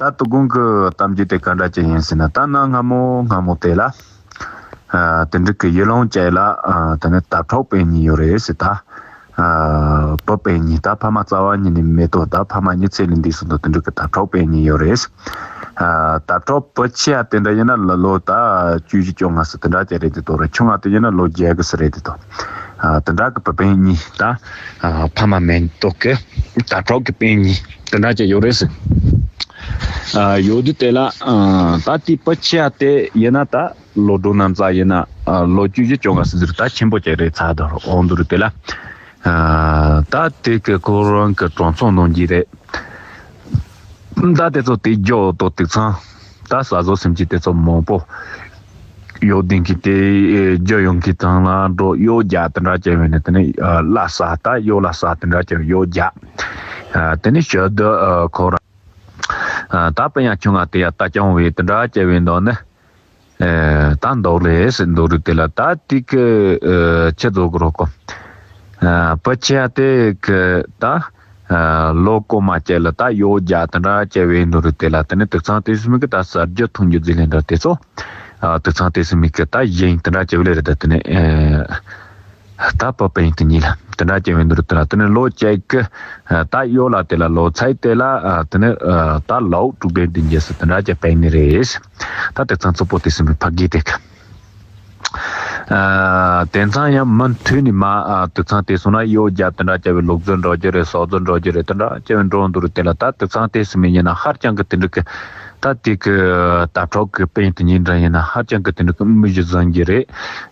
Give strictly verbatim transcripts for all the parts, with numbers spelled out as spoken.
ད་དོ་དགོང་གི་གཏམ་རྒྱུད་དེ་ག་འདྲ་ཅིག་ཡིན་ཟེར་ན། ད་གནའ་སྔ་མོ་སྔ་མོ་དེ་ལ། ཨ། དེ་འདྲ་གི་ཡུལ་ལུང་ཅིག་ལ། ཨ། དེ་ནས་དྭ་ཕྲུག་སྤུན་གཉིས་ཡོད་རེད་ཟེར་ད། ཨ། བུ་སྤུན་གཉིས། ད་ཕ་མ་རྩ་བ་ཉིད་ནས་མེད་དོ། ད་ཕ་མ་གཉིས་ཚེ་ལས་འདས་སོང་དོ། དེ་འདྲ་གི་དྭ་ཕྲུག་སྤུན་གཉིས་ཡོད་རེད། ཨ། དྭ་ཕྲུག་བུ་ཆེ་བ་དེ་འདྲ་ཡིན་ན་ལོ་ལོ་ད་བཅུ་བཞི་བཅོ་ལྔ་ཙམ་དེ་འདྲ་ཅིག་རེད་དེ་དོ། ར་ཆུང་བ་དེ་ཡིན་ན་ལོ་བརྒྱད་ཙམ་རེད་དེ་དོ། ཨ། དེ་འདྲ་གི་བུ་སྤུན་གཉིས། ད། ཨ། ཕ་མ་མེད་དོ་གི་དྭ་ཕྲུག་གི་སྤུན་གཉིས་དེ་འདྲ་ཅིག་ཡོད་རེད་ཟེར། ཨ། ཡོད་དུས་དེ་ལ། ཨ། ད་དེ་བུ་ཆེ་བ་དེ་ཡིན་ན་ད་ལོ་འགྲོ་ན་ཙམ་ཡིན་ན། ཨ། ལོ་བཅུ་བཞི་བཅོ་ལྔ་ཙམ་ཟེར། ད་ཆེན་པོ་ཅིག་རེད་ཚར་དོ། འོང་དུས་རུ་དེ་ལ། ཨ། ད་དེ་གི་ཁོ་རང་གི་གྲོང་ཚོ་ནང་གི་རེད། ད་དེ་ཚོ་དེ་རྒྱུ་དོ་དེ་ཚང་། ད་ཟ་ཟོ་སེམས་ཅན་དེ་ཚོ་མང་པོ་ཡོད་དེ་གི་དེ་རྒྱུ་ཡོང་གི་ཐང་ལ་འགྲོ། གཡོག་རྒྱག་དེ་འདྲ་བྱས་བས་ནས། དེ་ནས། ཨ། ལ་ཟ། ད་གཡོག་ལ་ཟ་དེ་འདྲ་བྱས་གཡོག་རྒྱག། ཨ། དེ་ནས་ཞོར་དུ། ཨ། ཁོ་རང་། ཨ། ད་དཔེ་ཡང་ཆུང་ང་དེ་ཡ་ད་རྐྱང་བའི་དེ་འདྲ་བྱས་བས་འདུག་ནི། ཨེ། ད་འདུག་ལེ་ཟེར་འདུག་རུ་དེ་ལ་ད་དེ་གི། ཨེ། ཆི་ཟེར་དགོས་རེད་ཀོ། ཨ། བུ་ཆེ་བ་དེ་གི་ད། ཨ། ལོ་གོ་མ་ཅིག་ལ་ད་གཡོག་རྒྱག་དེ་འདྲ་བྱས་བས་འདུག་རུ་དེ་ལ། དེ་ནས་དེ་ཚང་དེ་སུ་མིག་གི་ད་ཟ་རྒྱུ་འཐུང་རྒྱུ་ཟེར་ལེ་འདྲ་དེ་ཚོ། ཨ། དེ་ཚང་དེ་སུ་མིག་གི་ད་ཡིན་དེ་འདྲ་བྱས་བས་ལེ་རེད། ད་དེ་ནས། ཨེ། ད་བུ་སྤུན་དེ་གཉིས་ལ་དེ་འདྲ་བྱས་བས་འདུག་རུ་དེ་ལ། དེ་ནས་ལོ་གཅིག་གི། ཨ། ད་གཡོག་ལ་དེ་ལ་ལོ་ཚད་དེ་ལ། ཨ། དེ་ནས། ཨ། ད་ལོ་དྲུག་པའི་འདི་རྗེས་སུ་དེ་འདྲ་བྱས་བས་ནི་རེད། ད་དེ་ཚང་གཙོ་བོ་དེ་སུ་མིག་ཕ་གི་དེ་གི། ཨ། དེང་སང་ཡང་མུ་མཐུད་ནས་མ། ཨ། དེ་ཚང་དེ་སོང་ན་གཡོག་རྒྱག་དེ་འདྲ་བྱས་བས་ལུག་རྫི་འགྲོ་རྒྱུ་རེད། སོག་རྫི་འགྲོ་རྒྱུ་རེད། དེ་འདྲ་བྱས་བས་འགྲོ་འདུག་རུ་དེ་ལ། ད་དེ་ཚང་དེ་སུ་མིག་ཡིན་ན་ཧ་ཅང་གི་དེ་འདྲ་གི། ད་དེ་གི་དྭ་ཕྲུག་གི་སྤུན་དེ་གཉིས་འདྲ་ཡིན་ན་ཧ་ཅང་གི་དེ་འདྲ་གི་མི་གཞི་བཟང་གི་རེད།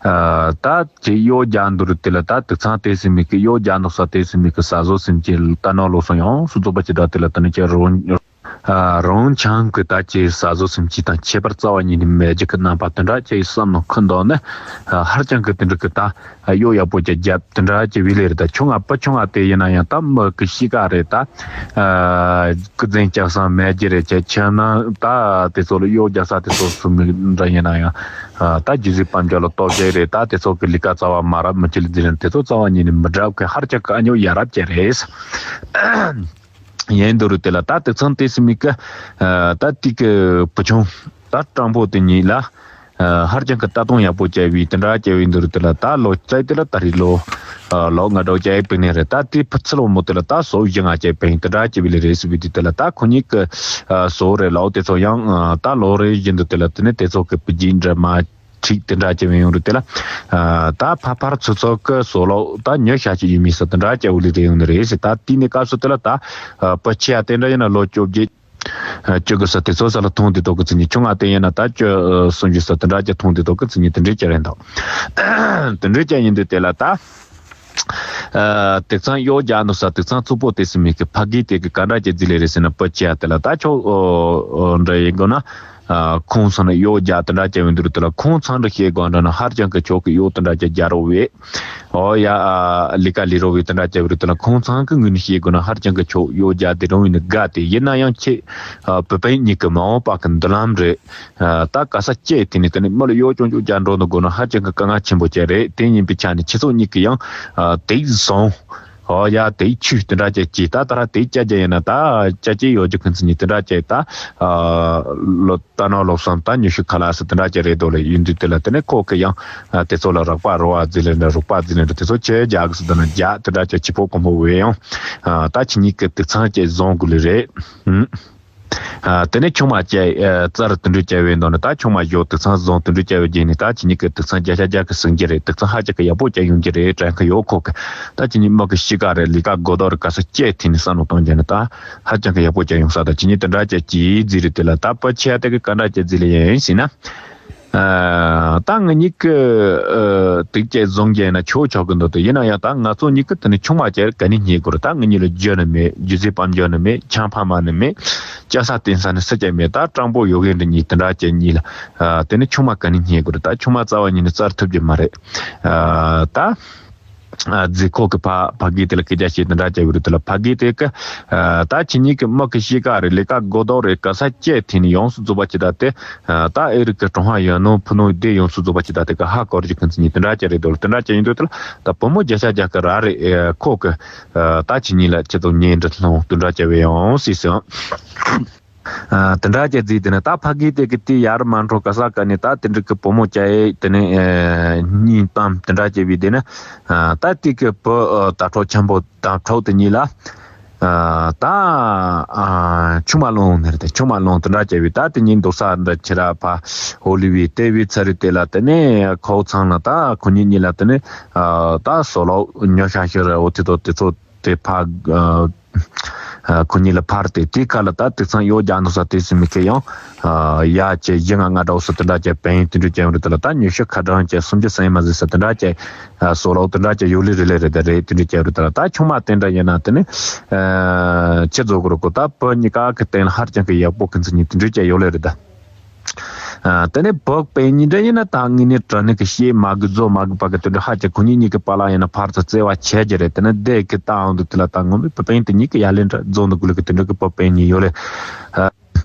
ཨ། ད་ཅིག་གཡོག་རྒྱག་འདུག་རུ་དེ་ལ། ད་དེ་ཚང་དེ་སུ་མིག་གི་གཡོག་རྒྱག་འདུག་ས་དེ་སུ་མིག་གི་ཟ་ཟོ་སེམས་ཅན་ལྟ་ན་ལོ་སོང་ཡོངས་སུ་རྫོགས་པ་ཅིག་ད་དེ་ལ་དེ་ནས་ཅིག་རང་། ཨ། རང་རྐྱང་གི་ད་ཅིག་ཟ་ཟོ་སེམས་ཅན་དང་ཁྱད་པར་རྩ་བ་ཉིད་ནས་མེད་རྒྱུ་གི་རྣམ་པ་དེ་འདྲ་ཅིག་བསམ་མནོ་འཁོར་འདུག་ནི། ཨ། ཧ་ཅང་གི་དེ་འདྲ་གི་ད། ཨ། གཡོག་ཡག་པོ་ཅིག་རྒྱབ་དེ་འདྲ་ཅིག་བས་ལེ་རེད། ད་ཆུང་ང་བུ་ཆུང་ང་དེ་ཡིན་ན་ཡང་ད་མི་གི་གཤིས་ཀ་རེད་ད། ཨ། སྐུ་རྫུན་རྐྱབ་ས་མེད་རྒྱུ་རེད། ཅིག་ཆེ་ན་ད་དེ་ཚོ་ལ་གཡོག་རྒྱག་ས་དེ་ཚོ་སུ་མིག་འདྲ་ཡིན་ན་ཡང་། ཨ། ད་རྒྱུ་རྫས་དཔལ་འབྱོར་ལ་གཏོར་རྒྱུ་རེད། ད་དེ་ཚོ་གི་ལས་ཀ་རྩ་བ་མ་རབས། མི་ཆེ་ལ་རྫི་ལན་དེ་ཚོ་རྩ་བ་ཉིད་ནས་མི་འགྲུབ་གི། ཧ་ཅང་གི་ཨ་ཉོ་ཡ་རབས་ཅིག་རེད། ཡིན་འདུག་རུ་དེ་ལ། ད་དེ་ཚང་དེ་སུ་མིག་གི། ཨ། ད་དེ་གི་བུ་ཆུང་ད་སྤྲང་པོ་དེ་གཉིས་ལ། ཨ། ཧ་ཅང་གི་ལྟ་སྟངས་ཡག་པོ་བྱས་བས་དེ་འདྲ་བྱས་བས་འདུག་རུ་དེ་ལ། ད་ལོ་ཙཱ་དེ་ལ་ད་རེས་ལོ། ཨ། ལོ་ལྔ་དྲུག་བྱས་བས་ནི་རེད། ད་དེ་ཕུ་ཚུལ་བུ་མོ་དེ་ལ་ད་སོ་བཞི་ལྔ་བྱས་བས་དེ་འདྲ་བྱས་བས་ལེ་རེད་ཟེར་བས་དེ་དེ་ལ། ད་ཁོ་གཉིས་གི། ཨ། སོ་རེད་ལོ་དེ་ཚོ་ཡང་། ཨ། ད་ལོ་རེ་བཞིན་དུ་དེ་ལ་དེ་ནས་དེ་ཚོ་གི་བུ་རྒྱུད་འདྲ་མ། ཁྲིག་དེ་འདྲ་བྱས་བས་ཡོང་རུ་དེ་ལ། ཨ། ད་ཕ་ཕར་ཚུར་ཚོ་གི་སོ་ལོ་ད་ཉི་ཤུ་ཅིག་ཡོད་མི་སོ་དེ་འདྲ་བྱས་བས་ལེ་རེ་ཡོང་ནི་རེད་ཟེར། ད་དེ་ནས་སྐབས་སུ་དེ་ལ་ད། ཨ། བུ་ཆེ་བ་དེ་འདྲ་ཡིན་ན་ལོ་བཅོ་བརྒྱད། ཨ། བཅུ་དགུ་ས་དེ་ཚོ་ས་ལ་ཐོན་དེ་དོ་གི་ཚེ་ཉིན། ཆུང་ང་དེ་ཡིན་ན་ད་བཅུ། ཨ། སུམ་ཅུ་ས་དེ་འདྲ་བྱས་ཐོན་དེ་དོ་གི་ཚེ་ཉིན། དེ་འདྲ་བྱས་རེད་འདུག་དེ་འདྲ་བྱས་ཡིན་དུས་དེ་ལ་ད། ཨ། དེ་ཚང་གཡོག་རྒྱག་འདུག་ས་དེ་ཚང་གཙོ་བོ་དེ་སུ་མིག་གི་ཕ་གི་དེ་གི་ག་འདྲ་བྱས་རྫི་ལེ་རེད་ཟེར་ན། བུ་ཆེ་བ་དེ་ལ་ད་ཆོག་འདྲ་ཡིན་དགོས་ན། ཨ། ཁོང་ཚང་ལ་གཡོག་རྒྱག་དེ་འདྲ་བྱས་བས་འདུག་རུ་དེ་ལ། ཁོང་ཚང་འདྲ་བཤད་དགོས་འདྲ་ན་ཧ་ཅང་གི་ཆོག་གི། གཡོག་དེ་འདྲ་བྱས་རྒྱག་རོགས་བས། ཨོ་ཡ། ཨ། ལས་ཀ་ལས་རོགས་བས་དེ་འདྲ་བྱས་བས་རུ་དེ་ལ། ཁོང་ཚང་གི་ངོས་ནས་བཤད་དགོས་ན་ཧ་ཅང་གི་ཆོག། གཡོག་རྒྱག་དེ་རང་བས་ནི་དགའ་དེ། ཡིན་ན་ཡང་ཁྱེད། ཨ། བུ་སྤུན་གཉིས་ཀྱི་མ་འོངས་པ་གི་མདུན་ལམ་རེད། ཨ། ད་ག་ས་སྐྱེས་དེ་ནས་དེ་ནས་མི་ལ་གཡོག་ཅུང་ཅུང་རྒྱག་འགྲོ་འདུག་དགོས་ན་ཧ་ཅང་གི་དཀའ་ངལ་ཆེན་པོ་ཅིག་རེད། དེ་ཡིན་པའི་ཆ་ནས་ཁྱེད་ཚོ་གཉིས་ཀྱིས་ཡང་། ཨ། དེ་བཟང་། ཨོ་ཡ། དེ་ཆུ་དེ་འདྲ་ཅིག་གྱིས་ད་ད་ར་དེ་བཅའ་རྒྱ་ཡིན་ན་ད་བཅའ་རྒྱ་ཡོད་རྒྱུ་ཁུན་ཚོ་གཉིས་དེ་འདྲ་ཅིག་ད། ཨ། ལོ་ད་ནོ་ལོ་སོང་ད་ཉི་ཤུ་ཁ་ལ་སི་དེ་འདྲ་ཅིག་རེད་འདུག་ལེ། ཡིན་དུས་དེ་ལ་དེ་ནས་ཁོ་གི་ཡང་། ཨ། དེ་ཚོ་ལ་རོགས་པ་རོགས་པ་རྫི་ལེ་འདྲ། རོགས་པ་རྫི་ལེ་འདྲ། དེ་ཚོ་ཆེ་རྒྱག་གི་སི་དེ་ན་རྒྱ་དེ་འདྲ་ཅིག་ཆི་ཕོ་གོང་པོ་བས་ཡང་། ཨ། ད་ཁྱེད་གཉིས་ཀྱིས་དེ་ཚང་ཅིག་བཟང་དགོས་ལེ་རེད། ཨུམ། ཨ། དེ་ནས་ཆུང་མ་བྱས། ཨ། རྩར་དུད་འགྲོ་བྱས་པའི་མདོ་ནི། ད་ཆུང་མ་ཞོག་དུད་ཚང་བཟང་དུད་འགྲོ་བྱས་པའི་རྗེས་ནས་ད་ཁྱེད་གཉིས་ཀྱི་དུད་ཚང་བརྒྱ་ཆ་བརྒྱ་གི་སྲུང་རྒྱུ་རེད། དུད་ཚང་ཧ་ཅང་གི་ཡག་པོ་བྱས་ཡོང་རྒྱུ་རེད་དྲན་གི་ཡོད། ཁོ་གི་ད་ཁྱེད་གཉིས་མི་གི་གཤིས་ཀ་རེད། ལས་ཀ་སྒོ་ཐོག་རེད། ག་ས་སྐྱེས་ཐེངས་ནས་བསམ་བློ་གཏོང་རྒྱུ་ནི་ད་ཧ་ཅང་གི་ཡག་པོ་བྱས་ཡོང་ས། ད་ཁྱེད་གཉིས་དེ་འདྲ་བྱས་ཀྱིས་རྫི་རེད། དེ་ལ་ད་བུ་ཆེ་བ་དེ་གི་ག་འདྲ་བྱས་རྫི་ལེ་ཡིན་ཟེར་ན། ཨ། ད་ང་གཉིས་ཀྱི། ཨ། དུག་བཅས་བཟུང་རྒྱུ་ཡིན་ན་ཆོག་ཆོག་གི་འདུག་དེ་ཡིན་ན་ཡང་ད་ང་ཚོ་གཉིས་ཀྱི་དེ་ནི་ཆུང་མ་བྱས་ག་ནས་རྙེད་དགོས་རེད། ད་ང་གཉིས་ལ་རྒྱུ་ནི་མེད། རྒྱུ་རྫས་དཔལ་འབྱོར་ནི་མེད། ཆང་ཕ་མ་ནི་མེད། སྐྱ་ས་བསྟེན་ས་ནི་སུ་ཀྱང་མེད། ད་སྤྲང་པོ་ཡོད་གི་འདི་གཉིས་དེ་འདྲ་བྱས་གཉིས་ལ། ཨ། དེ་ནི་ཆུང་མ་ག་ནས་རྙེད་དགོས་རེད། ད་ཆུང་མ་རྩ་བ་ཉིད་ནས་རྩར་ཐུབ་རྒྱུ་མ་རེད། ཨ། ད། ཨ། རྫི་ཁོ་གི་ཕ་ཕ་གི་དེ་ལ་སྐད་ཆ་བཤད་དེ་འདྲ་བྱས་ཡོད་རེད། དེ་ལ་ཕ་གི་དེ་གི། ཨ། ད་ཁྱེད་གཉིས་ཀྱི་མི་གི་གཤིས་ཀ་རེད། ལས་ཀ་སྒོ་ཐོག་རེད། ག་ས་སྐྱེས་ཐེངས་ནས་ཡོངས་སུ་རྫོགས་པ་ཅིག་ད་དེ། ཨ། ད་ཨེ་རི་ཀི་ཀྲུང་ཧྭ་ཡུལ་ནང་ཕུ་ནང་བསྡད་ཡོངས་སུ་རྫོགས་པ་ཅིག་ད་དེ་གི་ཧ་གོ་རྒྱུ་ཁུན་ཚོ་གཉིས་དེ་འདྲ་བྱས་རེད་འདུག་དེ་འདྲ་བྱས་ཡིན་དུས་དེ་ལ་ད་བུ་མོ་བརྒྱ་ཆ་བརྒྱ་གི་ར་རེད། ཨ། ཁོ་གི། ཨ། ད་ཁྱེད་གཉིས་ལ་ཁྱེད་ཚོ་ཉེ་འབྲེལ་སློང་དེ་འདྲ་བྱས་པའི་ཡོང་སྲིད་སོང་། ཨ། དེ་འདྲ་བྱས་རྗེས་དེ་ནས་ད་ཕ་གི་དེ་གི་དེ་ཡར་མ་འགྲོ་ག་ས་ག་ནས་ད་དེ་འདྲ་གི་བུ་མོ་སྐྱེས་དེ་ནས་ཨ་གཉིས་ཙམ་དེ་འདྲ་བྱས་པའི་དེ་ནས་ཨ་ད་དེ་གི་བུ་ཨ་དྭ་ཕྲུག་ཆེན་པོ་དྭ་ཕྲུག་དེ་གཉིས་ལ་ཨ་ད་ཨ་ཆུང་མ་ལོངས་ནས་རེད། ཆུང་མ་ལོངས་དེ་འདྲ་བྱས་པའི་ད་དེ་གཉིས་འདུག་ས་འདྲ་ཁྱེད་ར་ཕ་ཧོ་ལི་བི་ལྟེ་བའི་ཚ་རུ་དེ་ལ་དེ་ནས་ཁོ་ཚང་ལ་ད་ཁོ་གཉིས་གཉིས་ལ་དེ་ནས་ཨ་ད་སོ་ལོ་ཉོ་ཤ་ཤི་ར་འོ་དེ་ཚོ་དེ་ཚོ། དེ་ཕ་ཨ་ཁོ་གཉིས་ལ་ཕར་དེ་དེའི་ཁ་ལ་ད་དུག་ཚང་གཡོག་རྒྱག་འདུག་ས་དེ་སུ་མི་ཁེ་ཡང་ཨ་ཡ་ཅེ་ཡི་ང་ང་འདྲ་བོ་ས་དེ་འདྲ་ཅེ་བན་དེ་འདྲ་ཅེ་ཡོང་རེད། དེ་ལ་ད་ཉི་ཤུ་ཁ་གྲངས་ཅེ་སུམ་ཅུ་ཟིན་མ་ཟིན་ས་དེ་འདྲ་ཅེ་ཨ་སོ་ལོ་དེ་འདྲ་ཅེ་ཡོད་ལེ་རེད་ལེ་རེད། ད་རེད་དེ་འདྲ་ཅེ་ཡོད་རེད། དེ་ལ་ད་ཆུང་མ་དེ་འདྲ་ཡིན་ན་དེ་ནི་ཨ་ཁྱེད་ཚོ་གི་རོ་ཁོ་ད་བུ་གཉིས་ཀ་གི་སྟེང་ལ་ཧར་ཅང་གི་ཡག་པོ་གི་ཚིག་གཉིས་དེ་འདྲ་ཅེ་ཡོད་ལེ་རེད་ད། ཨ་དེ་ནས་བོད་པའི་ཉིན་འདྲ་ཡིན་ན་ད་ངེད་ནས་དྲ་ནས་ཀྱི་ཤེས་མ་གི་རྫོ་མ་གི་པ་གི་དེ་འདྲ་ཧ་ཅང་ཁོ་གཉིས་གཉིས་ཀྱི་པ་ལ་ཡིན་ན་ཕར་ཚ་བརྩེ་བ་ཆེ་རྒྱུ་རེད། དེ་ནས་བདེ་གི་ད་འོང་དུ་དེ་ལ་ད་ངོ་མི་བོད་པའི་དེ་གཉིས་ཀྱི་ཡ་ལན་འདྲ་རྫོང་དུ་དགུ་ལ་གི་དེ་འདྲ་གི་བོད་པའི་ཉིན་ཡོད་རེད། ཨ་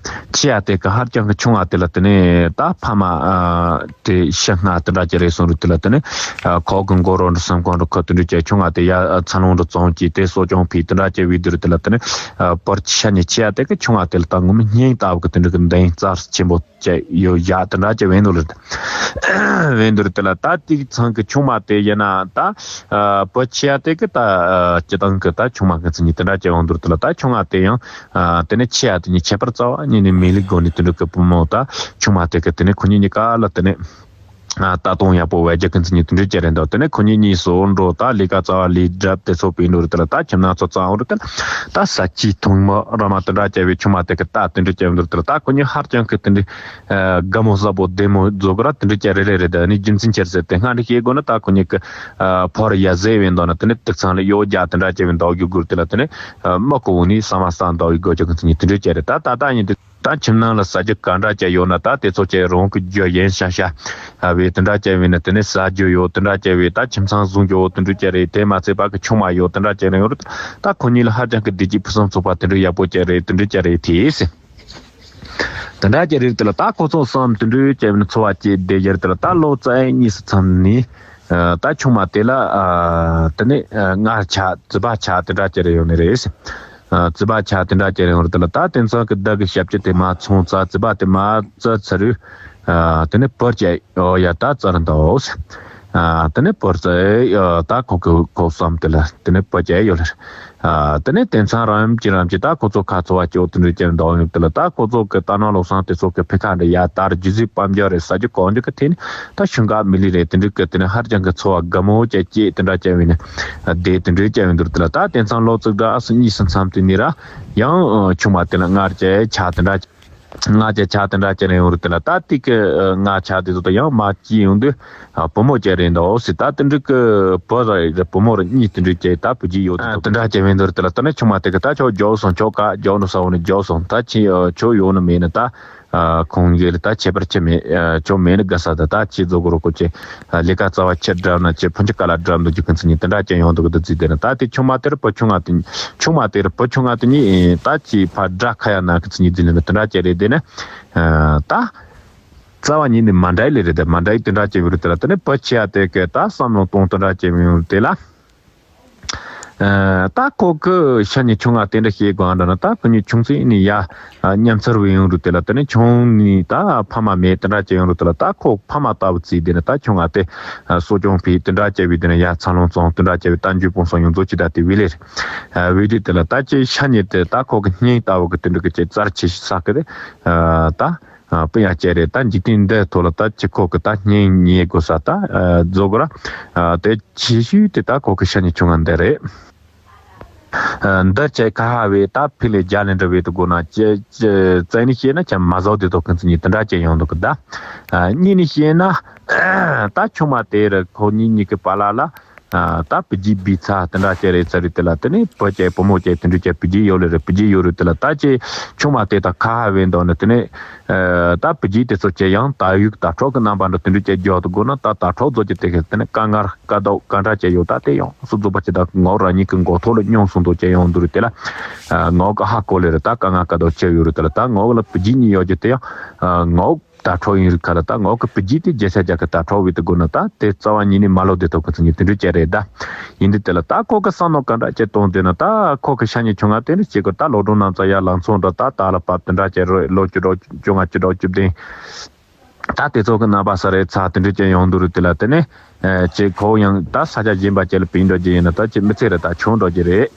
ཆེ་ཡ་དེ་གི་ཧར་ཅང་གི་ཆུང་ཡ་དེ་ལ་དེ་ནས་ད་ཕ་མ་ཨ་དེ་ཤི་སྔ་དེ་འདྲ་ཅིག་རེད་སོང་རུ་དེ་ལ་དེ་ནས་ཨ་ཁོ་གི་མགོ་རོ་འདྲ་སེམས་ཁོང་འདྲ་ཁོ་དེ་འདྲ་ཅིག་ཆུང་ཡ་དེ་ཡ་ཚ་ལོང་འདྲ་བཙོང་གི་དེ་གསོ་སྐྱོང་ཕི་དེ་འདྲ་ཅིག་བི་དེ་རུ་དེ་ལ་དེ་ནས་ཨ་བར་ཆ་ནས་ཆེ་ཡ་དེ་གི་ཆུང་ཡ་དེ་ལ་ད་ངོ་མི་སྙིང་ལྟ་བུ་གི་དེ་འདྲ་གི་འདེང་རྩ་ཆེན་པོ། ཅེས་ཡོད་ཡ་དེ་འདྲ་ཅེས་བན་དུ་ལེར། བན་དུ་ལེར་དེ་ལ་ད་ཏིག་ཚང་གི་ཆུང་མ་དེ་ཡིན་ན་ད་ཨ་བུ་ཆེ་ཡ་དེ་གི་ད་ཨ་སྤྱི་བཏང་གི་ད་ཆུང་མ་གི་ཚིག་ཉིད་དེ་འདྲ་ཅེས་བན་དུ་ལེར་དེ་ལ་ད་ཆུང་མ་དེ་ཡང་ཨ་དེ་ནས་ཆེ་ཡ་དེ་ཉིད་ཁྱད་པར་རྩ་བ་ཉིད་ནས་མི་ལི་དགོ་ནི་དེ་འདྲ་གི་བུ་མོ་ད་ཆུང་མ་དེ་གི་དེ་ནས་ཁོ་གཉིས་གཉིས་ཀ་ལ་དེ་ནས་ཨ་ད་དུང་ཡག་པོ་བས་རྒྱ་གི་ཚིག་ཉིད་དེ་འདྲ་ཅེས་རེད་འདུག་དེ་ནས་ཁོ་གཉིས་གཉིས་སུ་འགྲོ་ད་ལས་ཀ་རྩ་བ་ལས་སྒྲུབ་དེ་ཚོ་པའི་འགྲོ་དེ་ལ་ད་ཁྱིམ་ནང་ཚོ་རྩ་བ་འགྲོ་དེ་ལ་ད་ས་ཆི་ཐུང་མ་ར་མ་དེ་འདྲ་ཅེས་བའི་ཆུང་མ་དེ་གི་ད་དེ་འདྲ་ཅེས་འདུག་དེ་ལ་ད་ཁོ་གཉིས་ཧར་ཅང་གི་དེ་འདྲ། ཨ་དགའ་མོ་གཟབ་པོ་བདེ་མོ་བཟོ་གི་ར་དེ་འདྲ་ཅིག་རེད་རེད་རེད། ད་ནི་རྒྱུ་མཚན་ཆེར་ཟེར་ཏེ་སྔ་འདྲ་ཤེས་དགོས་ན་ད་ཁོ་གཉིས་ཀྱི་ཨ་ཕོར་ཡ་ཟེ་བའི་མདོག་ན་དེ་ནི་དུག་ཚང་ལ་གཡོ་རྒྱ་དེ་འདྲ་ཅིག་བའི་མདོག་རྒྱུ་དགོས་དེ་ལ་དེ་ནི་ཨ་མ་ཀོ་བོ་ནི་ས་མ་ས་མདོག་གི་དགོས་ཅིག་གི་ཚིག་ནི་དེ་འདྲ་ཅིག་རེད། ད་ད་ད་ཡིན་དུས་ད་ཁྱིམ་ནང་ལ་ཟ་རྒྱུ་ག་འདྲ་ཅིག་ཡོད་ན་ད་དེ་ཚོ་ཅིག་རང་གི་རྒྱུ་ཡིན་ཤ་ཤ་ཨ་བའི་དེ་འདྲ་ཅིག་བའི་ནི་དེ་ནི་ཟ་རྒྱུ་ཡོད་དེ་འདྲ་ཅིག་བའི་ད་ཁྱིམ་ཚང་བཟུང་རྒྱུ་ཡོད་དེ་འདྲ་ཅིག་རེད། དེ་མ་ཚད་པ་གི་ཆུང་མ་ཡོད་དེ་འདྲ་ཅིག་རེད། ཡོད་རེད། ད་ཁོ་གཉིས་ལ་ཧ་ཅང་གི་བདེ་སྐྱིད་ཕུན་སུམ་ཚོགས་པ་དེ་འདྲ་ཡག་པོ་ཅིག་རེད། དེ་འདྲ་ཅིག་རེད་དེ། དེ་འདྲ་ཅིག་རེད་དེ་ལ་ད་ཁོ་ཚོ་གསུམ་དེ་འདྲའི་ཅིག་ནི་འཚོ་བ་སྐྱེལ་བསྡད་ཡོད་དེ་ལ་ད་ལོ་ཙཱ་གཉིས་སུ་མཚམས་ནས་ཨ་ད་ཆུང་མ་དེ་ལ་ཨ་དེ་ནས་ཨ་མངལ་ཆགས་རྩིས་པ་ཆགས་དེ་འདྲ་ཅིག་རེད་ཡོང་ནི་རེད། ཨ་རྩིས་པ་ཆགས་དེ་འདྲ་ཅིག་རེད་ཡོང་རེད་དེ་ལ་ད་དེང་སང་གི་བདག་གི་ཞབས་ཕྱི་དེ་མ་ཚོང་རྩ་རྩིས་པ་དེ་མ་རྩ་ཚ་རུ་ཨ་དེ་ནས་བུ་སྐྱེས་ཡོད་ཡ་ད་རྩ་རུ་འདུག་ཨ་དེ་ནས་བུ་རྩ་ཡོད་ད་ཁོ་གི་ཁོ་གསུམ་དེ་ལ་དེ་ནས་བུ་སྐྱེས་ཡོད་ལ། ཨ་དེ་ནས་དེང་སང་རང་ཡུམ་གྱི་རང་གྱི་ད་ཁོ་ཚོ་ཁ་འཚོ་བ་སྐྱོ་དེ་འདྲ་ཅན་འདུག་ཡོད་དེ་ལ་ད་ཁོ་ཚོ་གི་ད་ནང་ལོ་སང་དེ་ཚོ་གི་ཕི་ཁ་འདྲ་ཡ་དར་རྒྱུ་ཟིག་པམ་རྒྱ་རེད་ཟ་རྒྱུ་གང་རྒྱུ་གི་ཐད་ནས་ད་ཤུང་ག་མི་ལི་རེད། དེ་འདྲ་གི་དེ་ནས་ཧར་ཅང་གི་འཚོ་བ་དགའ་མོ་ཅན་སྐྱེས་དེ་འདྲ་ཅན་བས་ནས་བསྡད་དེ་འདྲ་ཅན་བས་འདུག་དེ་ལ་ད་དེང་སང་ལོ་ཙིག་འདྲ་ཨ་སུ་གཉིས་སུ་མཚམས་དེ་ནས་ར་ཡང་ཆུང་མ་དེ་ལ་མངལ་ཅན་ཆགས་དེ་འདྲ། མངལ་ཆགས་ཆགས་དེ་འདྲ་ཅན་ཡོང་རུ་དེ་ལ་ད་ཏིག་གི་མངལ་ཆགས་དེ་ཚོ་ད་ཡང་མ་སྐྱེས་ཡོང་དུས་བུ་མོ་ཅན་རེད་འདུག་ཟེར། ད་དེ་འདྲ་གི་བུ་ར་བུ་མོ་ར་གཉིས་དེ་འདྲ་ཅན་ད་བུ་རྒྱུད་ཡོད་དེ་དེ་འདྲ་ཅན་ཡོང་དུས་དེ་ལ་ད་ནི་ཆུང་མ་དེ་གི་ད་ཁྱོད་རྒྱོབ་སོང་། ཁྱོད་ག་རྒྱོབ་ནི་ས་འོག་ནས་རྒྱོབ་སོང་། ད་ཁྱེད་ཁྱོད་ཡོད་ནི་མེད་ནི་ད་ཁོང་གི་ལ་ད་ཁྱད་པར་ཅི་མེད། ཁྱོད་མེད་ནི་དགའ་ས་ད་ད་ཁྱེད་ཚོ་གི་རོ་ཁོ་ཅན། ལས་ཀ་རྩ་བ་ཆེར་བསྒྲུབས་ན་ཆེ་ཕུན་ཆུ་ཀ་ལ་བསྒྲུབ་འདུག་རྒྱུ་ཀུན་ཚོ་གཉིས་དེ་འདྲ་ཅན་ཡོང་འདུག་གི་འདུག་རྩིས་དེ་ནི་ད་དེ་ཆུང་མ་དེར་བུ་ཆུང་ང་དེ་ཆུང་མ་དེར་བུ་ཆུང་ང་དེ་གཉིས་ད་ཅི་ཕ་དགྲ་ཁ་ཡ་ན་ཀུན་ཚོ་གཉིས་རྩིས་ནི་དེ་འདྲ་ཅན་རེད། དེ་ནི་ད་རྩ་བ་ཉིད་ནས་མ་འདྲ་ལེ་རེད། དེ་མ་འདྲ་དེ་འདྲ་ཅན་ཡོད་རེད། དེ་ལ་དེ་ནི་བུ་ཆེ་ཡ་དེ་གི་ད་བསམ་བློ་གཏོང་དེ་འདྲ་ཅན་ཡོད་རེད། དེ་ལ། ཨ་ད་ཁོ་གི་ཤ་ཉེ་ཆུང་ང་དེ་འདྲ་བཤད་དགོས་ཨ་འདྲ་ན་ད་ཁོ་གཉིས་ཆུང་ཚེ་ནས་ཡ་ཨ་མཉམ་འཚར་བའི་ཡོང་རུ་དེ་ལ་དེ་ནས་ཆུང་ནས་ད་ཕ་མ་མེད་དེ་འདྲ་ཅན་ཡོང་རུ་དེ་ལ་ད་ཁོ་ཕ་མ་ལྟ་བུ་བརྩིས་དེ་ནས་ད་ཆུང་ང་དེ་ཨ་གསོ་སྐྱོང་ཕི་དེ་འདྲ་བྱས་པའི་དེ་ནས་ཡ་འཚར་ལོངས་བཙོང་དེ་འདྲ་བྱས་པའི་ད་འཇུ་སྤུངས་སོང་ཡོང་ཚོ་ཅི་ད་དེ་བི་ལེར་ཨ་བི་དེ་དེ་ལ་ད་ཅི་ཤ་ཉེ་དེ་ད་ཁོ་གི་སྙིང་ལྟ་བུ་གི་དེ་འདྲ་གི་ཅི་རྩར་ཆེ་ཤི་ས་གི་རེད། ཨ་ད། ཨ་དཔེ་ཡང་བྱས་རེད། ད་འཇིག་རྟེན་འདིའི་ཐོག་ལ་ད་ཅི་ཁོ་གི་ད་སྙིང་ཉེ་དགོས་ས་ད་ཨ་རྫོགས་གི་ར། ཨ་དེ་ཆེ་ཤོས་དེ་ད་ཁོ་གི་ཤ་ཉེ་ཆུང་ང་འདི་རེད། ཨ་འདི་བྱས་ཁ་ཧ་བས་ད་ཕི་ལས་རྒྱ་ལས་འདྲ་བས་དུ་དགོས་ན་ཅི་ཅི་བཙན་ནི་ཤེས་ན་ཆ་མ་ཟོག་དེ་ཐོག་ཁོང་ཚོ་གཉིས་དེ་འདྲ་ཅན་ཡོང་འདུག་གི་ད། ཨ་གཉིས་ནི་ཤེས་ན་ད་ཆུང་མ་དེ་རུ་ཁོ་གཉིས་གཉིས་ཀྱི་བར་ལ་ལ། ཨ་ད་བུ་རྒྱུད་བི་ཚ་དེ་འདྲ་ཅན་རེད་ཚ་རེད་དེ་ལ་དེ་ནས་བུ་སྐྱེས་བུ་མོ་སྐྱེས་དེ་འདྲ་ཅན་བུ་རྒྱུད་ཡོད་ལེ་རེད། བུ་རྒྱུད་ཡོད་རེད་དེ་ལ་ད་ཅི་ཆུང་མ་དེ་དང་ཁ་ཧ་བས་འདུག་ནི་དེ་ནས་ཨ་ད་བུ་རྒྱུད་དེ་ཚོ་ཅི་ཡང་ད་ཡུག་ད་ཕྲུག་གི་རྣམ་པ་འདྲ་དེ་འདྲ་ཅན་རྒྱག་ཏུ་དགོས་ན་ད་ད་ཕྲུག་ཚོ་ཅི་དེ་གི་དེ་ནས་དཀའ་ངལ་དཀའ་སྡུག་ག་འདྲ་ཅན་ཡོད་ད་དེ་ཡང་སུ་རྫོགས་པ་ཅི་ད་ངོ་རང་ཉིད་ཀྱི་མགོ་ཐོག་ལ་སྙུང་སོང་འདུག་ཅན་ཡོང་འདུག་རེད་དེ་ལ་ཨ་ངོ་ག་ཧ་གོ་ལེ་རེད། ད་དཀའ་ངལ་དཀའ་སྡུག་ཅི་ཡོད་རེད་དེ་ལ་ད་ངོ་ལ་བུ་རྒྱུད་གཉིས་ཡོད་ཅི་དེ་ཡང་ཨ་ངོ། དྭ་ཕྲུག་ཡིན་རིགས་ཁ་ལ་ད་ངོ་གི་བུ་རྒྱུད་དེ་རྒྱལ་ས་རྒྱ་གི་དྭ་ཕྲུག་བི་དེ་དགོས་ན་ད་དེ་རྩ་བ་ཉིད་ནས་མ་ལོ་དེ་ཐོག་གི་ཚིག་ཉིད་དེ་འདྲ་བྱས་རེད་ད། ཡིན་དུས་དེ་ལ་ད་ཁོ་གི་བསམ་མནོ་ག་འདྲ་བྱས་གཏོང་དེ་ན་ད་ཁོ་གི་ཤ་ཉེ་ཆུང་ང་དེ་འདྲ་བྱེད་དགོས། ད་ལོ་གྲངས་ནང་ཙང་ཡར་ལངས་ཚོང་འདྲ་ད་ད་ལ་བབ་དེ་འདྲ་བྱས་རོ་ལོ་བཅུ་དྲུག་བཅོ་ལྔ་བཅུ་དྲུག་བཅུ་བདུན། ད་དེ་ཚོ་གི་རྣམ་པ་ས་རེད་ཚ་དེ་འདྲ་ཅན་ཡོང་འདུག་རེད། དེ་ལ་དེ་ནས་ཨེ་ཅེ་ཁོ་ཡང་ད་ས་ཆ་གཞན་པ་ཅིག་ལ་བུད་འགྲོ་རྒྱུ་ཡིན་ན་ད་ཅེ་མི་ཚེ་རེད་ད་ཆུང་འགྲོ་རྒྱུ་རེད།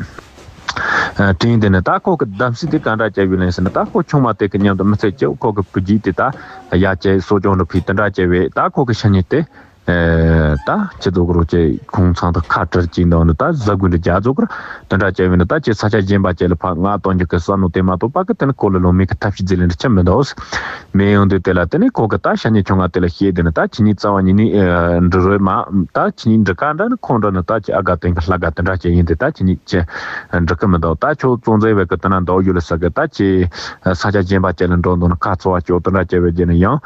ཨ་དྲིན་དེ་ནས་ད་ཁོ་གི་གདམ་གསེས་དེ་ག་འདྲ་བྱས་ཡོད་ལེན་ཟེར་ན་ད་ཁོ་ཆུང་མ་དེ་གི་མཉམ་དུ་མི་ཚེ་སྐྱེལ་ཁོ་གི་བུ་རྒྱུད་དེ་ད་ཡ་ཅེ་གསོ་སྐྱོང་འགྲོ་ཕི་དེ་འདྲ་བྱས་བས་ད་ཁོ་གི་ཤ་ཉེ་དེ་ཨེ་ད་ཅི་ཚོ་གི་རོ་ཅེ་ཁོང་ཚང་དུ་ཁ་བྲལ་གྱིན་འདུག་ནི་ད་གཟབ་དགོས་འདྲ་རྒྱ་ཚོ་གི་དེ་འདྲ་བྱས་བས་ན་ད་ཅེ་ས་ཆ་གཞན་པ་ཅིག་ལ་ཕར་ང་གཏོང་རྒྱུ་གི་བསམ་བློ་དེ་མ་གཏོགས་པ་གི་དེ་ནི་ཁོ་ལ་ལོ་མི་གི་ཐབས་ཤེས་ཟེར་ལེན་འདྲ་ཆི་མི་འདུག་མེད་ཡོང་དུས་དེ་ལ་དེ་ནི་ཁོ་གི་ད་ཤ་ཉེ་ཆུང་ང་དེ་ལ་བཤད་དེ་ནི་ད་ཁྱེད་གཉིས་རྩ་བ་ཉིད་ནས་ཨེ་འབྲི་རོགས་མ་ད་ཁྱེད་གཉིས་འབྲི་ག་འདྲ་ནི་ཁོང་འདྲ་ནི་ད་ཁྱེད་ཨ་དགའ་སྟོན་གི་ལྷ་དགའ་དེ་འདྲ་ཅིག་ཡིན་དེ་ད་ཁྱེད་གཉིས་ཅི་འབྲི་གི་མི་འདུག་ད་ཁྱོད་གཙོ་འཛིན་བས་གི་དེ་ན་འདུག་ཡོད་ལ་ས་གི་ད་ཁྱེད་ས་ཆ་གཞན་པ་ཅིག་ལ་འགྲོ་འདུག་ནི་ཁ་ཚོ་བ་ཅོག་དེ་འདྲ་ཅིག་བས་རྒྱུ་ནི་ཡང་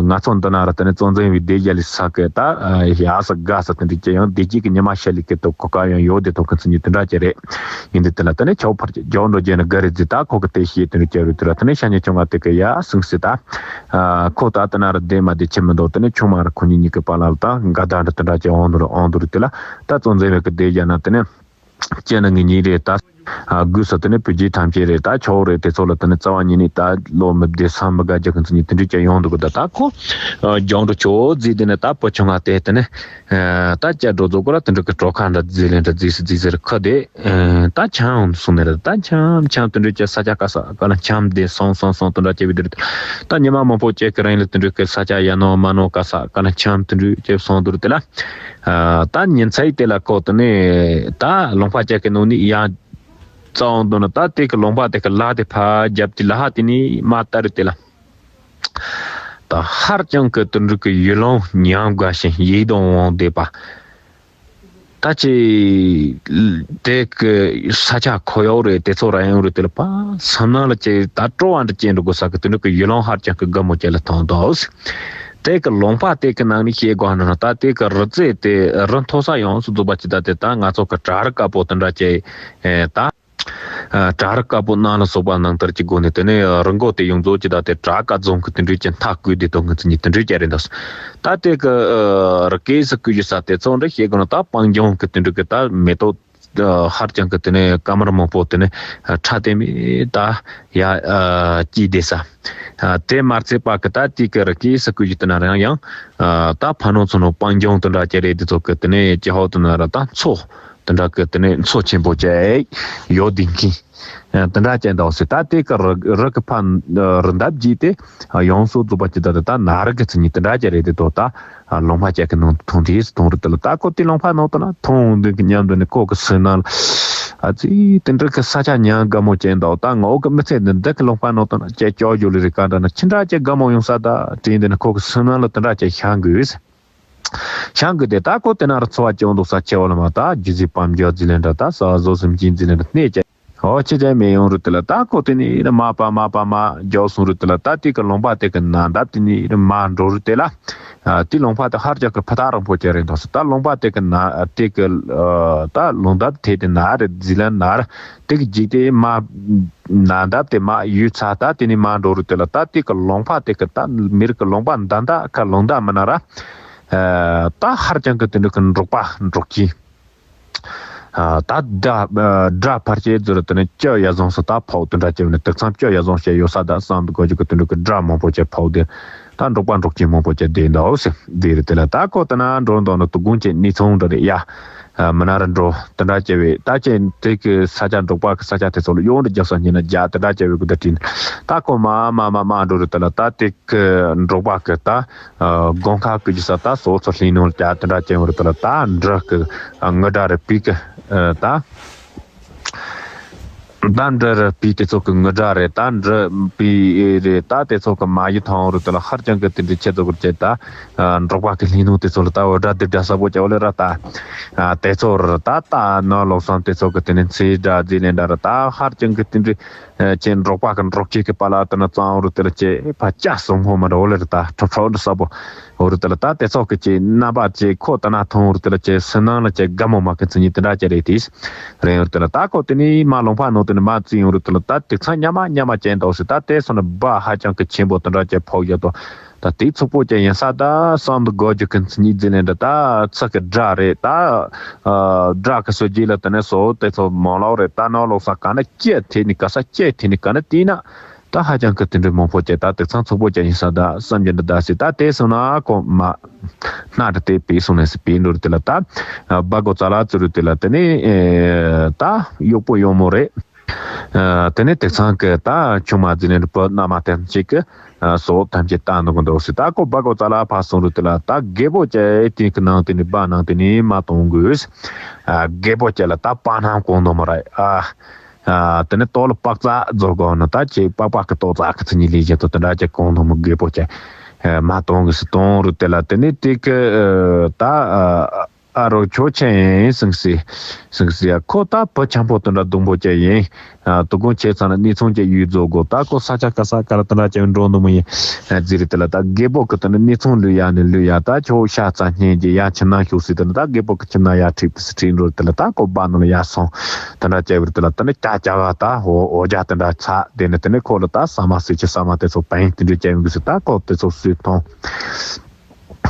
ང་ཚོ་འདི་ན་ར་དེ་ནི་གཙོ་འཛིན་བས་བསྡད་རྒྱ་ལི་ས་གི་ད་ཡ་ས་དགའ་ས་དེ་འདྲ་ཅིག་ཡང་བསྡད་རྒྱུ་གི་ཉི་མ་ཤ་ལི་གི་དུ་གོ་སྐབས་ཡང་ཡོད་དེ་དོ་གི་ཚིག་ཉིད་དེ་འདྲ་ཅིག་རེད། ཡིན་དུས་དེ་ལ་དེ་ནས་ཆོག་ཕར་རྒྱག་འགྲོ་རྒྱག་ནི་དགའ་རེ་རྫི་ད་ཁོ་གི་དེ་ཤེས་དེ་ནས་བསྐྱལ་རུ་དེ་ལ་དེ་ནས་ཤ་ཉེ་ཆུང་ང་དེ་གི་ཡ་སུང་སི་ད། ཁོ་ད་དེ་ན་ར་བསྡད་མ་བསྡད་ཆེ་མི་འདུག་དེ་ནས་ཆུང་མ་ར་ཁོ་གཉིས་གཉིས་ཀི་པ་ལ་ལ་ད་འགའ་ད་འདྲ་དེ་འདྲ་ཅན་འོང་དུ་རུ་འོང་དུ་རུ་དེ་ལ་ད་གཙོ་འཛིན་བས་གི་བསྡད་རྒྱ་ན་དེ་ནས་ཅན་ན་ངེད་གཉིས་རེད་ད། དགོས་ས་དེ་ནས་བུ་རྒྱུད་ཐམས་ཅད་རེད་ད་ཆོག་རེད་དེ་ཚོ་ལ་དེ་ནས་རྩ་བ་ཉིད་ནས་ད་ལོ་མི་བདེ་སམ་མི་དགའ་རྒྱ་གི་ཚིག་ཉིད་དེ་འདྲ་ཅན་ཡོང་འདུག་གི་ད་ད་ཁོ་རྒྱང་འགྲོ་ཆོག་རྫི་དེ་ནས་ད་པོ་ཆུང་ང་དེ་དེ་ནས། ད་ཅ་འགྲོ་རྫོགས་གོ་ར་དེ་འདྲ་གི་གྲོ་ཁ་འདྲ་རྫི་ལེན་འདྲ་རྫི་སི་རྫི་སི་ར་ཁ་དེ། ད་ཆམ་སོང་ནས་ར་ད་ཆམ་ཆམ་དེ་འདྲ་ཅ་ས་ཆ་ཀ་ས་ཀ་ན་ཆམ་དེ་སོང་སོང་སོང་དེ་འདྲ་ཅ་བི་དེ་རེད། ད་ཉི་མ་མང་པོ་ཅེ་ཀི་རིང་ལ་དེ་འདྲ་གི་ས་ཆ་ཡ་ནོ་མ་ནོ་ཀ་ས་ཀ་ན་ཆམ་དེ་འདྲ་ཅེ་སོང་དེ་རེད་དེ་ལ། ད་ཉིན་ཚེ་དེ་ལ་ཀོ་དེ་ནས་ད་ལུང་པ་ཅ་གི་ནོ་ནི་ཡང་རྩ་འོང་དོ་ན་ད་དེ་གི་ལུང་པ་དེ་གི་ལ་དེ་ཕ་རྒྱབ་ཀྱི་ལ་ཧ་དེ་ནི་མ་ད་རེད་དེ་ལ། ད་ཧར་ཅང་གི་དུད་འགྲོ་གི་ཡུལ་ལུང་ཉམས་དགའ་ཞིང་ཡིད་དུ་འོང་བསྡད་པ། ད་ཅི་དེ་གི་ས་ཆ་ཁོ་ཡོག་རེད་དེ་ཚོ་ར་ཡང་རེད་དེ་ལ་པ་བསམ་ནང་ལ་ཅི་ད་སྤྲོ་བ་འདྲ་ཅན་འགྲོ་དགོས་ས་གི་དུད་འགྲོ་གི་ཡུལ་ལུང་ཧར་ཅང་གི་དགའ་མོ་ཅན་ལ་ཐོང་དོ། དེ་གི་ལུང་པ་དེ་གི་ནང་ནས་ཤེས་དགོས་ན་ད་དེ་གི་རི་རྩེ་དེ་རི་མཐོ་ས་ཡོངས་སུ་རྫོགས་པ་ཅི་ད་དེ་ད་ང་ཚོ་གི་བྲག་རི་དཀར་པོ་དེ་འདྲ་ཅི་ད། བྲག་རི་དཀར་པོ་རྣམས་ལ་སོགས་པ་ནང་ལྟར་གྱི་སྒོ་ནས་དེ་ནས་རི་མགོ་དེ་ཡོངས་རྫོགས་ཀྱི་ད་དེ་བྲག་དཀར་རྫོང་གི་དེ་འདྲའི་ཅན་མཐའ་བསྐོར་དེ་དོ་ངི་ཚིག་ཉིད་དེ་འདྲའི་ཅན་རེད་འདུག་ད་དེ་གི་རི་སྐེད་སུ་བསྐོར་རྒྱུ་ས་དེ་ཚོ་འདྲ་ཤེས་དགོས་ན་ད་སྤང་ལྗོངས་ཀྱི་དེ་འདྲའི་གི་ད་མེ་ཏོག་ཧར་ཅང་གི་དེ་ནས་སྐར་མར་མང་པོ་དེ་ནས་ཁྲ་དེ་མི་ད་ཡ་སྐྱིད་བསྡད་ས། དེ་མ་ཚད་པ་གི་ད་དེ་གི་རི་སྐེད་སུ་བསྐོར་རྒྱུ་དེ་ན་རང་ཡང་ད་ཕ་ནོ་ཚོ་ནོ་སྤང་ལྗོངས་དེ་འདྲ་ཅན་རེད་དེ་ཚོ་གི་དེ་ནས་ཅི་ཧོ་དེ་ན་ར་ད་མཚོ། དེ་འདྲ་གི་དེ་ནས་མཚོ་ཆེན་པོ་བཅས་ཡོད་ལྡན་མཁན། དེ་འདྲ་ཅན་དང་ཟེར་ད་དེ་གི་རི་རི་གི་ཕ་རི་འདབས་ཀྱི་དེ་ཡོངས་སུ་རྫོགས་པ་ཅི་ད་དེ་ད་ན་རི་གི་ཚིག་ཉིད་དེ་འདྲ་ཅན་རེད་དེ་དོ་ད་ལུང་པ་ཅན་གི་ནང་དུ་མཐོང་དེ་མཐོང་རུ་དེ་ལ་ད་ཁོ་དེ་ལུང་པ་ནང་དུ་ན་མཐོང་འདུག་གི་མཉམ་དུ་ནི་ཁོ་གི་སེམས་ནང་ལ་ཨ་ཙི་དེ་འདྲ་གི་ས་ཆ་ཉམས་དགའ་མོ་ཅན་དང་ད་ངའོ་གི་མི་ཚེ་འདི་འདི་གི་ལུང་པ་ནང་དུ་ན་ཅེ་ཅོ་ཡོད་ལི་རི་ག་འདྲ་ན་ཅི་འདྲ་ཅན་དགའ་མོ་ཡོང་ས་ད་དྲིན་དེ་ནི་ཁོ་གི་སེམས་ནང་ལ་དེ་འདྲ་ཅན་ཤང་དགོས། ཤང་གི་དེ་ད་ཁོ་དེ་ན་རུ་འཚོ་བ་སྐྱོང་འདུག་ས་ཆེ་བ་ལ་མ་ད་རྒྱུ་ཟིག་པམ་རྒྱ་ཟི་ལེན་འདྲ་ད་ས་བཟོ་སུམ་ཅིན་ཟི་ལེན་འདྲ་གནས་ཅན་ཧོ་ཆེ་ཅན་མེ་ཡོང་རུ་དེ་ལ་ད་ཁོ་དེ་ནི་རི་མ་པ་མ་པ་མ་རྒྱོ་སོང་རུ་དེ་ལ་ད་དེ་གི་ལུང་པ་དེ་གི་ན་འདབས་དེ་ནི་རི་མ་འགྲོ་རུ་དེ་ལ་དེ་ལུང་པ་དེ་ཧར་ཅག་གི་ཕ་ཐག་རིང་པོ་ཅན་རེད་འདུག་ས་ད་ལུང་པ་དེ་གི་ན་དེ་གི་ད་ལུང་འདབས་དེ་དེ་ན་རེད་ཟི་ལེན་ན་རེད་དེ་གི་འཇིག་དེ་མ་ན་འདབས་དེ་མ་ཡུལ་ཚ་ད་དེ་ནི་མ་འགྲོ་རུ་དེ་ལ་ད་དེ་གི་ལུང་པ་དེ་གི་ད་མི་རིགས་གི་ལུང་པ་འདི་འདྲ་ཁ་ལུང་འདྲ་མི་ན་ར། ད་ཧར་ཅང་གི་དེ་འདྲ་གི་འབྲོག་པ་འབྲོག་ཁྱི། ད་སྒྲ་སྒྲ་ཕར་ཆེ་ཟུར་དེ་ནས་སྐྱོ་ཡ་བཟང་སུ་ད་ཕོག་དེ་འདྲ་བྱས་ནས་དེ་ཚང་སྐྱོ་ཡ་བཟང་བྱས་ཡོད་ས་ད་བསམ་དུ་གོ་རྒྱུ་གི་དེ་འདྲ་གི་སྒྲ་མང་པོ་བྱས་ཕོག་དེ་ད་འབྲོག་པ་འབྲོག་ཁྱི་མང་པོ་བྱས་བསྡད་འདུག་ཟེར་བསྡད་རེད། དེ་ལ་ད་ཁོ་ད་ན་འགྲོ་འདུག་ནི་དུ་དགོང་ཆེ་གནས་ཚང་འདྲ་རེད་ཡ། མི་ན་ར་འགྲོ་དེ་འདྲ་བྱས་བས་ད་ཅན་དེ་གི་ས་ཆ་འབྲོག་པ་གི་ས་ཆ་དེ་ཚོ་ལ་ཡོང་འདྲ་རྒྱག་ས་ཉིན་ན་རྒྱ་དེ་འདྲ་བྱས་བས་གི་ད་དྲིན་ད་ཁོ་མ་མ་མ་མ་འགྲོ་རུ་དེ་ལ་ད་དེ་གི་འབྲོག་པ་གི་ད། དགོང་ཁ་ཀུ་ཅི་ས་ད་སོ་ཚོ་ལྷིང་ནོར་ཀྱ་དེ་འདྲ་ཅན་བར་དུ་ལ་ད་འབྲི་གི་ངུ་སྒྲ་རེ་པི་གི་ད། ད་འབྲི་རེ་པི་དེ་ཚོ་གི་ངུ་སྒྲ་རེ་ད་འབྲི་པི་རེ་ད་དེ་ཚོ་གི་མ་ཡི་ཐང་བར་དུ་ལ་ཧར་ཅང་གི་དེ་འདྲའི་ཆེད་དུ་བར་ཅན་ད་འབྲོག་པ་གི་ལྷིང་ནོར་དེ་ཚོ་ལ་ད་འོ་སྒྲ་དེ་སྒྲ་ས་པོ་ཅ་བ་ལེ་ར་ད་དེ་ཚོ་ར་ད་ད་ནོ་ལོག་སམ་དེ་ཚོ་གི་དེ་ནི་ཚེ་སྒྲ་རྫི་ལེན་སྒྲ་ར་ད་ཧར་ཅང་གི་དེ་འདྲའི། ཅེ་འབྲོག་པ་གི་འབྲོག་ཁྱི་གི་པ་ལ་དེ་ན་གཙང་བོ་རུ་དེ་ལ་ཅེ་ཕ་ཅག་སོང་ཧོ་མ་རོ་ལེ་རུ་ད་ཁྲོ་ཁྲོ་འདྲ་ས་པོ་འོ་རུ་དེ་ལ་ད་དེ་ཚོགས་ཀྱི་ཅེ་རྣམ་པ་ཅེ་ཁོ་ད་ན་ཐོང་རུ་དེ་ལ་ཅེ་སུན་ནང་ལ་ཅེ་དགའ་མོ་མ་གི་ཚི་ཉི་དེ་འདྲ་ཅེ་རེད་དེ་རེད་འོ་རུ་དེ་ལ་ད་ཁོ་དེ་ནི་མ་ལོང་ཕ་ནོ་དེ་ནི་མ་བརྩི་ཡོང་རུ་དེ་ལ་ད་དེ་ཚང་ཉ་མ་ཉ་མ་ཅེ་འདོག་སི་ད་དེ་སོ་ན་བ་ཧ་ཅང་གི་ཆེན་པོ་དེ་འདྲ་ཅེ་ཕོག་ཡོད་དོ། ད་དེ་ཚོགས་པོ་ཅན་ཡིན་ས་ད་སང་དུ་དགོ་རྒྱུ་གི་མཚན་ཉིད་ཟེར་ནས་འདྲ། ད་ཚིག་གི་སྒྲ་རེད། ད་སྒྲ་གི་སྲོལ་རྒྱུན་ལ་དེ་ནས་སོ་དེ་ཚོ་མང་ལོག་རེད། ད་ནང་ལོག་ས་ག་ན་སྐྱེ་ཐེ་ནི་ག་ས་སྐྱེ་ཐེ་ནི་ག་ན་དེ་ན། ད་ཧ་ཅང་གི་དེ་འདྲའི་མང་པོ་ཅན་ད་དེ་ཚང་ཚོགས་པོ་ཅན་ཡིན་ས་ད་བསམ་རྒྱུ་འདྲ་ད་སི་ད་དེ་སོང་ན་ཁོ་མ་སྣ་འདྲ་དེ་པའི་སོང་ནས་སི་པའི་འགྲོ་རུ་དེ་ལ་ད་སྦ་གོ་ཙ་ལ་ཙི་རུ་དེ་ལ་དེ་ནས་ད་གཡོག་པོ་གཡོག་མོ་རེད། དེ་ནས་དེ་ཚང་གི་ད་ཆུང་མ་ཟི་ནས་བུ་མནའ་མ་ཐམས་ཅད་ཀྱི་སོ་ཐམས་ཅད་ད་འདུག་གི་འདུག་སི་ད་ཁོ་སྦ་གོ་ཙ་ལ་ཕ་སོང་རུ་དེ་ལ་ད་རྒད་པོ་ཅན་དེ་གི་ནང་དེ་ནས་སྦ་ནང་དེ་ནས་མ་གཏོང་དགོས། རྒད་པོ་ཅན་ལ་ད་པ་སྣང་གོང་དུ་མ་ར་ཨ། ཨ། དེ་ནས་ལྟོ་ལ་པག་ཙག་རྫོགས་གོ་ན་ད་ཅེ་པག་པག་གི་ལྟོ་ཙག་གི་ཚི་ཉི་ལི་བཞིན་དུ་དེ་འདྲ་ཅེ་གོང་དུ་མི་རྒད་པོ་ཅེ་མ་གཏོང་གི་སི་གཏོང་རུ་དེ་ལ་དེ་ནས་དེ་གི་ད་ཨ་རོགས་ཆོ་ཆེ་ཡིན་སིང་སི་སིང་སི་ཡ་ཁོ་ད་བུ་ཆེན་པོ་དེ་འདྲ་སྡུག་པོ་ཅེ་ཡིན། ཨ། དོ་དགོང་ཁྱེད་ཚང་ལ་གནས་ཚང་ཅེ་ཡུལ་རྫོགས་གོ་ད་ཁོ་ས་ཆ་ག་ས་ག་ལ་དེ་འདྲ་ཅེ་འགྲོ་འདུག་མི་ཡིན། ཨ། ཟེར་རེ་དེ་ལ་ད་རྒད་པོ་གི་དེ་ནས་གནས་ཚང་ལུས་ཡ་ནས་ལུས་ཡ་ད་ཁྱོ་ཤ་ཚ་སྙན་གྱི་ཡ་ཁྱིམ་ནང་ཤོག་སི་དེ་ནས་ད་རྒད་པོ་གི་ཁྱིམ་ནང་ཡ་ཁྲིད་དེ་སི་ཁྲིད་འགྲོ་དེ་ལ་ད་ཁོ་སྦ་ནང་ལ་ཡ་སོང་། དེ་འདྲ་ཅེ་བར་དེ་ལ་དེ་ནས་ཀྱ་ཀྱ་ག་ད་ཧོ་འོ་ཇ་དེ་འདྲ་ཚ་དེ་ནས་དེ་ནས་ཁོ་ལ་ད་ཟ་མ་སི་ཆི་ཟ་མ་དེ་ཚོ་བན་དེ་འདྲ་ཅེ་ཡོང་གི་སི་ད་ཁོ་དེ་ཚོ་སུས་མཐོང་།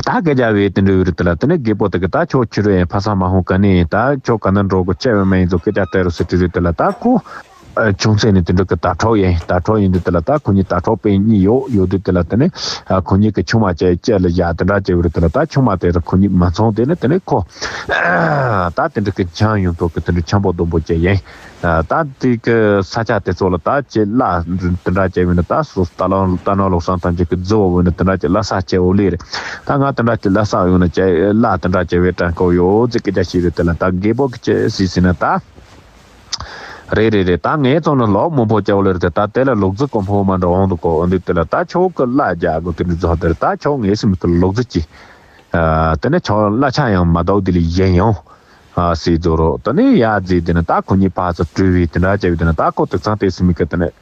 ད་སྐད་ཆ་བས་དེ་འདྲ་བས་དེ་ལ་དེ་ནས་རྒད་པོ་དེ་གི་ད་ཁྱོད་ཕྱི་རུ་ཡང་ཕ་ས་མ་ཧོང་ག་ནས་ཡིན་ད་ཁྱོད་ག་ན་འགྲོ་གི་ཆེ་བས་མ་ཡིན་ཚོ་སྐད་ཆ་སྤྲད་རུ་སི་དེ་རུ་དེ་ལ་ད་ཁོ་ཨ། ཆུང་ཚེ་ནས་དེ་འདྲ་གི་ད་གྲོགས་ཡིན་ད་གྲོགས་ཡིན་དུས་དེ་ལ་ད་ཁོ་གཉིས་ད་གྲོགས་དཔེ་གཉིས་ཡོད་ཡོད་དུས་དེ་ལ་དེ་ནས་ཨ། ཁོ་གཉིས་ཀྱི་ཆུང་མ་བཅས་བཅས་ལ་བཞག་དེ་འདྲ་བྱས་བས་དེ་ལ་ད་ཆུང་མ་དེ་ལ་ཁོ་གཉིས་མ་ཚོང་དེ་ནས་དེ་ནས་ཁོ་ཨ། ད་དེ་འདྲ་གི་འཆང་ཡོང་ཐོག་གི་དེ་འདྲ་འཆང་པོ་སྡོམ་པོ་བཅས་ཡིན། ད་དེ་གི་ས་ཆ་དེ་ཚོ་ལ་ད་ཅེ་གླ་དེ་འདྲ་བྱས་བས་ན་ད་སོ་ད་ལོ་ད་ནོ་ལོག་སང་ཐམས་ཅད་ཀྱི་རྫི་བོ་བས་ན་དེ་འདྲ་ཅེ་གླ་ས་ཅེ་འོ་ལེ་རེད། ད་ང་དེ་འདྲ་ཅེ་གླ་ས་ཡོང་ན་ཅེ་གླ་དེ་འདྲ་བྱས་བས་དྲན་གོ་ཡོད་ཟེར་སྐད་ཆ་བཤད་རེད། དེ་ལ་ད་རྒད་པོ་གི་ཅེ་སི་སི་ན་ད་རེད་རེད་རེད། ད་ངའི་ཚོ་ན་ལོག་མང་པོ་ཅེ་འོ་ལེ་རེད། དེ་ད་དེ་ལ་ལོག་རྫི་གོང་ཕོ་མ་འདྲ་འོང་འདུག་གོ་འོ་འདུག་དེ་ལ་ད་ཆོག་གི་གླ་རྒྱག་དགོས་དེ་འདྲ་རྫི་དེ་རེད། ད་ཆོག་ངའི་སི་མི་ཁི་ལོག་རྫི་ཅི་དེ་ནས་ཆོག་གླ་ཆ་ཡང་མ་འདུག་དེ་ལ་ཡན་ཡོང་། ཨ། སྲིད་རྫོགས་རོགས་དེ་ནས་ཡ་རྫི་དེ་ནས་ད་ཁོ་གཉིས་ཕར་ཚུར་བྲོས་བས་དེ་འདྲ་བྱས་བས་དེ་ནས་ད་ཁོ་དེ་ཚང་དེ་སི་མི་ཀ་དེ་ནས་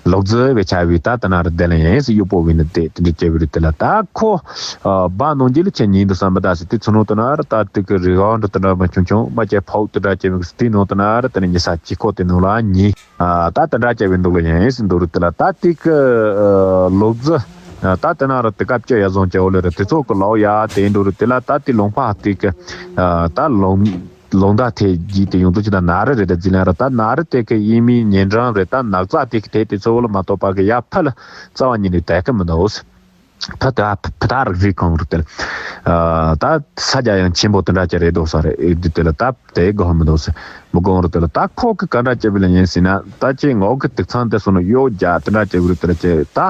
ལོག་རྫི་བས་ཆ་བས་ད་དེ་ན་ར་དེ་ལ་ཡན་སི་གཡོག་པོ་བས་ནས་དེ་དེ་འདྲ་བྱས་བས་དེ་ལ་ད་ཁོ་ཨ། སྦ་ནང་རྒྱུ་ལ་ཆེ་ཉིན་དུ་བསམ་པ་ད་སི་དེ་ཚོ་ནང་དེ་ན་ར་ད་དེ་གི་རི་བོང་འདྲ་དེ་འདྲ་མ་ཆུང་ཆུང་མ་ཅེ་ཕོག་དེ་འདྲ་བྱས་བས་སི་དེ་ནང་དེ་ན་ར་དེ་ནས་ཉི་ས་ཅི་ཁོ་དེ་ནང་ལ་ཉི། ཨ། ད་དེ་འདྲ་བྱས་བས་འདུག་ལ་ཡན་སི་འདུག་རུ་དེ་ལ་ད་དེ་གི་ཨ། ལོག་རྫི། ཨ། ད་དེ་ན་ར་དེ་སྐབས་ཅི་ཡ་བཟུང་ཅི་འོ་ལེ་ར་དེ་ཚོ་གི་ལོག་ཡ་དེ་འགྲོ་རུ་དེ་ལ་ད་དེ་ལུང་པ་དེ་གི་ཨ། ད་ལུང་ལུང་ཟླ་དེ་རྗེས་དེ་ཡོང་དུ་ཅི་ད་ན་རི་རེད་ད་རྫི་ལན་ར་ད་ན་རི་དེ་གི་ཡིན་མིན་ཉེ་འབྲང་རེད། ད་ནགས་ཚལ་དེ་གི་དེ་དེ་ཚོ་ལ་མ་གཏོགས་པ་གི་ཡ་ཕ་ལ་རྩ་བ་ཉིད་ནས་དད་གི་མི་འདུག་ཕ་ད་ཕ་ད་རིག་རིག་གང་རུ་དེ་ལ་ཨ། ད་ས་རྒྱ་ཡང་ཆེན་པོ་དེ་འདྲ་ཅི་རེད་འདུག་ས་རེད་ཨེ་དེ་དེ་ལ་ད། དེ་དགོས་མི་འདུག་ཟེར། མི་དགོས་རུ་དེ་ལ་ད་ཁོ་གི་ག་འདྲ་བྱེད་པ་ལ་ཡིན་ཟེར་ན་ད་ཅི་ངོ་གི་དུག་ཚང་དེ་སོང་ན་གཡོ་རྒྱ་དེ་འདྲ་བྱེད་པ་རུ་དེ་ལ་ཅི་ད་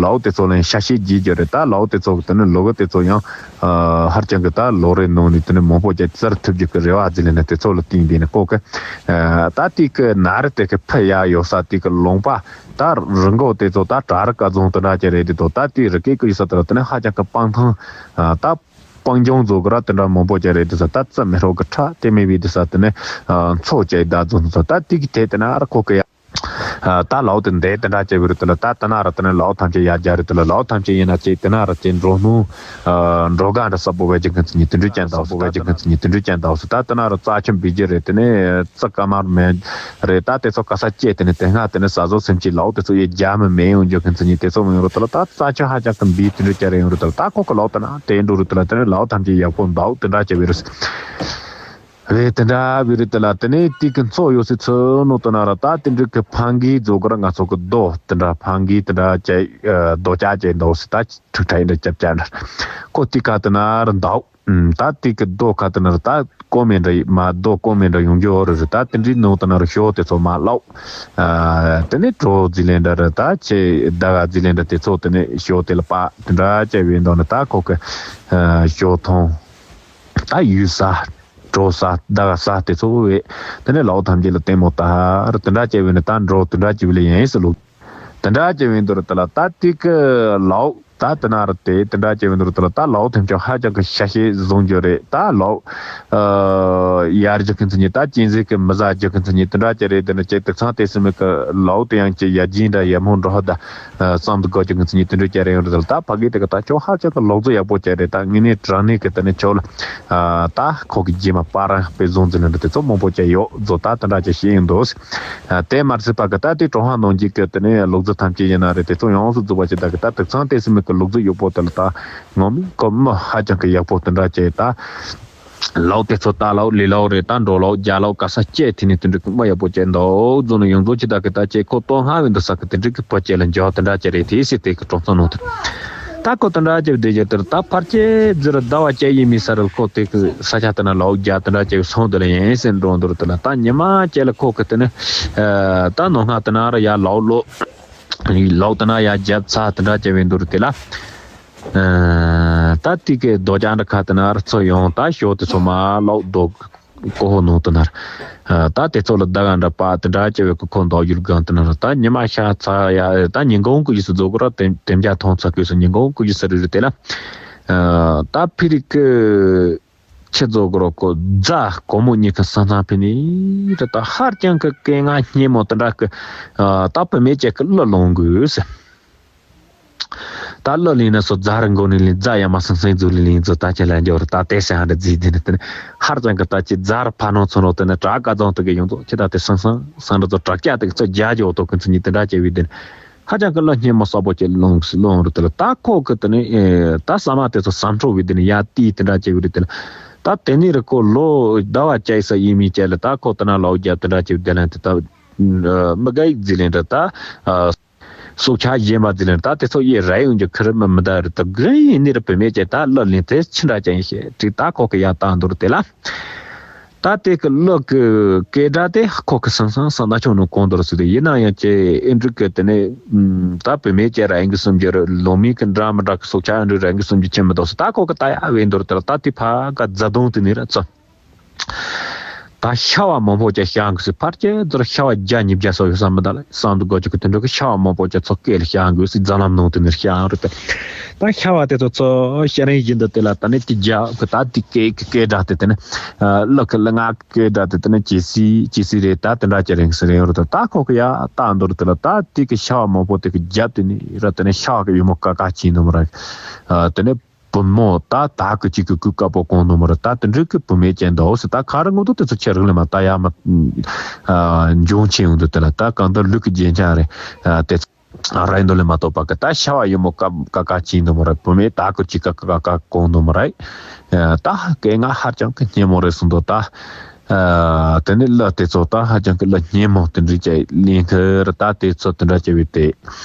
ལའོ་དེ་ཚོ་ལ་ཡང་ཤ་ཤེད་རྒྱས་རྒྱུ་རེད། ད་ལའོ་དེ་ཚོ་གི་དེ་ནི་ལོ་གི་དེ་ཚོ་ཡང་ཧར་ཅང་གི་ད་ལོ་རེ་ནང་ནས་དེ་ནི་མང་པོ་ཅིག་བཙིར་ཐུབ་རྒྱུ་གི་རེ་བ་ཟེར་ལས་ནས་དེ་ཚོ་ལ་བརྟེན་དེ་ནི་ཁོ་གི་ད་དེ་གི་ན་རི་དེ་གི་ཕི་ཡ་ཡོད་ས་དེ་གི་ལུང་པ་ད་རི་མགོ་དེ་ཚོ་ད་བྲག་རི་སྐལ་རྫོང་དེ་འདྲ་ཅི་རེད། དེ་ཚོ་ད་དེ་རི་སྐེད་གི་ཡོད་ས་དེ་ལ་དེ་ནི་ཧ་ཅང་གི་སྤང་ཐང་ད། སྤང་ལྗོངས་རྫོགས་ཀྱི་ར་དེ་འདྲ་མང་པོ་ཅིག་རེད། དེ་ཚོ་ད་རྩི་མེ་རོ་གི་ཁྲ་དེ་མེད་པའི་དེ་ས་དེ་ནས་མཚོ་ཅིག་ད་རྫོང་དེ་ཚོ་ད་དེ་གི་དེ་དེ་ན་ར་ཁོ་གི་ཡ། ད་ལའོ་དེ་འདས་དེ་འདྲ་ཅིག་བི་རུ་དེ་ལ་ད་དེ་ན་ར་དེ་ནས་ལའོ་ཐམས་ཅད་ཡ་རྒྱ་རི་དེ་ལ་ལའོ་ཐམས་ཅད་ཡིན་ན་ཅིག་དེ་ན་ར་ཅིག་འགྲོ་སྣང་འགྲོ་ག་འདྲ་ས་པོ་བས་ཀྱི་ཁན་ཚི་ཉི་དེ་འདྲ་ཅན་ད་སོ་བས་ཀྱི་ཁན་ཚི་ཉི་དེ་འདྲ་ཅན་ད་སོ་ད་དེ་ན་ར་རྩ་ཆེན་བི་རྒྱུ་རེད། དེ་ནས་རྩི་ཀ་མར་མེད་རེད། ད་དེ་ཚོ་ག་ས་སྐྱེས་དེ་ནས་དེ་སྔ་དེ་ནས་ཟ་ཟོ་སེམས་ཀྱི་ལའོ་དེ་ཚོ་ཡི་རྒྱ་མི་མེད་ཡོང་རྒྱུ་ཁན་ཚི་ཉི་དེ་ཚོ་མི་ཡོང་རུ་དེ་ལ་ད་རྩ་ཆེན་ཧ་ཅང་གི་འབིས་དེ་འདྲ་ཅན་རེད་ཡོང་རུ་དེ་ལ་ད་ཁོ་གི་ལའོ་དེ་ན་དེ་འགྲོ་རུ་དེ་ལ་དེ་ནས་ལའོ་ཐམས་ཅད་ཡག་པོ་འདའོ་དེ་འདྲ་ཅན་བི་རུ། རེད། དེ་འདྲ་བི་རི་དེ་ལ་དེ་ནས་དེ་གི་མཚོ་ཡོད་སའི་ཚུལ་ནོ་དེ་ན་ར་ད་དེ་འདྲ་གི་ཕང་གི་རྫོགས་གི་ར་ང་ཚོ་གི་རྡོ་དེ་འདྲ་ཕང་གི་དེ་འདྲ་ཅེ་རྡོ་ཅག་ཅེ་འདོགས་སི་ད་ཁྲིག་ཁྲ་འདྲ་ཅབ་ཅབ་འདྲ་ཁོ་དེ་ཁ་དེ་ན་ར་འདའོ། ད་དེ་གི་རྡོ་ཁ་དེ་ན་ར་ད་ཀོ་མེ་འདྲ་མ་རྡོ་ཀོ་མེ་འདྲ་ཡོང་རྒྱུ་འོ་རི་རི་ད་དེ་འདྲའི་ནང་དེ་ན་ར་ཞོ་དེ་ཚོ་མ་ལའོ། དེ་ནས་གྲོ་རྫི་ལེན་འདྲ་ར་ད་ཅེ་ད་ག་རྫི་ལེན་འདྲ་དེ་ཚོ་དེ་ནས་ཞོ་དེ་ལ་པ་དེ་འདྲ་ཅེ་བའི་འདོགས་ནི་ད་ཁོ་གི་ཞོ་ཐོང་ད་ཡུལ་ས། གྲོ་ས་ཟླ་ག་ས་དེ་ཚོ་བས། དེ་ནས་ལའོ་ཐམས་ཅད་ལ་ལྟད་མོ་ལྟ་ར་དེ་འདྲ་བྱས་བས་ནས་ད་འགྲོ་དེ་འདྲ་བྱས་བས་ལ་ཡིན་ཟེར་ལུགས། དེ་འདྲ་བྱས་བས་འདུག་ར་དེ་ལ་ད་དེ་གི་ལའོ་ད་དེ་ན་ར་དེ་དེ་འདྲ་བྱས་བས་འདུག་ར་དེ་ལ་ད་ལའོ་ཐམས་ཅད་ཧ་ཅང་གི་ཤ་ཤེད་བཟུང་རྒྱུ་རེད། ད་ལའོ་ཡར་རྒྱུ་ཁན་ཚི་ཉི་ད་གཅན་གཟན་གི་མི་ཟ་རྒྱུ་ཁན་ཚི་ཉི་དེ་འདྲ་བྱས་རེད། དེ་ནས་ཅེ་དེ་ཚང་དེ་སི་མི་གི་ལའོ་དེ་ཡང་ཅེ་ཡ་ཇིན་འདྲ་ཡ་མོ་འགྲོ་ཧ་ད། བསམ་དུ་དགོས་ཀྱི་ངི་ཚོ་ནི་དེ་འདྲ་བྱས་རེད་ཡོང་རེད་ད། ད་ཕ་གི་དེ་ག་ད་ཁྱོད་ཧ་ཅང་གི་ལོག་འཛོལ་ཡག་པོ་བྱས་རེད། ད་དངོས་གནས་དྲང་གནས་ཀྱི་དེ་ནས་ཁྱོད་ལ་ད་ཁོ་གི་རྗེས་མ་པ་རང་དཔེ་བཟུང་འཛིན་ལ་འདྲ་དེ་ཚོ་མང་པོ་བྱས་ཡོད་རྫོ་ད་དེ་འདྲ་བྱས་ཤེས་ཡོང་འདུག་དེ་མར་སི་པ་གི་ད་དེ་ཀྲུང་ཧྭ་ནང་གི་གི་དེ་ནས་ལོག་འཛོལ་ཐམས་ཅད་ཡིན་ན་རེད། དེ་ཚོ་ཡོངས་སུ་རྫོགས་པ་ཞིག་ད་གི་ད་དུག་ཚང་དེ་སི་མི་ ལུག་རྫི་ཡོད་པོ་དེ་ལ་ད་ངོ་མི་ཁོ་མི་ཧ་ཅང་གི་ཡག་པོ་དེ་འདྲ་བྱས། ད་ལོག་དེ་ཚོ་ད་ལོག་ལི་ལོག་རེད། ད་འགྲོ་ལོག་རྒྱ་ལོག་ག་ས་སྐྱེས་དེ་ནས་དེ་འདྲ་གི་མི་ཡག་པོ་བྱས་འདུག་ཟོ་ནས་ཡོང་ཚོ་ཅི་ད་གི་ད་ཅེ་ཁོ་ལྟོ་སྔ་བའི་འདུག་ས་གི་དེ་འདྲ་གི་བུ་སྐྱེས་ལ་འཇོག་དེ་འདྲ་བྱས་རེད། དེ་སྲིད་དེ་གི་གྲོང་ཚོ་ནང་དུ་ད་ཁོ་དེ་འདྲ་བྱས་བསྡད་རྒྱུ་དེར་ད་ཕར་ཅེ་རྫི་ར་ཟླ་བ་སྐྱེས་ཡིན་མིན་ས་རེད། ཁོ་དེ་གི་ས་ཆ་དེ་ན་ལོག་རྒྱ་དེ་འདྲ་བྱས་སོང་དེ་ལ་ཡིན་ཟེར་འགྲོ་འདུག་རེད། དེ་ལ་ད་ཉི་མ་སྐྱེས་ལ་ཁོ་གི་དེ་ནི་ད་ནོ་སྔ་དེ་ན་ར་ཡ་ལོག་ལོག་ལོག་དེ་ན་ཡ་རྒྱབ་ཚ་དེ་འདྲ་བྱས་བའི་འདུག་རེད། དེ་ལ། ད་དེ་གའི་རྡོ་རྐྱང་འདྲ་ཁ་དེ་ན་ར་ཚོ་ཡོང་ད་ཞོ་དེ་ཚོ་མ་ལོག་རྡོ་ཀོ་ཧོ་ནང་དུ་ན་ར། ད་དེ་ཚོ་ལ་ད་ག་འདྲ་པ་དེ་འདྲ་བྱས་བའི་ཁོ་ཁོ་འདོག་ཡུལ་སྒང་དུ་ན་ར། ད་ཉི་མ་ཤར་ཚ་ཡ་ད་ཉིན་གུང་གི་ཡུལ་སུ་རྫོགས་གི་ར། དེ་དེ་འཇའ་ཐོང་ཚ་གོས་སུ་ཉིན་གུང་གི་ཡུལ་སུ་རེད་རེད། དེ་ལ། ད་ཕི་རི་ཀི་ཆེ་རྫོགས་གི་ར་ཁོ་རྫ་གོ་མོ་གཉིས་ཀ་སང་སང་ཕི་ནི་ར། ད་ཧར་ཀྱང་གི་སྐད་ངག་སྙན་མོ་དེ་འདྲ་གི་ད་བུད་མེད་ཅིག་གི་གླུ་ལོང་གི་ཟེར། ད་གླུ་ལེན་ན་སོ་རྫ་རི་མགོ་ནས་ལེན། རྫ་ཡ་མ་སང་སང་རྫུ་ལེན་ལེན་རྫུ་ད་ཁྱེད་ལ་འཇོག་རེད། ད་དེ་སེ་ཧ་འདྲ་རྫི་དེ་ནི་དེ་ནི་ཧར་ཅང་གི་ད་ཁྱེད་རྫ་རི་ཕ་ནོ་ཚོ་ནོ་དེ་ནི་དྲག་ཀ་རྫོང་དེ་གི་ཡོང་ཚོ་ཁྱེད་ད་དེ་སང་སང་སང་འདྲ་ཚོ་དྲག་ཀྱ་དེ་གི་ཚོ་རྒྱ་ཇོ་ཏོ་གི་ཚོ་གཉིས་དེ་འདྲ་བྱས་བི་དེ་ནི་ཧ་ཅང་གི་གླུ་སྙན་མོ་ས་པོ་ཁྱེད་ལོང་ལོང་རུ་དེ་ལ། ད་ཁོ་གི་དེ་ནི་ད་ས་མ་དེ་ཚོ་སམ་ཁྲོ་བི་དེ་ནི་ཡ་ཏི་དེ་འདྲ་བྱས་བི་རུ་དེ་ལ། ད་དེ་ནི་རི་ཁོ་ལོ་ཟླ་བ་བཅའ་ས་ཡིན་མིན་བཅས་ལ། ད་ཁོ་དེ་ན་ལོག་རྒྱབ་དེ་འདྲ་བྱས་བི་དེ་ལ་དེ་ད་མི་དགའ་ཡིག་རྫི་ལེན་འདྲ་ད། སྲོག་ཆགས་གཞན་པ་ཟེར་ལེན་ད་དེ་ཚོ་ཡེ་ར་ཡོང་རྒྱུ་ཁེར་མི་མི་ད་རེད། ད་གི་ཡིན་ནི་ར་བུད་མེད་ཅེ་ད་གླུ་ལེན་དེ་ཆི་འདྲ་ཅན་ཞེས་དྲིས། ད་ཁོ་གི་ཡ་ད་འདུར་དེ་ལ། ད་དེ་གི་གླུ་གི་སྐད་སྒྲ་དེ་ཁོ་གི་སང་སང་སང་ན་ཆུང་ནུ་གོང་འདུར་སུ་དེ་ཡིན་ན་ཡང་ཅེ་ཨེ་འབྲུག་གི་དེ་ནས་ད་བུད་མེད་ཅེ་ར་ཡིན་གི་སུམ་ཅེ་ར་ལོ་མི་གི་འདྲ་མི་འདྲ་གི་སྲོག་ཆགས་ཨེ་འབྲུག་ར་ཡིན་གི་སུམ་ཅེ་ཆེ་མི་འདུག་སུ། ད་ཁོ་གི་ད་ཡ་བས་འདུར་དེ་ལ། ད་དེ་ཕ་ག་རྫ་དོང་དེ་ནས་ར་ཚོ། ད་ཤ་བ་མང་པོ་ཅིག་བཤང་དགོས་སི། ཕར་ཅི་ཚོར་ཤ་བ་བརྒྱ་ཉིས་བརྒྱ་སོགས་ཡོད་ས་མི་འདུག་ལ་བསམ་དུ་དགོས་ཀྱི་དེ་འདྲ་གི་ཤ་བ་མང་པོ་ཅིག་ཚོ་སྐེ་ལ་བཤང་དགོས་སི། རྫ་ལམ་ནང་དུ་ནི་བཤང་རུ་དེ། ད་ཤ་བ་དེ་ཚོ་ཚོ་ཤ་རིང་བཞིན་དུ་དེ་ལ་ད་ནི་དེ་རྒྱ་གི་ད་དེ་སྐེ་གི་སྐེ་སྒྲ་དེ་དེ་ནི་གླུ་གི་གླུ་ངག་སྐེ་སྒྲ་དེ་དེ་ནི་ཇི་སི་ཇི་སི་རེད། ད་དེ་འདྲ་ཅིག་རིང་སི་རིང་རུ་དེ། ད་ཁོ་གི་ཡ་ད་འདོར་དེ་ལ་ད་དེ་གི་ཤ་བ་མང་པོ་དེ་གི་རྒྱབ་དེ་ནི་ར་དེ་ནི་ཤ་བ་གི་ཡུ་མོ་ཀ་ཀ་ཅིན་དུ་མ་ར་དེ་ནི། བུ་མོ་ད་ད་གི་ཅིག་གི་གུས་དཀར་པོ་གོང་ནོ་མ་རེད། ད་དེ་འདྲའི་གི་བུད་མེད་ཅན་འདུག་སི། ད་ག་རེ་ངོ་ཐོག་དེ་ཚོ་ཁྱེད་རང་ལ་མ་ད་ཡ་མ་འབྱུང་ཆེན་ཡོང་དུ་དེ་ལ་ད་གང་ལྟར་ལུག་གི་རྒྱན་ཆ་རེད། དེ་ཚོ་ར་ཡིན་དོ་ལས་མ་གཏོགས་པ་གི་ད་ཤ་བ་ཡུ་མོ་ཀ་ཀ་ཀ་ཅིག་ཡིན་དུ་མ་རེད། བུད་མེད་ད་གི་ཅིག་ཀ་ཀ་ཀ་གོང་ནོ་མ་རེད། ད་སྐད་ངག་ཧ་ཅང་གི་སྙན་མོ་རེད་གསུངས་འདུག་ད། ཨ། དེ་ནས་གླུ་དེ་ཚོ་ད་ཧ་ཅང་གི་གླུ་སྙན་མོ་དེ་འདྲའི་ཅིག་ལེན་ཁར་ད་དེ་ཚོ་དེ་འདྲ་བྱས་པའི་དེ།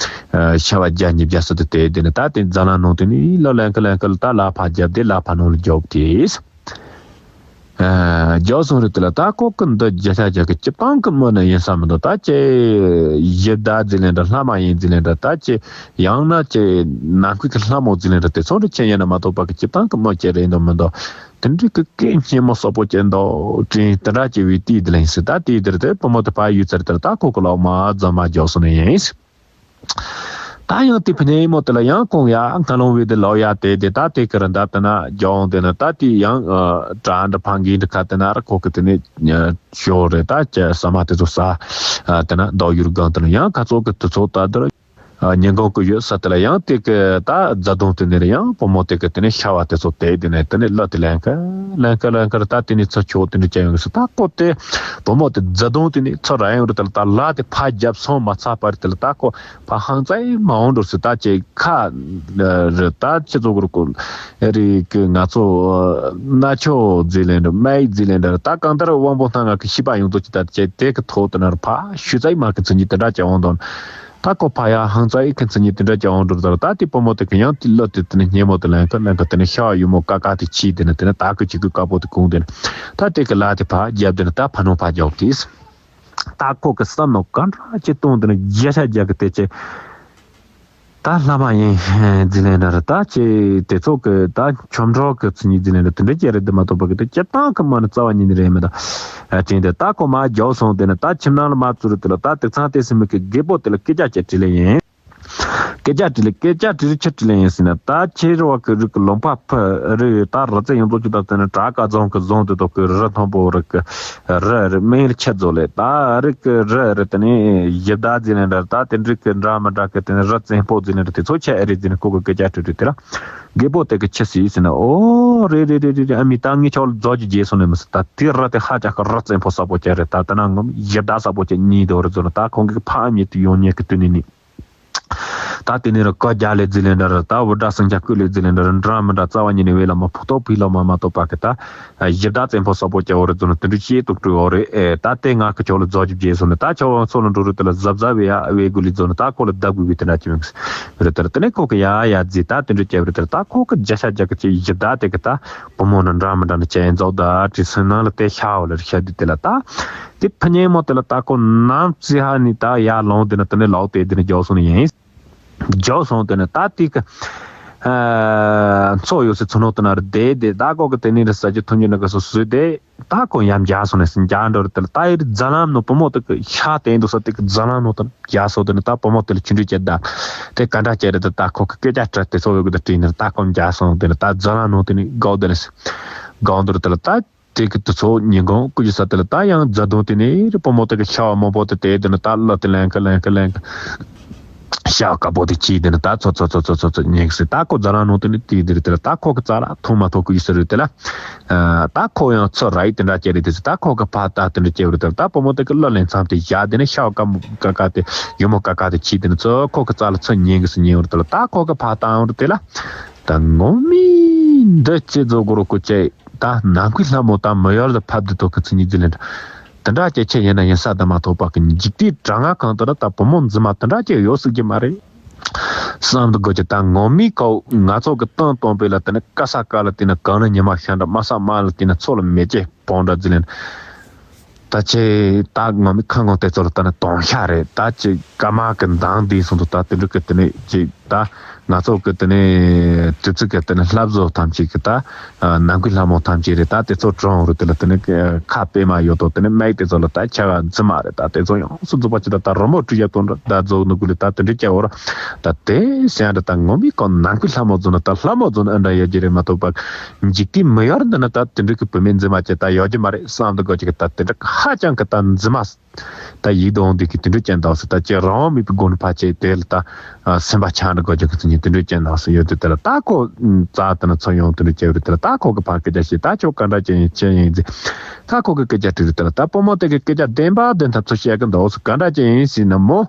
ཨ། ཤ་བ་བརྒྱ་ཉིས་བརྒྱ་སུ་དེ་དེ་དེ་ནས་ད་དེ་རྫ་ལམ་ནང་དེ་ནས་གླུ་ལེན་ཁར་ལེན་ཁར་ད་ལ་ཕ་རྒྱབ་དེ་ལ་ཕ་ནང་ལ་འཇོག་དེ། ཨ། འཇོག་སོང་རེད་དེ་ལ་ད་ཁོ་གི་འདི་བརྒྱ་ཆ་བརྒྱ་གི་སྤྱི་བཏང་གི་མི་ནི་ཡིན་ས་མི་འདུག་ད་ཅེ་ཡི་ད་ཟི་ལེན་འདྲ་ལྷ་མ་ཡིན་ཟི་ལེན་འདྲ་ད་ཅེ་ཡང་ན་ཅེ་ནང་ཁུལ་གི་ལྷ་མོ་ཟི་ལེན་འདྲ་དེ་ཚོ་འདྲ་ཅན་ཡིན་ན་མ་གཏོགས་པ་གི་སྤྱི་བཏང་གི་མི་ཅེ་རེད་འདུག་མི་འདུག་དེ་འདྲའི་གི་སྐད་སྙན་མོ་སོག་པོ་ཅན་དང་དྲིན་དེ་འདྲ་སྐྱེ་བའི་དུས་དེ་ལ་ཡིན་སྲིད། ད་དུས་དེར་དེ་བུ་མོ་དེ་ཕ་ཡུལ་ཚར་དེར་ད་ཁོ་གི་ལོག་མ་རྫ་མ་རྒྱག་སོང་ནས་ཡིན། ད་ཡང་དེ་ཕ་ནས་མོ་དེ་ལ་ཡང་ཁོང་ཡ་ང་ལོང་བའི་དེ་ལོག་ཡ་དེ་དེ་ད་དེ་གི་ར་འདབ་དེ་ན་རྒྱག་འོང་དེ་ན་ད་དེ་ཡང་དྲ་འདྲ་ཕང་གི་འདྲ་ཁ་དེ་ན་ར་ཁོ་གི་དེ་ནས་ཞོ་རེད། ད་ཅེ་ས་མ་དེ་ཚོ་ས་དེ་ན་རྡོ་ཡུར་སྒང་དེ་ན་ཡང་ཁ་ཚོ་གི་དུ་ཚོ་ད་དེ་ར། ཉིན་གུང་གི་ཡོད་ས་དེ་ལ་ཡང་དེ་གི་ད་རྫ་དོང་དེ་ནས་ཡང་བུ་མོ་དེ་གི་དེ་ནས་ཤ་བ་དེ་ཚོ་དེ་དེ་ནས་དེ་ནས་གླུ་དེ་ལེན་ཁར་ལེན་ཁར་ལེན་ཁར་ད་དེ་ནས་ཚོ་ཆོག་དེ་འདྲ་ཅན་ཡོང་གི་སོ། ད་ཁོ་དེ་བུ་མོ་དེ་རྫ་དོང་དེ་ནས་ཚོ་ར་ཡོང་རུ་དེ་ལ་ད་ལ་དེ་ཕ་རྒྱབ་སོང་མ་ཚར་བར་དེ་ལ་ད་ཁོ་ཕ་ཧང་ཙའི་མ་འོང་འགྲོ་སི། ད་ཅེ་ཁ་རི་ད་ཅེ་ཚོ་གུར་ཀུ་རི་གི་ང་ཚོ་ན་ཆོ་ཟི་ལེན་འདྲ་མའི་ཟི་ལེན་འདྲ་ད་གང་ལྟར་དབང་པོ་སྣ་ལྔ་གི་ཤི་པ་ཡོང་ཚོ་ཅི་ད་ཅེ་དེ་གི་ཐོག་དེ་ན་ཕ་ཤུ་ཙའི་མ་གི་ཚུན་གྱི་དེ་འདྲ་ཅེ་འོང་དོན། ད་ཁོ་ཕ་ཡ་ཧང་ཙའི་ཁན་ཚ་ཉི་དེ་འདྲ་ཀྱང་འོང་འགྲོ་ད་ར། ད་དེ་བུ་མོ་དེ་གི་ཡང་དེ་གླུ་དེ་དེ་ནས་སྙན་མོ་དེ་ལེན་ཁ་ལེན་ཁ་དེ་ནས་ཤ་ཡུ་མོ་ཀ་ཀ་དེ་ཕྱིས་དེ་ནས་དེ་ནས་ད་གི་ཅིག་གི་དཀར་པོ་དེ་གུང་དེ་ནས་ད་དེ་གི་ལ་དེ་ཕ་རྒྱབ་དེ་ནས་ད་ཕ་ནོ་ཕ་རྒྱབ་དེ། ད་ཁོ་གི་བསམ་ནོ་ག་འདྲ་ཅིག་གཏོང་དེ་ནས་རྒྱ་ཤ་རྒྱ་གི་དེ་ཅེ། ད་ལྷ་མ་ཡིན་ཟི་ལེན་འདྲ་ར་ད་ཅེ་དེ་ཚོ་གི་ད་ཆོམ་གྲོགས་གི་ཚུ་ཉིད་ཟི་ལེན་འདྲ་དེ་འདྲ་ཅེ་རེད་དེ་མ་གཏོགས་པ་གི་དེ་སྤྱི་བཏང་གི་མ་ནི་རྩ་བ་ཉིད་ནི་རེད་མི་ད། ཨ་དྲིན་དེ་ད་ཁོ་མ་རྒྱོག་སོང་དེ་ནི་ད་ཁྱིམ་ནང་ལ་མ་བཙུར་དེ་ལ་ད་དེ་ཚང་དེ་སི་མི་གི་རྒད་པོ་དེ་ལ་སྐད་ཆ་ཅེ་དྲིས་ལེ་ཡིན། སྐད་ཆ་དྲིས་ལེ་སྐད་ཆ་དྲིས་ལེ་ཆ་དྲིས་ལེ་ཡིན་ཟེར་ན། ད་ཁྱེད་རེ་བ་གི་རིགས་ཀྱི་ལུང་པ་ཕུ་རི་ད་རི་རྩེ་ཡོངས་རྫོགས་ཀྱི་ད་དེ་ནི་བྲག་དཀར་རྫོང་གི་རྫོང་དེ་དག་གི་རི་མཐོན་པོ་རི་གི་རི་རི་མིང་ལ་ཆ་རྫོགས་ལེ། ད་རི་གི་རི་རི་དེ་ནི་ཡི་ད་ཟེར་ནི་འདྲ། ད་དེ་འདྲི་གི་འདྲ་མི་འདྲ་གི་དེ་ནི་རི་བཙན་པོ་ཟེར་ནི་འདྲ། དེ་ཚོ་ཆ་ཨེ་རེད་ཟེར་ནི་ཁོ་གི་སྐད་ཆ་དྲིས་དྲིས་དེ་ལ་རྒད་པོ་དེ་གི་ཆི་ཟིག་ཟེར་ན། ཨོ་རེད་རེད་རེད་རེད། ཨ་མི་ད་ངས་ཁྱོད་ལ་རྫོགས་ཀྱི་རྗེས་སོང་ནི་མི་སྲིད། ད་དེ་རི་དེ་ཧ་ཅང་གི་རི་བཙན་པོ་ས་པོ་ཅན་རེད། ད་ད་ན་ངམ་ཡི་ད་ས་པོ་ཅན་གཉིས་དོ་རི་ཟེར་ན། ད་ཁོང་གི་ཕ་ཨ་མྱེས་དེ་ཡོང་ཉེ་གི་དུས་ནི་ནི། ད་དེ་ནས་ར་བཀའ་རྒྱ་ལས་རྫི་ལས་འདྲ་ར། ད་འུར་སྒྲ་སངས་རྒྱས་སྐུ་ལས་རྫི་ལས་འདྲ་ར། འདྲ་མི་འདྲ་རྩ་བ་ཉིད་ནས་བས་ལ་མ་ཕོག་ཐོག་ཕི་ལ་མ་མ་གཏོགས་པ་གི་ད་གཞི་བདག་བཙན་པོ་ས་པོ་སྐྱ་བོ་རེ་རྫོ་ན་དེ་འདྲ་ཅེས་གཏུག་སྤྲོད་འོ་རེད། ཨེ་ད་དེ་ང་གི་ཕྱོགས་ལ་རྫོགས་ཀྱི་བརྗེད་སོང་ནས། ད་ཆོག་ཚོ་ལ་འགྲོ་རུ་དེ་ལ་གཟབ་གཟབ་བས་ཡ་བས་དགུ་ལས་རྫོ་ན། ད་ཁོ་ལ་བདག་དགོས་གི་དེ་འདྲ་ཅི་མིན་རེད། དེ་ལ་དེ་ནས་ཁོ་གི་ཡ་ཡ་རྫི་ད་དེ་འདྲ་སྐྱ་བོ་རེད། དེ་ལ་ད་ཁོ་གི་བརྒྱ་ཆ་བརྒྱ་གི་ཅི་གཞི་བདག་དེ་གི་ད་བུ་མོ་ན་འདྲ་མི་འདྲ་ན་ཅན་རྫོགས་ད་བྲིས་སོང་ན་ལ་དེ་ཤ་བ་ལ་རེ་ཤ་དུས་དེ་ལ་ད། དེ་ཕ་ཉེ་མོ་དེ་ལ་ད་ཁོ་ནམ་ཙི་ཧ་ནི་ད་ཡར་ལོང་དེ་ན་དེ་ནས་ལོག་དེ་དེ་ནས་རྒྱོགས་སོང་ནི་ཡིན། རྒྱོགས་སོང་དེ་ནས་ད་དེ་གི་ཨ་མཚོ་ཡོད་སའི་མཚོ་ནོ་དེ་ན་རེ་བསྡད་དེ། ད་ཁོ་གི་དེ་ནས་རེ་ས་ཆ་ཐུང་ཅུ་ན་ག་སོ་སོས་དེ་ད་ཁོ་ཡར་འགྱོགས་སོང་ནས་འགྱོགས་འགྲོ་རེ། དེ་ལ་ད་ཡི་རྫ་ལམ་ནོ་བུ་མོ་དེ་གི་ཤ་དེ་འདུག་ས་དེ་གི་རྫ་ལམ་ནོ་དེ་ན་རྒྱག་སོང་དེ་ནས། ད་བུ་མོ་དེ་ལ་ཆུ་འདྲུད་ཅེ་ད་དེ་ག་འདྲ་ཅེ་རེད། ད་ད་ཁོ་གི་སྐད་ཆ་དྲི་དེ་ཚོ་ཡོད་གི་ད་དྲིས་ནས། ད་ཁོ་འགྱོགས་སོང་དེ་ནས་ད་རྫ་ལམ་ནོ་དེ་ནས་རྒྱག་དེ་ནས་རྒྱག་འདུག་རེད། དེ་ལ་ད། དེ་གི་དུ་ཚོ་ཉིན་གུང་སྐུ་ཞི་ས་དེ་ལ་ད་ཡང་རྫ་དོང་དེ་ནས་རི་བུ་མོ་དེ་གི་ཤ་བ་མང་པོ་དེ་དེ་དེ་ནས་ད་ལ་དེ་ལེན་གི་ལེན་གི་ལེན་གི་ཤ་བ་དཀར་པོ་དེ་ཁྱི་དེ་ནས་ད་ཚོ་ཚོ་ཉིན་གི་སི་ད་ཁོ་རྫ་ལ་ནང་དེ་ནས་དེ་དེ་རི་དེ་ལ་ད་ཁོ་གི་རྩ་ལ་ཐུང་མ་ཐོག་སྐུ་ཞི་ས་རི་དེ་ལ་ད་ཁོ་ཡང་ཚོ་ར་ཡི་དེ་འདྲ་ཅེ་རི་དེ་སི་ད་ཁོ་གི་ཕ་ད་དེ་འདྲ་ཅེ་རི་དེ་ལ་ད་བུ་མོ་དེ་གི་ལ་ལེན་མཚམས་དེ་བཞག་དེ་ནས་ཤ་བ་དཀར་མོ་ཀ་ཀ་དེ་ཡུ་མོ་ཀ་ཀ་དེ་ཁྱི་དེ་ནས་ཚོ་ཁོ་གི་རྩ་ལ་ཚོ་ཉིན་གི་སི་ཉིན་རི་དེ་ལ་ད་ཁོ་གི་ཕ་ད་རི་དེ་ལ། ད་ངོ་མའི་འདི་ཅི་བཟོ་དགོས་རོགས་སྐུ་ཅེ། ད་ནང་ཁུལ་ལྷ་མོ་ད་མི་ཡར་ལ་ཕབ་དུ་ཐོག་གི་ཚིག་ཉིད་ཀྱི་ལན། དེ་འདྲ་ཅེ་ཆེ་ཡིན་ན་ཡིན་ས་ད་མ་ཐོག་པ་གི་འཇིག་རྟེན་གྲང་ང་གང་དུ་ད་བུ་མོ་འཛིན་མ་དེ་འདྲ་ཅེ་ཡོད་སྲིད་ཀྱི་མ་རེད། བསམ་དུ་དགོས་ཀྱི་ད་ངོ་མའི་ཀའོ་ང་ཚོ་གི་ཏང་སྟོང་པའི་ལ་དེ་ནི་ཀ་ས་ཀ་ལ་དེ་ནི་གང་ལ་ཉི་མ་ཤར་འདྲ་མ་ས་མ་ལ་དེ་ནི་ཚོ་ལ་མེ་ལྕེ་བོང་འདྲ་ཟི་ལན། ད་ཆེ་ད་ང་མི་ཁ་ངོ་དེ་ཚོ་ལ་ད་ནི་དོང་ཤ་རེད། ད་ཅི་ཀ་མ་གི་མདང་དེ་སོང་དུ་ད་དེ་འདྲ་གི་དེ་ནི་ཅི་ད་ང་ཚོ་གི་དེ་ནི་དུས་ཚིགས་གི་དེ་ནི་ལྷ་བཟོ་ཐམས་ཅད་གི་ད་ནང་ཁུལ་ལྷ་མོ་ཐམས་ཅད་རེད། ད་དེ་ཚོ་གྲོང་རུ་དེ་ལ་དེ་ནི་ཁ་སྤེ་མ་ཡོད་དོ་དེ་ནི་མིག་དེ་ཚོ་ལ་ད་ཆ་ག་འཛི་མ་རེད། ད་དེ་ཚོ་ཡང་སུ་འཛུགས་པ་ཅི་ད་ད་རོ་མོ་བྲུ་ཡ་དོན་ད་རྫོགས་ནུ་གུ་ལི་ད་དེ་འདྲ་ཀྱ་འོ་ར། ད་དེ་སེང་ར་ད་ངོ་མི་ཀོ་ནང་ཁུལ་ལྷ་མོ་བཟོ་ན་ད་ལྷ་མོ་བཟོ་ན་ཨ་འདྲ་ཡོད་ཀྱི་རེད་མ་གཏོགས་པ། འཇིག་རྟེན་མི་ཡར་འདི་ན་ད་དེ་འདྲ་གི་བུད་མེད་འཛིན་མ་བྱེད་ད་ཡོད་ཀྱི་མ་རེད་བསམ་དུ་དགོས་ཀྱི་གི་ད་དེ་འདྲ་ཧ་ཅང་གི་ད་འཛིན་མ་ད་ཡིག་དོང་འདི་གི་དེ་འདྲ་ཅན་དག་སུ་ད་ཅེ་རང་མི་པི་དགོན་ཕ་ཅེ་དེ་ལ་ད་སེམས་པ་ཆགས་འདྲ་དགོས་ཀྱི་གི་ཚིག་ཉིད་དེ་འདྲ་ཅན་དག་སུ་ཡོད་དེ་དེ་ལ་ད་ཁོ་རྩ་དེ་ན་ཚོ་ཡོང་དེ་འདྲ་ཅན་རེད། དེ་ལ་ད་ཁོ་གི་ཕ་སྐད་ཆ་ཞིག་ད་ཁྱོད་ག་འདྲ་ཅན་ཡིན་ཅན་ཡིན་ཟེར་ད་ཁོ་གི་སྐད་ཆ་དྲི་རེད། དེ་ལ་ད་བུ་མོ་དེ་གི་སྐད་ཆ་བདེན་པ་བདེན་ཐབས་ཚོ་བཤད་གི་འདུག་སུ་ག་འདྲ་ཅན་ཡིན་ཟེར་ན་མོ་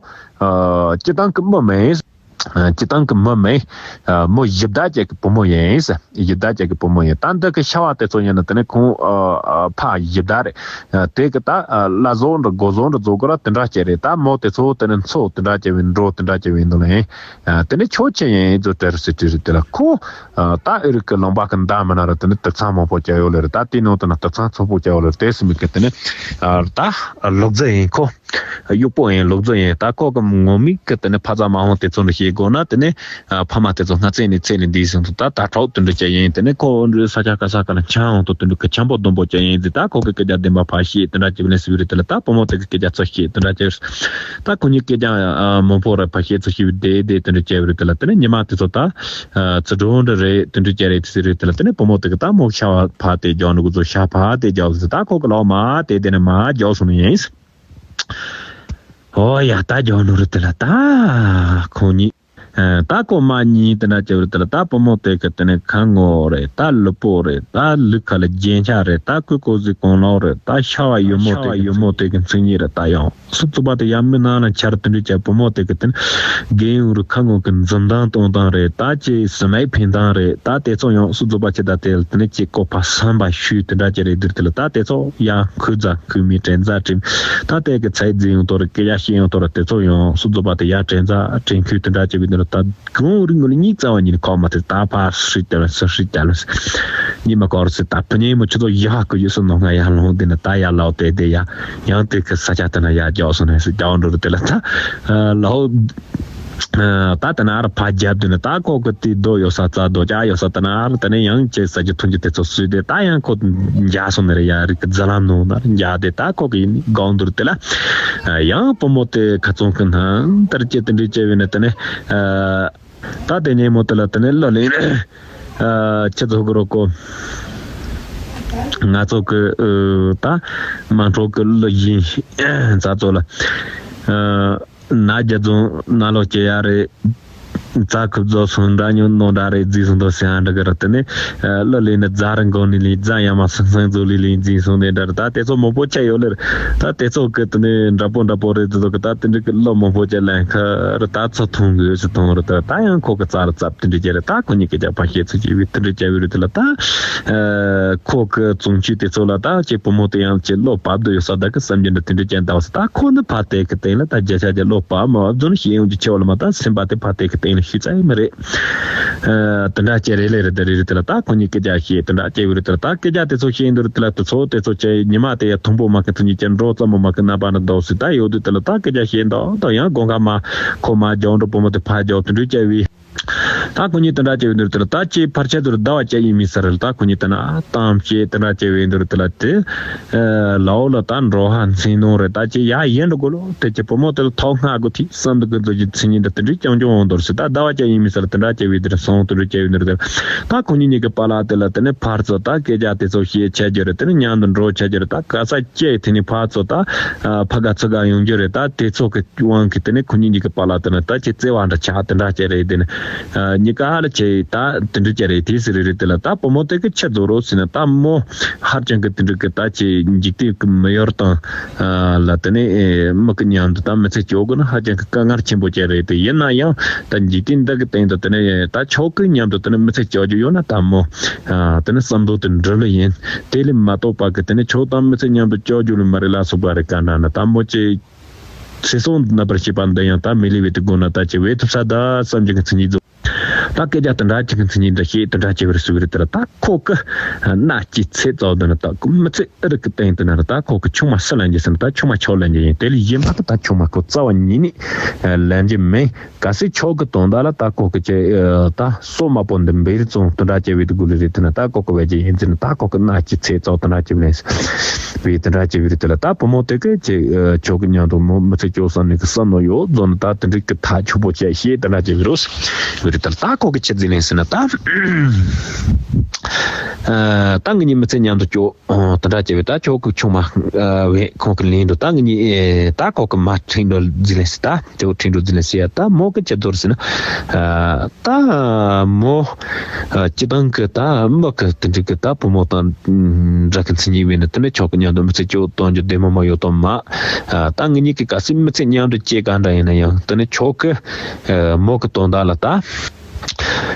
སྤྱི་བཏང་གི་མི་མིན། སྤྱི་བཏང་གི་མི་མེད། མོ་གཞི་བདག་ཅིག་གི་བུ་མོ་ཡིན། གཞི་བདག་ཅིག་གི་བུ་མོ་ཡིན། ད་འདི་གི་ཤ་བ་དེ་ཚོ་ཡིན་ན་དེ་ནི་ཁོང་ཕ་གཞི་བདག་རེད། དེ་གི་ད་བླ་བཟོ་འདྲ་སྒོ་བཟོ་འདྲ་བཟོ་དགོས་ར་དེ་འདྲ་ཅིག་རེད། ད་མོ་དེ་ཚོ་དེ་ནི་མཚོ་དེ་འདྲ་ཅིག་བའི་འགྲོ་དེ་འདྲ་ཅིག་བའི་འདུག་ལ་ཡིན། དེ་ནི་ཆོས་ཅན་ཡིན་ཚོ་དྲི་རུ་སི་དྲི་རུ་དེ་ལ་ཁོ་ད་ཨི་རིག་གི་ལུང་པ་གི་མདའ་མི་ན་ར་དེ་ནི་དུག་ཚང་མང་པོ་ཅིག་ཡོད་ལེ་རེད། ད་དེ་ནང་དུ་ན་དུག་ཚང་ཚོགས་པོ་ཅིག་ཡོད་ལེ་རེད། དེ་སི་མི་གི་དེ་ནི་ད་ལུག་རྫི་ཡིན་ཁོ། གཡོག་པོ་ཡིན་ལུག་རྫི་ཡིན། ད་ཁོ་གི་ངོ་མིག་གི་དེ་ནི་ཕ་ཚ་མ་འོང་དེ་ཚོ་འདྲ་ཤེས་དགོས་ན་དེ་ནི་ཕ་མ་དེ་ཚོ་སྔ་ཚེ་ནས་ཚེ་ནས་འདིའི་སེམས་སུ་ད་ད་གྲོགས་དེ་འདྲ་ཅིག་ཡིན། དེ་ནི་ཁོ་འདྲ་ས་ཆ་ག་ས་ག་ལ་འཆམ་འོང་དོ་དེ་འདྲ་གི་འཆམ་པོ་སྡོམ་པོ་ཅིག་ཡིན་ཟེར། ད་ཁོ་གི་སྐད་ཆ་བདེན་པ་ཕར་བཤད་དེ་འདྲ་ཅིག་ལས་སྲིད་རེད། དེ་ལ་ད་བུ་མོ་དེ་གི་སྐད་ཆ་ཚོ་བཤད་དེ་འདྲ་ཅིག་ད་ཁོ་གཉིས་སྐད་ཆ་མང་པོ་རེད་ཕར་བཤད་ཚོ་བཤད་བསྡད་བསྡད་དེ་འདྲ་ཅིག་རེད། དེ་ལ་དེ་ནི་ཉི་མ་དེ་ཚོ་ད་ཚི་སྒྲོན་འདྲ་རེད་དེ་འདྲ་ཅིག་རེད་དེ་ཟེར་རེད། དེ་ལ་དེ་ནི་བུ་མོ་དེ་གི་ད་མོ་ཤ་བ་ཕར་དེ་རྒྱག་ནུ་གི་ཚོ་ཤ་ཕར་དེ་རྒྱག་ཟེར། ད་ཁོ་གི་ལོག་མ་དེ་དེ་ནི་མ་རྒྱག་སོང་ནི་ཡིན། ཨོ་ཡ་ད་རྒྱག་ནོ་རུ་དེ་ལ་ད་ཁོང་གཉིས། ད་ཁོ་མ་གཉིས་དེ་འདྲ་བྱས་རུ་དེ་ལ་ད་བུ་མོ་དེ་གི་དེ་ནས་ཁ་ངོ་རེད། ད་ལུས་པོ་རེད། ད་ལུས་ཁ་ལ་རྒྱན་ཆ་རེད། ད་ཁོའི་གོ་ཟི་གོང་ལོག་རེད། ད་ཤ་བ་ཡུ་མོ་དེ་ཡུ་མོ་དེ་གི་མཚན་ཉིད་རེད། ད་ཡང་སུ་ཚུགས་པ་དེ་ཡ་མི་ནང་ལ་འཆར་དེ་འདྲ་བྱས་བུ་མོ་དེ་གི་དེ་ནས་རྒན་ཡོང་རུ་ཁ་ངོ་གི་འཛུམ་མདངས་གཏོང་སྟངས་རེད། ད་ཅེ་སི་མའི་འཕེན་སྟངས་རེད། ད་དེ་ཚོ་ཡང་སུ་ཚུགས་པ་ཅེ་ད་དེ་ལ་དེ་ནས་ཅེ་ཀོ་ཕ་བསམ་པ་ཞུས་དེ་འདྲ་ཅེ་རེད། དེར་དེ་ལ་ད་དེ་ཚོ་ཡ་ཁུ་ཛ་ཁུ་མི་དྲན་ཛ་དྲན། ད་དེ་གི་ཚད་འཛིན་ཡོང་དོ་རེད། སྐད་ཆ་བཤད་ཡོང་དོ་རེད། དེ་ཚོ་ཡང་སུ་ཚུགས་པ་དེ་ཡ་དྲན་ཛ་དྲན་ཁུ་དེ་འདྲ་ཅེ་བི་དེ་ལ་ད་གང་རིང་ངོ་ལ་གཉིད་རྩ་བ་ཉིད་ནས་ཁོག་མ་ཐེག་ད་ཕར་ཧྲིག་ཏེ་ལ་སི་ཧྲིག་ཏེ་ལ་སི་གཉིད་མ་ཁོག་རུ་སི་ད་ཕུ་ཉེ་མོ་ཆུ་ཚོད་ཡག་གི་ཡོད་སི་ནོ་ང་ཡར་ལོང་དེ་ནི་ད་ཡར་ལོག་དེ་དེ་ཡ་ཡང་དེ་གི་ས་ཆ་དེ་ན་ཡར་རྒྱག་སོང་ནས་སི་རྒྱག་འགྲོ་རུ་དེ་ལ་ད་ལོ། ད་དེ་ན་ཨ་ར་ཕ་རྒྱབ་དུས་ནི་ད་ཁོ་གི་དེ་རྡོ་ཡོད་ས་རྩྭ་རྡོ་ལྕགས་ཡོད་ས་དེ་ན་ཨ་ར་དེ་ནས་ཡང་ཅེ་ས་ཀྱི་ཐུན་གྱི་དེ་ཚོ་སུས་དེ་ད་ཡང་ཁོ་འཇག་སོང་ནི་རེད། ཡ་རིག་གི་རྫ་ལམ་ནང་ན་འཇག་དེ་ད་ཁོ་གི་ཡིན་དགོངས་འདུར་དེ་ལ་ཡང་བུ་མོ་དེ་ཁ་ཚོང་གི་ནང་ལྟར་ཅེ་དེ་འདྲའི་ཅེ་བས་ནི་དེ་ནས་ད་དེ་ཉེ་མོ་དེ་ལ་དེ་ནས་ལོ་ལེན་ཁྱེད་ཚོ་གི་རོ་ཀོ་ང་ཚོ་གི་ད་མང་ཁྲོ་གི་ལོ་ཡིན་ཛ་ཚོ་ལ། ན་རྒྱ་རྫོང་ན་ལོ་སྐྱེ་ཡ་རེད། རྩྭ་ཁུ་རྫོགས་སོང་འདྲ་ཉོ་ནོ་འདྲ་རེད་རྫིས་སོང་དོ་ཟེར་ཨ་འདྲ་གི་ར་དེ་ནས་གླུ་ལས་ནི་རྫ་རི་འགོ་ནས་ལས་རྫ་ཡ་མ་སང་སང་རྫོ་ལས་ལས་རྫིས་སོང་ནས་འདྲ་ར་ད་དེ་ཚོ་མང་པོ་ཆ་ཡོད་ལེ་ར་ད་དེ་ཚོ་གི་དེ་ནས་འདྲ་པོ་འདྲ་པོ་རེད་དེ་ཚོ་གི་ད་དེ་འདྲ་གི་གླུ་མང་པོ་ཆ་ལེན་ཁ་ར་ད་ཚོ་མཐོང་གི་ཡོད་ཟེར་མཐོང་ར་ད་ད་ཡང་ཁོ་གི་རྩ་ར་རྩབ་དེ་འདྲ་ཅེ་ར་ད་ཁོ་གཉིས་ཀྱི་རྒྱག་པ་ཤེས་ཚོ་ཅེ་བི་དེ་འདྲ་ཅེ་བི་རུ་དེ་ལ་ད་ཁོ་གི་བཙོང་ཆུ་དེ་ཚོ་ལ་ད་ཅེ་བུ་མོ་དེ་ཡང་ཅེ་བློ་བབ་དུ་ཡོད་ས་ད་གི་བསམ་རྒྱུ་འདྲ་དེ་འདྲ་ཅན་ད་བ་ས་ད་ཁོ་ནི་ཕ་དེ་གི་སྟེང་ལ་ད་རྒྱ་ཆ་ཅེ་བློ་བབ་མ་བབ་རྫུན་ཤེས་ཡོང་རྒྱུ་ཆེ་བ་ལ་མ་ད་སེམས་པ་དེ་ཕ་དེ་གི་སྟེང་ལ་ཤི་ཙ་ཡི་མི་རེད། དེ་འདྲ་ཅེ་རེ་ལེ་རེ་དེ་རེ་རེ་དེ་ལ་ད་ཁོ་གཉིས་སྐད་ཆ་ཤེས་དེ་འདྲ་ཅེ་བི་རེ་དེ་ལ་ད་སྐད་ཆ་དེ་ཚོ་ཤེས་འདུག་རེ་དེ་ལ་དེ་ཚོ་དེ་ཚོ་ཅེ་ཉི་མ་དེ་ཡ་ཐུང་པོ་མ་གི་ཐུང་ཉི་ཅེ་འགྲོ་ཙམ་མོ་མ་གི་ན་པ་ན་འདུག་སི་ད་ཡོད་དུས་དེ་ལ་ད་སྐད་ཆ་ཤེས་འདུག་ད་ཡང་དགོང་ཁ་མ་ཁོ་མ་རྒྱག་འགྲོ་བུ་མོ་དེ་ཕ་རྒྱག་དེ་འདྲ་ཅེ་བི། ད་ཁོ་གཉིས་དེ་འདྲ་བྱས་པའི་མདུན་དུ་ད་ཅིག་ཕར་ཆེར་དུ་ཟླ་བ་བཅུ་ཡིན་མིན་ཟེར་རེད། ད་ཁོ་གཉིས་དེ་ན་གཏམ་བཤད་དེ་འདྲ་བྱས་པའི་མདུན་དུ་ལ་དེ་ལའོ་ལ་ད་འགྲོ་ཧ་འཚིང་ནོ་རེད། ད་ཅིག་ཡ་ཡིན་འགྲོ་དགོས་ལོ། དེ་ཅིག་བུ་མོ་དེ་ལ་ཐོག་སྔ་དགོས་ཐིག་བསམ་དུ་དགོས་ཚོ་ཅིག་མཚན་ཉིད་འདི་དེ་འདྲའི་རྐྱང་རྐྱང་འོང་དོར་སི་ད་ཟླ་བ་བཅུ་ཡིན་མིན་ཟེར་དེ་འདྲ་བྱས་པའི་དེ་རེད་སོང་དེ་འདྲ་བྱས་པའི་མདུན་དུ་ད་ཁོ་གཉིས་གཉིས་ཀྱི་པ་ལགས་དེ་ལ་དེ་ནས་ཕར་ཚུར་ད་སྐད་ཆ་དེ་ཚོ་བཤད་ཆ་རྒྱུ་རེད། དེ་ནས་མཉམ་དུ་འགྲོ་ཆ་རྒྱུ་རེད། ད་ག་ས་སྐྱེས་དེ་ནས་ཕར་ཚུར་ད་ཕ་ག་ཚུར་ག་ཡོང་རྒྱུ་རེད། ད་དེ་ཚོ་གི་དབང་གིས་དེ་ནས་ཁོ་གཉིས་གཉིས་ཀྱི་བར་ལ་དེ་ནས་ད་ཅི་བརྩེ་བ་འདྲ་ཆགས་དེ་འདྲ་ཅིག་རེད། དེ་ནས་ཨ་གཉིས་ཀ་ཧ་ལ་ཆེ་ད་དེ་འདྲ་ཅིག་རེད། དེ་སི་རི་རི་དེ་ལ་ད་བུ་མོ་དེ་གི་ཆེ་རྫོགས་རོགས་ཟེར་ན་ད་མོ་ཧ་ཅང་གི་དེ་འདྲ་གི་ད་ཅི་འཇིག་རྟེན་གི་མི་ཡུལ་དང་ལ་དེ་ནས་མི་གི་མཉམ་དུ་ད་མི་ཚེ་སྐྱོ་དགོས་ན་ཧ་ཅང་གི་དཀའ་ངལ་ཆེན་པོ་ཅིག་རེད། དེ་ཡིན་ན་ཡང་ད་འཇིག་རྟེན་འདི་གི་སྟེང་དུ་དེ་ནས་ད་ཆོག་གི་མཉམ་དུ་དེ་ནས་མི་ཚེ་སྐྱོ་རྒྱུ་ཡོད་ན་ད་མོ་དེ་ནས་བསམ་བློ་དེ་འགྲུབ་ལེ་ཡིན། དེ་ལས་མ་གཏོགས་པ་གི་དེ་ནས་ཆོག་ད་མི་ཚེ་མཉམ་དུ་སྐྱོ་རྒྱུ་ལ་མ་རེད་ལ་སོགས་པ་རེད། ག་འདྲ་ན་ད་མོ་ཅི། ཚེ་སྲོག་ན་པར་བྱེད་པ་འདི་ཡང་ད་མི་ལུས་པའི་དུས་སྒོ་ན་ད་ཅི་བས་ཐུབ་ས་ད་བསམ་གྱི་མཚན་ཉིད་རྫོགས། ད་སྐད་ཆ་དེ་འདྲ་ཅིག་གི་མཚན་ཉིད་འདྲ་ཤེས་དེ་འདྲ་ཅི་བར་སུ་བར་དེ་ལ་ད་ཁོ་གི་སྣ་གཅིག་ཚེ་རྫོགས་དེ་ན་ད་ཁོ་མི་ཚེ་ཨེ་རིག་གི་སྟེང་དེ་ན་ད་ཁོ་གི་ཆུང་མ་སུ་ལེན་རྒྱུ་ཟེར་ན་ད་ཆུང་མ་ཆོག་ལེན་རྒྱུ་ཡིན། དེ་ལས་ཡིན་པ་ད་ད་ཆུང་མ་ཁོ་རྩ་བ་ཉིད་ནས་ལེན་རྒྱུ་མེད། གལ་སྲིད་ཆོག་གི་དོན་དག་ལ་ད་ཁོ་གི་ཅེ་ད་སོ་མ་པོ་འདི་འབེལ་བཙོང་དེ་འདྲ་ཅེ་བའི་དུ་གུ་ལི་རེད། དེ་ན་ད་ཁོ་གི་བས་ཅེ་ཡིན་ཟེར་ན་ད་ཁོ་གི་སྣ་གཅིག་ཚེ་རྫོགས་དེ་འདྲ་ཅེ་བས་ལེན་བའི་དེ་འདྲ་ཅེ་བའི་རེད། དེ་ལ་ད་བུ་མོ་དེ་གི་ཅེ་ཆོག་གི་མཉམ་དུ་མོ་མི་ཚེ་སྐྱོ་བསམ་ནས་གི་བསམ་ནོ་ཡོད་རྫོགས་ན་ད་དེ་འདྲ་གི་ཐག་ཆོད་པོ་བྱས་ཤེས་དེ་འདྲ་ཅེ་བའི་རོ་བའི་རེད། དེ་ལ་ད་ཁོ་གི་ཆེ་ཟེར་ལེན་ཟེར་ན་ད་ད་ངེད་གཉིས་མི་ཚེ་མཉམ་དུ་སྐྱོ། ཨོ། དེ་འདྲ་བྱས་པས་ད་ཁྱོད་ཀྱི་ཆུང་མ་ཨ་བས་ཁོང་གི་ལན་དུ་ད་ངེད་གཉིས་ཨེ་ད་ཁོ་གི་མ་ཁྲིད་འགྲོ་རྫི་ལན་སི་ད་ཁྱོད་ཁྲིད་འགྲོ་རྫི་ལན་སི་ཡ་ད་མོ་གི་ཅི་ཟེར་ཟེར་ན། ཨ་ད་མོ་ཨ་སྤྱི་བཏང་གི་ད་མི་གི་དེ་འདྲ་གི་ད་བུ་མོ་དང་འདྲ་གི་མཚན་ཉིད་བས་ན་དེ་ནས་ཁྱོད་ཀྱི་མཉམ་དུ་མི་ཚེ་སྐྱོ་གཏོང་རྒྱུ་བདེ་མོ་མ་ཡོད་དོ་མ། ཨ་ད་ངེད་གཉིས་ཀྱི་གལ་སྲིད་མི་ཚེ་མཉམ་དུ་སྐྱེལ་ག་འདྲ་ཡིན་ན་ཡང་དེ་ནས་ཁྱོད་ཀྱི་ཨ་མོ་གི་དོན་དག་ལ་ད།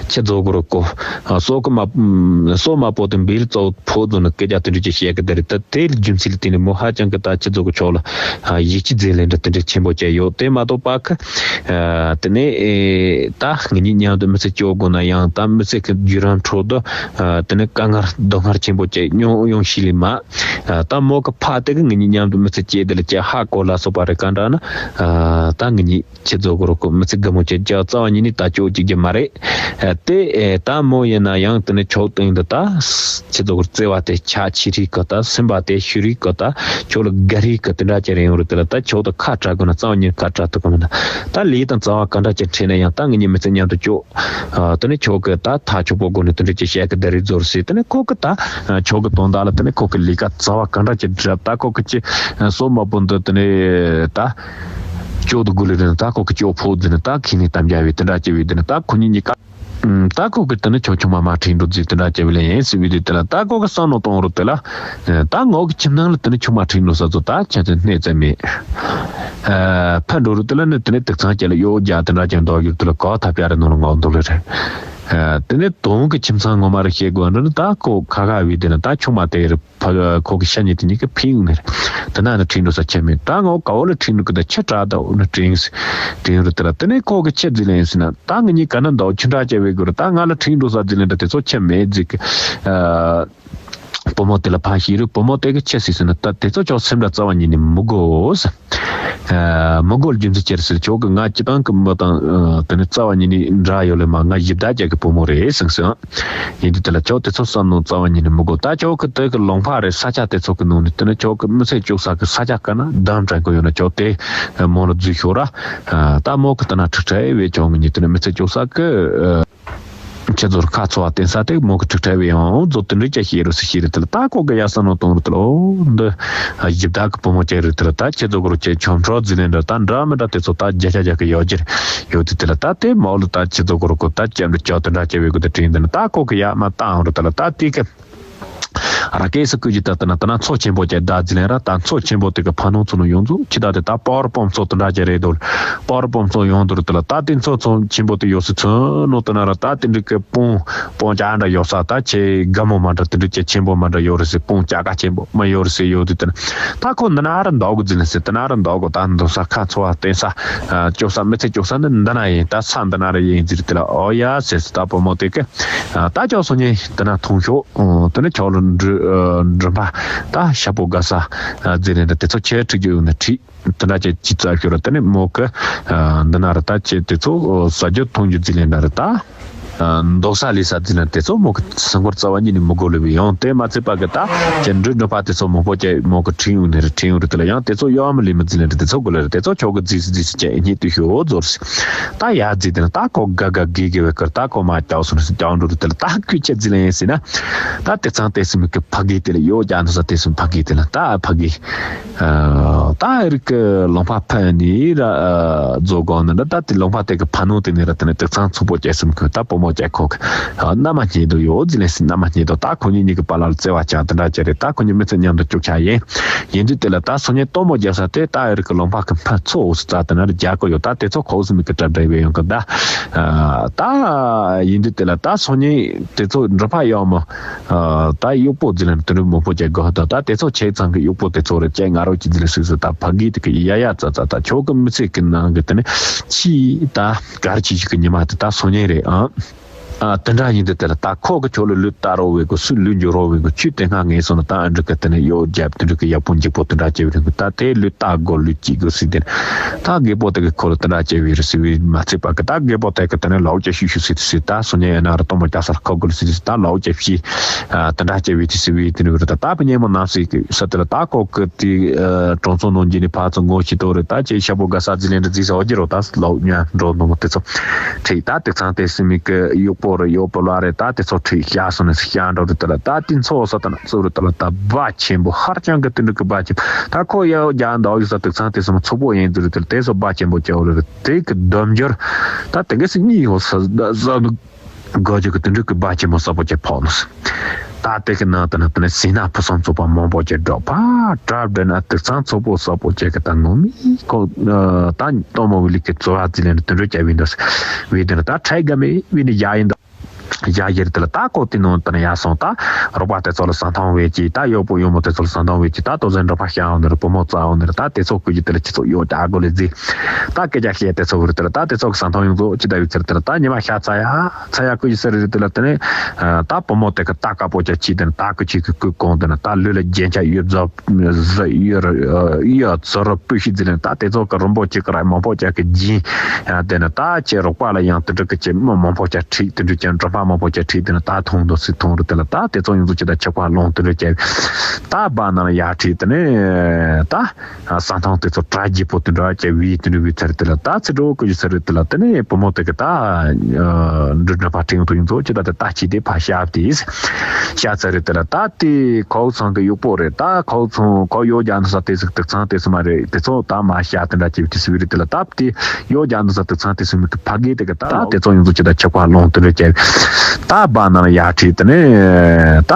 ཁྱེད་རྫོགས་གོ་རོགས་གོ། སོ་གི་མ། སོ་མ་པོ་དེ་འབིལ་གཙོ་བོ་ཕོ་རྫོགས་ནི་སྐད་ཆ་དེ་འདྲ་ཅིག་བཤད་གི་དེ་རེད། ད་དེ་རྒྱུ་མཚན་ལ་བརྟེན་ནས་མོ་ཧ་ཅང་གི་ད་ཁྱེད་རྫོགས་གོ་ཕྱོགས་ལ་ཡིད་ཆེས་མཛད་ལན་འདྲ་དེ་འདྲ་ཆེན་པོ་བྱས་ཡོད། དེ་མ་གཏོགས་པ་གི་དེ་ནས་ད་ངེད་གཉིས་མཉམ་དུ་མི་ཚེ་སྐྱོ་དགོས་ན་ཡང་ད་མི་ཚེ་གི་བརྒྱུད་རིམ་ཁྲོད་དུ་དེ་ནས་དཀའ་ངལ་སྡུག་བསྔལ་ཆེན་པོ་བྱས་མྱོང་ཡོང་ཤེས་ལེ་མ། ད་མོ་གི་ཕ་དེ་གི་ངེད་གཉིས་མཉམ་དུ་མི་ཚེ་སྐྱེལ་དེ་ལ་ཁྱེད་ཧ་གོ་ལ་སོགས་པ་རེད། ག་འདྲ་ན་ད་ངེད་གཉིས། ཁྱེད་ཚོ་གི་རོགས་ཀྱི་མི་ཚེ་སྒམ་མོ་ཆེ་རྒྱ་རྩ་བ་ཉིད་ནས་ད་ཅོ་གཅིག་རྒྱུ་མ་རེད། ཨ་དེ་ཨེ་ད་མོ་ཡིན་ན་ཡང་དེ་ནས་ཆོག་སྟེང་དུ་ད་ཁྱེད་ཚོ་གི་བརྩེ་བ་དེ་ཆ་ཆི་རིག་གི་ད་སེམས་པ་དེ་ཤུ་རིག་གི་ད་ཁྱོད་ལ་དགའ་རིག་གི་དེ་འདྲ་ཅིག་རེད་ཡོང་རེད། དེ་ལ་ད་ཁྱོད་ད་ཁ་གྲག་དགོས་ན་རྩ་བ་ཉིད་ཁ་གྲག་ཐུབ་གི་མིན་ད། ད་ལས་དང་རྩ་བ་ག་འདྲ་ཅིག་འཕྲད་ན་ཡང་ད་ངེད་གཉིས་མི་ཚེ་མཉམ་དུ་སྐྱོ། ཨ་དེ་ནས་ཁྱོད་ཀྱི་ད་ཐག་ཆོད་པོ་སྒོ་ནས་དེ་འདྲ་ཅིག་བཤད་གི་ད་རེས་རྫོགས་སྲིད། དེ་ནས་ཁོ་གི་ད་ཨ་ཁྱོད་ཀྱི་དོན་དག་ལ་དེ་ནས་ཁོ་གི་ལས་ཀ་རྩ་བ་ག་འདྲ་ཅིག་སྒྲུབ། ད་ཁོ་གི་ཅི་ཨ་སོ་མ་པོ་འདི་དེ་ནས་ད་ཅོ་དུ་གུ་ལི་དེ་ནས་ད་ཁོ་གི་ཅོ་ཕོ་དེ་ནས་ད་ཁྱི་ནས་གཏམ་རྒྱག་བའི་དེ་འདྲ་ཅིག་བའི་དེ་ནས་ད་ཁོ་གཉིས་གཉིས་ཀ་ཨམ་ད་ཁོ་གི་དེ་ནས་ཁྱོད་ཆུང་མ་མ་ཁྲིད་འགྲོ་རྫི་དེ་འདྲ་ཅིག་བའི་ལས་ཡིན་ཟེར་བའི་དེ་དེ་ལ་ད་ཁོ་གི་བསམ་བློ་གཏོང་རུ་དེ་ལ་ཨ་ད་ངོ་གི་ཁྱིམ་ནང་ལ་དེ་ནས་ཆུང་མ་ཁྲིད་འགྲོ་ས་ཚོ་ད་ཁྱེད་ཚོ་སྣེ་ཙམ་མེད། ཨ་ཕ་འགྲོ་རུ་དེ་ལ་ནི་དེ་ནས་དུག་ཚང་ཅན་ལ་གཡོ་རྒྱག་དེ་འདྲ་ཅན་འདོགས་རྒྱུ་དེ་ལ་གོ་ཐབས་ཡ་རེ་ནང་ལ་ངོ་འདུག་ལེ་རེད། ཨ་དེ་ནས་དོང་གི་ཁྱིམ་ཚང་ངོ་མ་རེ་བཤད་དགོས་འདྲ་ནི་ད་ཁོ་ཁ་ཁ་བའི་དེ་ན་ད་ཆུང་མ་དེ་རུ་ཕ་ཁོ་གི་ཤ་ཉེ་དེ་གཉིས་ཀྱི་ཕིང་ནས་དེ་ན་ནི་ཁྲིད་འགྲོ་ས་ཆེ་མེད། ད་ངོ་ག་བོ་ལ་ཁྲིད་འགྲོ་གི་ད་ཆེ་དྲག་ད་འོ་ན་དྲིན་དྲིན་རུ་དེ་ལ་དེ་ནས་ཁོ་གི་ཆེ་རྫི་ལེན་ཟིན་ན་ད་ང་གཉིས་ག་ན་འདོག་ཆུ་འདྲ་བྱས་བའི་གུ་རུ་ད་ང་ལ་ཁྲིད་འགྲོ་ས་རྫི་ལེན་ད་དེ་ཚོ་ཆེ་མེད་རྫི་གི་ཨ། བུ་མོ་དེ་ལ་ཕ་ཤི་རུ་བུ་མོ་དེ་གི་ཆེ་སྲིད་ཟིན་ན་ད་དེ་ཚོ་ཆོག་སེམས་ལ་རྩ་བ་ཉིད་ནས་མི་དགོས། ཨ་མི་དགོས་རྒྱུ་མཚན་ཅི་རེད་ཟེར་ཆོག་གི་ང་སྤྱི་བཏང་གི་མི་དང་ཨ་དེ་ནི་རྩ་བ་ཉིད་ནས་འདྲ་ཡོད་ལེ་མ་ང་ཞིབ་ལྟ་རྒྱག་གི་བུ་མོ་རེད་ཟེར་སོང་། ཡིན་དུས་དེ་ལ་ཆོག་དེ་ཚོ་བསམ་ནོ་རྩ་བ་ཉིད་ནས་མི་དགོས། ད་ཆོག་གི་དེ་གི་ལུང་པ་རེད་ས་ཆ་དེ་ཚོ་གི་ནང་ནས་དེ་ནི་ཆོག་གི་མི་ཚེ་བཅུག་ས་གི་ས་ཆ་ག་ན་བདམས་དྲན་གི་ཡོད་ན་ཆོག་དེ་མོ་ལ་འཛུལ་ཤོག་ར། ཨ་ད་མོ་གི་ལྟ་ན་ཁྲིག་ཁྲི་བའི་ཆོག་ངི་ཉིད་དེ་ནི་མི་ཚེ་བཅུག་ས་གི་ཨ། ཁྱེད་ཚོར་ཁ་ཚོ་བ་བསྟན་ས་དེ་མོ་གི་ཁྲིག་ཁྲ་བའི་ཡང་ཛོ་དེ་འདྲ་ཅག་ཤེས་རུ་སི་ཤེས་རེད་དེ་ལ། ད་ཁོ་གི་ཡ་ས་ནོ་གཏོང་རུ་དེ་ལ། འོ་འདི་ཡིབ་ད་གི་བུ་མོ་ཅག་རེད་དེ་ལ། ད་ཁྱེད་ཚོ་གི་རུ་ཁྱེད་ཆོམ་ཁྲོ་ཟི་ལེན་འདྲ་ད་འདྲ་མི་འདྲ་དེ་ཚོ་ད་རྒྱ་ཆ་རྒྱ་གི་ཡོད་ཀྱི་རེད། ཡོད་དེ་དེ་ལ་ད་དེ་མོ་ལ་ད་ཁྱེད་ཚོ་གི་རུ་ཁོ་ད་ཅམ་དུ་ཅོ་དེ་འདྲ་ཅག་བའི་གི་དེ་དྲིན་དེ་ན། ད་ཁོ་གི་ཡ་མ་ད་འང་རུ་དེ་ལ་ད་དེ་གི་ར་ཀེ་སི་ཀུ་ཅི་ད་ལྟ་ན་ད་ན་མཚོ་ཆེན་པོ་ཅིག་ད་ཟི་ལེན་ར། ད་མཚོ་ཆེན་པོ་དེ་གི་ཕ་ནོ་ཚོ་ནོ་ཡོང་ཚོ་ཁྱི་ད་དེ་ད་པ་ཝར་པོམ་མཚོ་དེ་འདྲ་ཅིག་རེད་དོ། པ་ཝར་པོམ་མཚོ་ཡོང་དོ་རུ་དེ་ལ་ད་དེ་མཚོ་ཚོ་ཆེན་པོ་དེ་ཡོད་སི་ཚོ་ནོ་དེ་ན་ར། ད་དེ་འདྲ་གི་པོང་པོང་ཅག་འདྲ་ཡོད་ས། ད་ཆེ་ག་མོ་མ་འདྲ་དེ་འདྲ་ཅིག་ཆེན་པོ་མ་འདྲ་ཡོད་རེད་སི། པོང་ཅག་ག་ཆེན་པོ་མ་ཡོད་རེད་སི། ཡོད་དེ་དེ་ན་ད་ཁོ་འདི་ན་ར་འདོག་གི་ཟི་ལེན་སི། དེ་ན་ར་འདོག་གི་ད་འདོག་ས་ཁ་ཚོ་བ་བསྟན་ས་ཅོག་ས་མི་ཚེ་ཅོག་ས་འདི་འདི་ན་ཡིན། ད་ས་འདི་ན་ར་ཡིན་ཟི་རུ་དེ་ལ། ཨོ་ཡ་ཟེར་སི། ད་བུ་མོ་དེ་གི་ད་ཅོག་སོ་ཉེ་དེ་ན་ཐོང་ཤོག་དེ་ནས་ཁྱོད་ལ་འགྲུལ་འགྲུལ་པ་ད་ཤ་པོ་དགའ་ས་ཟི་ལེན་འདྲ་དེ་ཚོ་ཁྱེད་ཁྲིད་རྒྱུ་ཡོད་ན་ཁྲིད། དེ་འདྲ་ཅིག་ཅི་ཙག་ཤོར་ར། དེ་ནས་མོ་གི་འདི་ན་ར་ད་ཁྱེད་དེ་ཚོ་ཟ་རྒྱུ་འཐུང་རྒྱུ་ཟི་ལེན་འདྲ་ར་ད་འདོག་ས་ལི་ས་ཟི་ལེན་དེ་ཚོ་མོ་གི་སེམས་ཁུར་རྩ་བ་ཉིད་ནས་མི་དགོས་ལེ་བའི་ཡང་དེ་མ་ཚད་པ་གི་ད་ཁྱེད་འགྲུལ་འགྲུལ་པ་དེ་ཚོ་མང་པོ་ཅིག་མོ་གི་ཁྲིད་ཡོང་ནས་ར། ཁྲིད་ཡོང་རུ་དེ་ལ་ཡང་དེ་ཚོ་གཡོ་མི་ལི་མི་ཟི་ལེན་འདྲ་དེ་ཚོ་དགོས་ལེ་ར། དེ་ཚོ་ཁྱོད་གི་ཟི་སི་ཟི་སི་ཅིག་སྙིད་དུ་ཤོ་ཟོར་སི། ད་ཡ་ཟི་དེ་ན་ད་ཁོ་དགའ་དགའ་དགེ་དགེ་བའི་ཁར་ད་ཁོ་མ་ཀྱག་སོང་ཟི་ཀྱག་འགྲོ་རུ་དེ་ལ། ད་ཁོས་ཁྱེད་ཟི་ལེན་ཡིན་ཟེར་ན། ད་དེ་ཚང་དེ་སི་མི་གི་ཕ་གི་དེ་ལ་ཡོ་རྒྱ་འདི་ས་དེ་སི་ཕ་གི་དེ་ལ་ད་ཕ་གི་ད་རིག་གི་ལུང་པ་ཕན་ནི་ར་རྫོ་གོ་ནི་འདྲ། ད་དེ་ལུང་པ་དེ་གི་ཕ་ནོ་དེ་ནི་ར་དེ་ནི་དེ་ཚང་ཚུགས་པོ་ཅེ་སི་མི་གི་ད་བུ་མོ་ཅེ་ཁོ་གི་ན་མ་ཉེ་དོ་ཡོ་ཟི་ལེན་སི། ན་མ་ཉེ་དོ་ད་ཁོ་གཉིས་གཉིས་གི་བར་ལ་བརྩེ་བ་ཅན་དེ་འདྲ་ཅིག་རེད། ད་ཁོ་གཉིས་མི་ཚེ་མཉམ་དུ་སྐྱོབ་ཆ་ཡིན། ཡིན་དུས་དེ་ལ་ད་སོ་ཉེ་སྟོན་མོ་རྒྱབ་ས་དེ་ད་རིག་གི་ལུང་པ་གི་ཕ་ཚོ་འོ་སི་ཙ་དེ་ན་རྒྱ་གོ་ཡོ། ད་དེ་ཚོ་ཁོ་སི་མི་གི་གྲབས་འདྲ་བའི་ཡོང་གི་ད། ད་ཡིན་དུས་དེ་ལ་ད་སོ་ཉེ་དེ་ཚོ་འགྲུལ་པ་ཡོ་མོ། ད་གཡོག་པོ་ཟི་ལེན་དེ་འདྲ་མང་པོ་ཅིག་དགོས་ད། ད་དེ་ཚོ་ཆེ་ཚང་གི་གཡོག་པོ་དེ་ཚོ་རེད་ཅེ་ང་རོ་ཅི་ཟི་ལེན་སི་སི། ད་ཕ་གི་དེ་གི་ཡ་ཡ་ཙ་ཙ་ད་ཁྱོད་གི་མི་ཚེ་གི་ནང་གི་དེ་ནི་ཕྱི་ད་གར་ཅི་ཞིག་གི་ཉི་མ་དེ་ད་སོ་ཉེ་རེད་ཨང་། ཨ་དེ་འདྲ་ཡིན་དུས་དེ་ལ་ད་ཁོ་གི་ཁྱོད་ལ་ལུས་བལྟ་རོགས་བའི་གི་སུ་ལུས་འགྱུར་རོགས་བའི་གི་ཆུ་དེ་སྔ་ངས་སོང་ན་ད་ཨ་འདྲ་གི་དེ་ནི་གཡོག་རྒྱབ་དེ་འདྲ་གི་ཡག་པོ་འཇིགས་པོ་དེ་འདྲ་བྱས་པའི་རིང་གི་ད་དེ་ལུས་བལྟ་དགོས་ལུས་ཅི་དགོས་སི་དེ་ནི་ད་རྒད་པོ་དེ་གི་ཁོ་ལ་དེ་འདྲ་བྱས་པའི་རེད་སི་བའི་མ་ཚད་པ་གི་ད་རྒད་པོ་དེ་གི་དེ་ནི་ལའོ་ཅེ་ཤུ་ཤུ་སི་དེ་སི་ད་སོ་ཉེ་ཡ་ན་ར་སྟོན་མོ་རྒྱབ་ས་ལ་ཁོ་གི་ལུས་སི་དེ་སི་ད་ལའོ་ཅེ་ཤི་ཨ་དེ་འདྲ་བྱས་པའི་དེ་སི་བའི་དེ་ནི་བར་ད་ད་བུ་ཉེ་མོ་ནམ་སི་གི་ས་དེ་ལ་ད་ཁོ་གི་དེ་གྲོང་ཚོ་ནང་གི་ནི་ཕར་ཚུར་ངོ་ཤེས་དོ་རེད། ད་ཅེ་ཤ་པོ་དགའ་ས་ཟི་ལེན་འདྲ་ཟི་ས་འོ་ཅི་རོ་ད་ལའོ་ཉ་འགྲོ་ནོ་མོ་དེ་ཚོ། ཁྲིད་ད་དེ་ཚང་དེ་སི་མི་གི་གཡོག་པོ་རེད་གཡོག་པོ་ལ་རེད། ད་དེ་ཚོ་ཁྲིད་བཞག་སོང་ནས་སི་བཞག་འགྲོ་རེད་དེ་ལ་ད་དེ་ཚོ་ས་དེ་ན་ཚུར་རེད་དེ་ལ་ད་སྦ་ཆེན་པོ་ཧར་ཅང་གི་དེ་འདྲ་གི་སྦ་ཆེན་པོ་ད་ཁོ་ཡ་རྒྱ་འདའ་ཡོད་ས་དེ་ཚང་དེ་སི་མ་ཚོགས་པོ་ཡིན་དུ་རེད་དེ་ལ་དེ་ཚོ་སྦ་ཆེན་པོ་ཅེ་འོ་རེད་དེ་གི་སྡོམ་སྦྱོར་ད་དེ་གི་སི་གཉིས་ཡོད་ས་ས་ནུ་གོ་ཅི་གི་དེ་འདྲ་གི་སྦ་ཆེན་པོ་ས་པོ་ཅེ་ཕོག་ནས་སི། ད་དེ་གི་ནང་དུ་ན་དེ་ནས་སི་ན་ཕུ་སོང་ཚོགས་པ་མང་པོ་ཅེ་འགྲོ་ཕ་གྲབས་འདྲ་ན་དེ་ཚང་ཚོགས་པོ་ས་པོ་ཅེ་གི་ད་ངོ་མི་ཁོ་ད་སྟོན་མོ་བི་ལི་གི་ཚོ་བ་ཙི་ལེན་དེ་འདྲ་ཅེ་བི་འདུག་སི་བི་དེ་ན་ད་ཁྲའི་ག་མེ་བི་ནི་ཡ་ཡིན་འདུག་ཡ་ཡེར་དེ་ལ་ད་ཀོ་ཏི་ནང་དུ་ན་ཡ་སོང་ད་རོགས་པ་དེ་ཚོ་ལ་ཟ་འཐུང་བས་ཀྱི་ད་གཡོག་པོ་གཡོག་མོ་དེ་ཚོ་ལ་ཟ་འཐུང་བས་ཀྱི་ད་ལྟོ་ཟན་འགྲོ་པ་ཤ་འོང་ནི་རེད་བུ་མོ་རྩ་འོང་ནི་རེད། ད་དེ་ཚོ་ཀུ་ཅི་དེ་ལ་ཁྱི་ཚོ་གཡོག་ད་གོ་ལེ་ཟི། ད་སྐད་ཆ་བཤད་དེ་ཚོ་བུ་རེད་དེ་ལ་ད་དེ་ཚོ་གི་ཟ་འཐུང་ཡོང་ཚོ་ཅི་ད་ཡོད་ཚེ་རེད་དེ་ལ་ད་ཉི་མ་ཤ་ཚ་ཡ་ཚ་ཡ་ཀུ་ཅི་ཟེར་རེད་དེ་ལ་དེ་ནས་ད་བུ་མོ་དེ་གི་ད་དཀར་པོ་ཅག་ཁྱི་དེ་ནས་ད་ཀུ་ཅི་གི་ཀུ་གོང་དེ་ནས་ད་ལུས་ལ་རྒྱན་ཆ་ཡོད་རྫོབ། གཡུ་གཡུ་ཚོ་རུ་སྤུ་ཤི་ཟི་ལེན་ད་དེ་ཚོ་གི་རིན་པོ་ཆེ་གི་ར་མང་པོ་ཅག་གི་སྦྱིན། དེ་ནི་ད་ཁྱེད་རོགས་པ་ལ་ཡང་དེ་འདྲ་གི་ཁྱེད་མི་མང་པོ་ཅག་ཁྲིད་དེ་འདྲ་ཅན་འགྲོ་པ་མང་པོ་ཅག་ཁྲིད་དེ་ནི་ད་ཐོང་དུ་སི་ཐོང་རུ་དེ་ལ་ད་དེ་ཚོ་ཡོང་ཚོ་ཅི་ད་ཆག་པ་ལོང་དེ་འདྲ་ཅག་ད་བ་ན་ལ་ཡ་ཁྲིད་དེ་ནི་ད་ས་ཐང་དེ་ཚོ་གྲ་རྒྱས་པོ་དེ་འདྲ་ཅག་བི་དེ་འདྲ་བི་ཚར་དེ་ལ་ད་ཚེ་འགྲོ་ཀུ་ཅི་ཚར་དེ་ལ་དེ་ནི་བུ་མོ་དེ་གི་ད་འདྲ་འདྲ་པ་ཁྲིད་ཡོང་དུ་ཡོང་ཚོ་ཅི་ད་དེ་ད་ཁྱི་དེ་ཕ་ཤ་དེ། ཤ་ཚ་རེད་དེ་ལ་ད་དེ་ཁོའུ་ཚང་གི་གཡོག་པོ་རེད། ད་ཁོའུ་ཚང་ཁོ་གཡོག་རྒྱག་འདུག་ས་དེ་ཟིག་དུག་ཚང་དེ་སུ་མ་རེད། དེ་ཚོ་ད་མ་ཤ་དེ་འདྲ་བྱེད་པའི་དེ་སུ་རེད་དེ་ལ་ད་དེ་གཡོག་རྒྱག་འདུག་ས་དུག་ཚང་དེ་སུ་མི་གི་ཕ་གི་དེ་གི་ད་དེ་ཚོ་ཡོང་ཚོ་ཅི་ད་ཆག་པ་ལོང་དེ་འདྲ་བྱས། ད་བ་ན་ལ་ཡ་ཁྲིད་དེ་ནས་ད་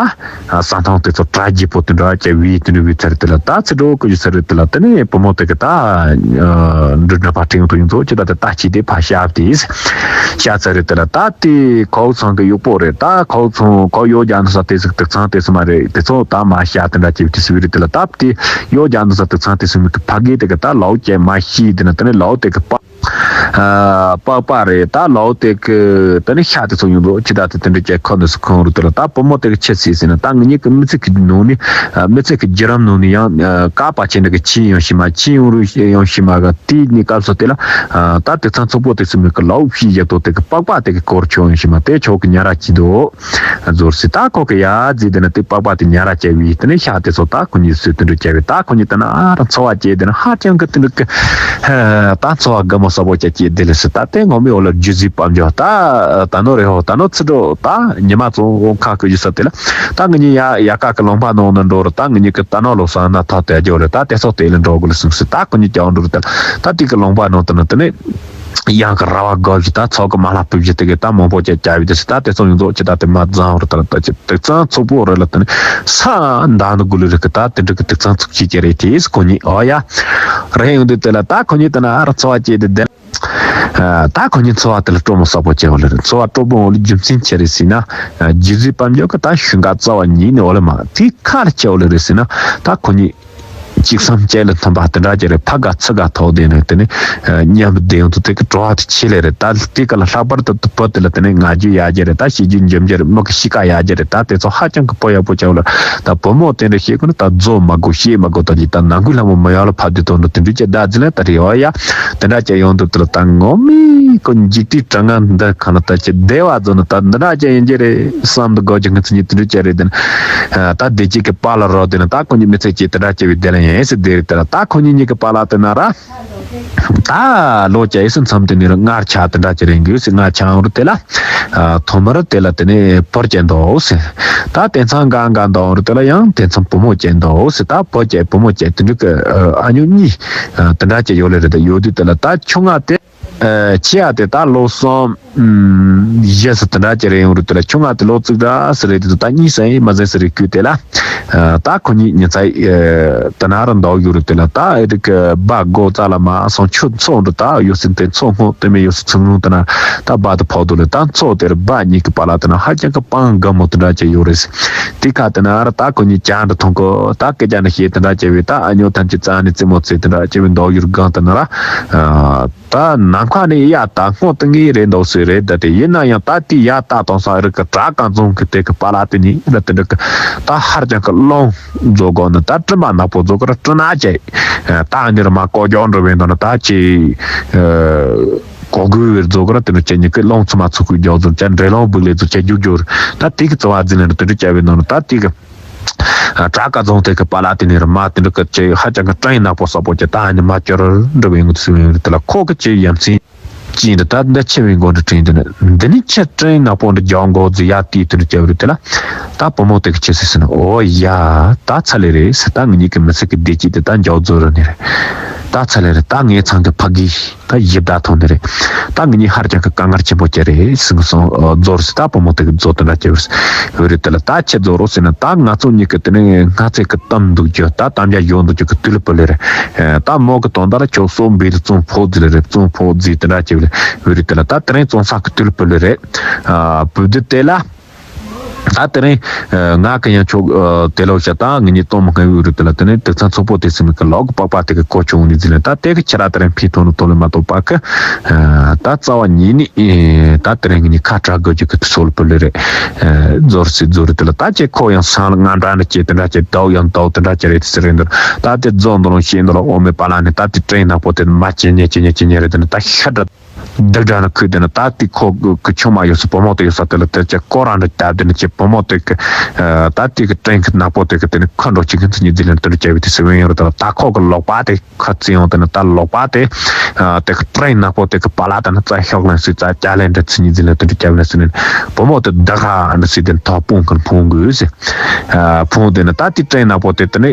ས་ཐང་དེ་ཚོ་གྲ་རྒྱས་པོ་དེ་འདྲ་བྱས་བི་དེ་འདྲ་བི་ཚར་དེ་ལ་ད་ཚེ་འགྲོ་ཀུ་ཅི་ཚར་རེད་དེ་ལ་དེ་ནས་བུ་མོ་དེ་གི་ད་འདྲུད་འདྲ་པ་ཁྲིད་ཡོང་དུ་ཡོང་ཚོ་ཅི་ད་དེ་ད་ཁྱི་དེ་ཕ་ཤ་དེ། ཤ་ཚ་རེད་དེ་ལ་ད་དེ་ཁོའུ་ཚང་གི་གཡོག་པོ་རེད། ད་ཁོའུ་ཚང་ཁོ་གཡོག་རྒྱག་འདུག་ས་དེ་ཟིག་དུག་ཚང་དེ་སུ་མ་རེད། དེ་ཚོ་ད་མ་ཤ་དེ་འདྲ་བྱེད་པའི་དེ་སུ་རེད་དེ་ལ་ད་དེ་གཡོག་རྒྱག་འདུག་ས་དུག་ཚང་དེ་སུ་མི་གི་ཕ་གི་དེ་གི་ད་ལའོ་ཀྱེ་མ་ཤི་དེ་ན་དེ་ནས་ལའོ་དེ་གི་པ་པགས་པ་རེད། ད་ལའོ་དེ་གི་དེ་ནས་ཤ་དེ་ཚོ་ཡོང་དུ་ཅི་ད་དེ་དེ་འདྲ་ཀྱེ་ཁོ་འདི་སུ་ཁོང་རུ་དེ་ལ་ད་བུ་མོ་དེ་གི་ཆེ་སི་སི་ན་ད་ངེད་གཉིས་གི་མི་ཚེ་གི་ནང་ནས་མི་ཚེ་གི་བརྒྱུད་རིམ་ནང་ནས་ཡང་ཀ་པ་ཆེ་འདྲ་གི་ཆི་ཡོང་ཤི་མ་ཆི་ཡོང་རུ་ཡོང་ཤི་མ་ག་དེའི་གནས་སྐབས་སུ་དེ་ལ་ད་དེ་ཚང་ཚོགས་པོ་དེ་སུ་མི་གི་ལའོ་ཕྱི་ཡ་ཏོ་དེ་གི་པགས་པ་དེ་གི་སྐོར་ཆོ་ཡོང་ཤི་མ་དེ་ཆོ་གི་ཉ་ར་ཅི་དོ་ཟོར་སི། ད་ཁོ་གི་ཡ་ཛི་དེ་ན་དེ་པགས་པ་དེ་ཉ་ར་ཅེ་བི་དེ་ནས་ཤ་དེ་ཚོ་ད་ཁོ་གཉིས་སུ་དེ་འདྲ་ཅེ་བི་ད་ཁོ་གཉིས་དེ་ན་ཨ་ར་འཚོ་བ་སྐྱེལ་དེ་ན་ཧ་ཅང་གི་དེ་འདྲ་གི་ད་འཚོ་བ་དགའ་མོ་ས་པོ་ཅེ། ཀྱེ་དེ་ལས་སི་ད་དེ་ངོ་མའི་འོག་ལ་རྒྱུ་ཟིག་པམ་འཇོག་ད་ད་ནོ་རེ་ཧོ་ད་ནོ་ཚི་འགྲོ་ད་ཉི་མ་ཚོ་འོ་ཁ་ཁུ་ཡི་ས་དེ་ལ་ད་ངི་ཉི་ཡ་ཡ་ཀ་གི་ལུང་པ་ནང་ན་འགྲོ་རུ་ད་ངི་ཉི་གི་ད་ནོ་ལོ་ས་ན་ཐ་དེ་འཇོག་རེ་ད་དེ་སོགས་དེ་ལ་འགྲོ་དགོས་ལ་སིམ་སི་ད་ཁུ་ཉི་ཀྱང་འགྲོ་རུ་ད་ད་དེ་གི་ལུང་པ་ནང་དུ་ན་དེ་ནི་ཡང་གི་ར་བ་གོ་བཞི་ད་ཚོགས་གི་མ་ལ་ཕུབ་བཞི་དེ་གི་ད་མང་པོ་ཅེ་བྱ་བའི་དེ་སི་ད་དེ་ཚོ་ཡོང་ཚོ་ཅི་ད་དེ་མ་ཛང་རུ་ད་ད་ཅི་དེ་ཚང་ཚོགས་པོ་རེ་ལ་དེ་ནི་ས་འདའ་ནི་གུ་ལུ་རི་གི་ད་དེ་འདྲ་གི་དེ་ཚང་ཚོགས་ཅི་ཅེ་རེ་དེ་སི་ཁུ་ཉི་ཨོ་ཡ་རེ་ཡོང་དུ་དེ་ལ་ད་ཁུ་ཉི་དེ་ན་ར་ཚོ་བ་ཅེ་དེ་དེ། ད་ཁོ་གཉིས་འཚོ་བ་དེ་ལ་སྤྲོ་མོ་གསོག་པོ་བྱེད་འོ་ལེ་རེད། འཚོ་བ་སྤྲོ་པོ་འོ་ལེ་རྒྱུ་མཚན་ཆེ་རེད་ཟེར་ན། རྒྱུ་རྫས་དཔལ་འབྱོར་གི་ད་ཞུན་ཁ་རྩ་བ་ཉིད་ནས་འོ་ལེ་མ་དེ་ཁ་ལ་ཆེ་འོ་ལེ་རེད་ཟེར་ན། ད་ཁོ་གཉིས་གཅིག་བསམ་བཅས་ལ་མཐུན་པ་དེ་འདྲ་ཅིག་རེད། ཕ་དགའ་ཚི་དགའ་ཐོག་དེ་ནས་དེ་ནས་མཉམ་དུ་བསྡད་ཡོང་དུས་དེ་གི་བྲོ་བ་དེ་ཆེ་ལེ་རེད། ད་དེ་ག་ལ་ལྷག་པར་དུ་བུ་དེ་ལ་དེ་ནས་ང་རྒྱུ་ཡ་རྒྱུ་རེད། ད་ཤེས་རྒྱུ་འཇམ་རྒྱུ་རེད། མི་གི་གཤིས་ཀ་ཡ་རྒྱུ་རེད། ད་དེ་ཚོ་ཧ་ཅང་གི་བུ་ཡག་པོ་ཆགས་འོ་ལེ། ད་བུ་མོ་དེ་འདྲ་ཤེས་དགོས་ན་ད་རྫོགས་མ་དགོས་ཤེས་མ་དགོས། ད་ཅི་ད་ནང་ཁུལ་ལྷ་མོ་མི་ཡག་ལ་ཕབ་དུས་དོན་དུ་དེ་འདྲ་ཅིག་ད་ཟིན་ལ་ད་རེད་འོ་ཡ། དེ་འདྲ་ཅིག་ཡོང་དུས་དེ་ལ་ད་ངོ་མའི་ཁོ་འཇིག་རྟེན་གྲང་ངར་འདི་ཁ་ན་ད་ཅི་བདེ་བ་ཟོ་ན་ད་འདི་འདྲ་ཅིག་ཡིན་གྱི་རེད་བསམ་དུ་དགོས་ཀྱི་ངི་ཚོ་གཉིས་དེ་འདྲ་ཅིག་རེད། དེ་ནི་ད་བདེ་སྐྱིད་ཀྱི་པཱ་ལགས་རོགས་དེ་ནི་ད་ཁོ་གཉིས་མི་ཚེ་གཅིག་དེ་འདྲ་ཅིག་བའི་བདེ་ལ་ཡིན་ཟེར་བསྡད་རེད། དེ་ལ་ད་ཁོ་གཉིས་གཉིས་ཀྱི་པཱ་ལགས་དེ་ན་ར་ད་ལོ་བཅུ་ཡས་མཚམས་དེ་ནི་ར་ལྔ་ཆ་དེ་འདྲ་ཅིག་རེད་འགྱོད་ཟེར། ལྔ་ཆ་འོང་རུ་དེ་ལ་ཐོག་མར་དེ་ལ་དེ་ནི་བུ་སྐྱེས་འདུག་ཟེར། ད་དེང་སང་གང་གང་འདུག་རུ་དེ་ལ་ཡང་དེང་སང་བུ་མོ་སྐྱེས་འདུག་ཟེར། ད་བུ་སྐྱེས་བུ་མོ་སྐྱེས་དེ་འདྲ་གི་ཨ་ཉོ་གཉིས་དེ་འདྲ་ཅིག་ཡོད་ལེ་རེད། ད་ཡོད་དུས་དེ་ལ་ད་ཆུང་ང་དེ། ཨ། ཆེ་ཡ་དེ་ད་ལོ་གསུམ། ཨམ། བཞི་ཟེར་དེ་འདྲ་ཅིག་རེད་ཡོང་རུ་དེ་ལ་ཆུང་ང་དེ་ལོ་གཅིག་འདྲ་ཟེར་རེད། དེ་ད་གཉིས་ཟེར་ཡིན་མ་ཟེར་ཟེར་རེད་ཁུལ་དེ་ལ། ཨ། ད་ཁོ་གཉིས་ཉིན་ཚ་ཡི། ཨ། དེ་ན་ར་འདུག་ཡོང་རུ་དེ་ལ་ད་ཨེ་རིག་གི་སྦ་སྒོ་རྩ་ལ་མ་སོང་ཆུ་མཚོ་འདྲ་ད་ཡོད་སྲིད་དེ་མཚོ་སྔོན་དེ་མི་ཡོད་སྲིད་ཚང་རུང་དེ་ན་ད་སྦ་དེ་ཕོག་འདུག་ལེ། ད་མཚོ་དེར་སྦ་གཉིས་ཀྱི་བར་ལ་དེ་ན་ཧ་ཅང་གི་སྤང་དགའ་མོ་དེ་འདྲ་ཅིག་ཡོད་རེད། དེ་ཁ་དེ་ན་ར་ད་ཁོ་གཉིས་ཅང་འདྲ་མཐོང་གི་ད་སྐད་ཆ་འདྲ་བཤད་དེ་འདྲ་ཅིག་བས། ད་ཨ་ཉོ་ཐམས་ཅད་རྩ་ནས་རྩེད་མོ་རྩེ་དེ་འདྲ་ཅིག་བས་འདུག་ཡོང་གང་དེ་ན་ར། ཨ། ད་ནམ་མཁའ་ནས་ཡར་ལྟ་སྔོན་དུ་ངེས་རེད་འདུག་ཟེར་རེད། ད་དེ་ཡིན་ན་ཡང་ད་དེ་ཡར་ལྟ་དང་ས་རི་གི་བྲག་དཀར་རྫོང་གི་དེ་གི་པ་ལགས་དེ་ནི་ར་དེ་འདྲ་གི་ད་ཧར་ཅང་གི་རླུང་རྫོགས་གོ་ནི་ད་སྤྲིན་པ་ནག་པོ་རྫོགས་གི་ར་སྤྲིན་ནག་ཅེ་ད་འདིར་མ་ཀོ་ཀྱོག་འགྲོ་བའི་འདུག་ན་ད་ཅེ་གོ་དགོས་བའི་རྫོགས་གི་ར་དེ་འདྲ་ཅེ་ཉི་གི་རླུང་ཚུ་མ་ཚུགས་གི་རྒྱོག་རྫོགས་ཅེ་འདྲེ་རླུང་སྦུག་ལས་རྫོགས་ཅེ་རྒྱུག་རྒྱུག་ད་དེ་གི་རྩ་བ་འཛིན་ལེན་ར་དེ་འདྲ་བྱ་བའི་འདུག་ན་ད་དེ་གི་བྲག་དཀར་རྫོང་དེ་གི་པ་ལགས་དེ་ནས་ར་མ་དེ་འདྲ་གི་ཅེ་ཧ་ཅང་གི་སྤྲིན་ནག་པོ་ས་པོ་ཅེ་ད་ནི་མ་ཅོར་འགྲོ་བའི་ངུ་ཚུལ་ཡོད་རེད། དེ་ལ་ཁོ་གི་ཅེ་ཡ་མཚན་ཅི་འདི་ད་འདི་ཆེ་བའི་མགོ་འདྲ་དྲན་དེ་ནི་འདི་ནི་ཆེ་སྤྲིན་ནག་པོ་འདྲ་རྒྱག་མགོ་རྫི་ཡ་དེའི་དེ་འདྲ་བྱ་བ་རེད། དེ་ལ་ད་བུ་མོ་དེ་གི་ཅེ་ཟེར་ཟེར་ན་ཨོ་ཡ་ད་ཚ་ལེ་རེད་ཟེར། ད་ངེད་གཉིས་ཀྱི་མི་ཚེ་གི་བདེ་སྐྱིད་དེ་ད་མགྱོགས་རྫོགས་རུ་ནི་རེད། ད་ཚ་ལེ་རེད། ད་ངའི་ཚང་གི་ཕ་གི་ད་ཡིབ་ད་ཐོན་ནི་རེད། ད་ངེད་གཉིས་ཧར་ཅང་གི་དཀའ་ངལ་ཆེན་པོ་ཅིག་རེད་ཟེར་གི་སོང་། ཨ། རྫོགས་ཟེར། ད་བུ་མོ་དེ་གི་རྫོགས་དེ་འདྲ་ཅིག་རེད། འོ་རེད། དེ་ལ་ད་ཆེ་རྫོགས་རོགས་ཟེར་ན་ད་ང་ཚོ་གཉིས་ཀྱི་དེ་ནས་སྔ་ཚེ་གི་གཏམ་འདུག་རྒྱུ་ད་གཏམ་རྒྱ་ཡོད་འདུག་རྒྱུ་གི་དུས་ལ་བུ་ལེ་རེད། ཨ། ད་མོ་གི་དོན་དག་ལ་ཁྱོད་སོ་འབིལ་བཙུན་ཕོ་རྫི་ལེ་རེད། བཙུན་ཕོ་རྫི་དེ་འདྲ་ཅིག་ལེ། འོ་རེད། དེ་ལ་ད་དེ་རིང་བཙུན་ས་གི་དུས་ལ་བུ་ལེ་རེད། ཨ། བུ་དེ་དེ་ལ། ད་དེ་རིང་ང་གི་ཡང་ཆོག་དེ་ལོ་བྱ་ད་ངེད་གཉིས་གཏོང་མི་ངའི་འུ་རུ་དེ་ལ་དེ་ནས་དེ་ཚང་ཚོགས་པོ་དེ་སེམས་ཀྱི་ལོག་གི་པགས་པ་དེ་གི་གོ་ཆུང་ནི་ཟིན་ལ་ད་དེ་གི་ཁྱེད་ར་དེ་རིང་ཕི་ཐོག་ནས་ཐོག་ལ་མ་གཏོགས་པ་གི་ད་རྩ་བ་ཉིད་ནས་ད་དེ་རིང་ངེད་གཉིས་ཁ་གྲག་དགོས་རྒྱུ་གི་སོལ་པོ་ལེ་རེད། རྫོར་སི་རྫོར་དེ་ལ་ད་ཅེ་ཁོ་ཡང་སང་ལ་ང་འདྲ་འདྲ་ཅེ་དེ་འདྲ་ཅེ་དའུ་ཡང་དའུ་དེ་འདྲ་ཅེ་རེད་ཟེར་རེད་འདུག་ད་དེ་རྫོ་འདུག་ལོང་ཤེས་འདུག་ལ་ཨོ་མེ་པ་ལ་ནི་ད་དེ་དྲན་ནག་པོ་དེ་མ་ཅེ་ཉེ་ཅེ་ཉེ་ཅེ་ཉེ་རེད། དེ་ནི་ད་ཤ་འདྲ། སྡུག་དྲགས་ན་ཁུལ་དེ་ནི་ད་ལྟའི་ཁོ་གི་ཆུང་མ་ཡོད་ས་བུ་མོ་དེ་ཡོད་ས་དེ་ལ་དེ་ཅི་ཀོ་ར་འདྲ་བརྒྱབ་དེ་ནི་ཅི་བུ་མོ་དེ་གི་ད་ལྟའི་གི་སྤྲིན་གི་ནག་པོ་དེ་གི་དེ་ནི་ཁོ་འགྲོ་ཅི་གི་ཚི་ཉི་འཛིན་ལེན་དེ་འདྲ་བྱ་བའི་དེ་སི་བན་ཡོད་རེད། དེ་ལ་ད་ཁོ་གི་ལོག་པ་དེ་ཁ་རྩི་ཡོང་དེ་ནི་ད་ལོག་པ་དེ་དེ་གི་སྤྲིན་ནག་པོ་དེ་གི་པ་ལ་དེ་ནི་རྩ་ཤོག་ལེན་སི་རྩ་ཅ་ལེན་འདྲ་ཚི་ཉི་འཛིན་ལེན་དེ་འདྲ་བྱ་བའི་ལེན་སི་ནི་བུ་མོ་དེ་བདག་ཧ་འདྲ་སི་དེ་ནི་ཐོག་ཕུང་གི་ཕུང་གི་སི་ཕུང་དེ་ནི་ད་ལྟའི་སྤྲིན་ནག་པོ་དེ་དེ་ནི།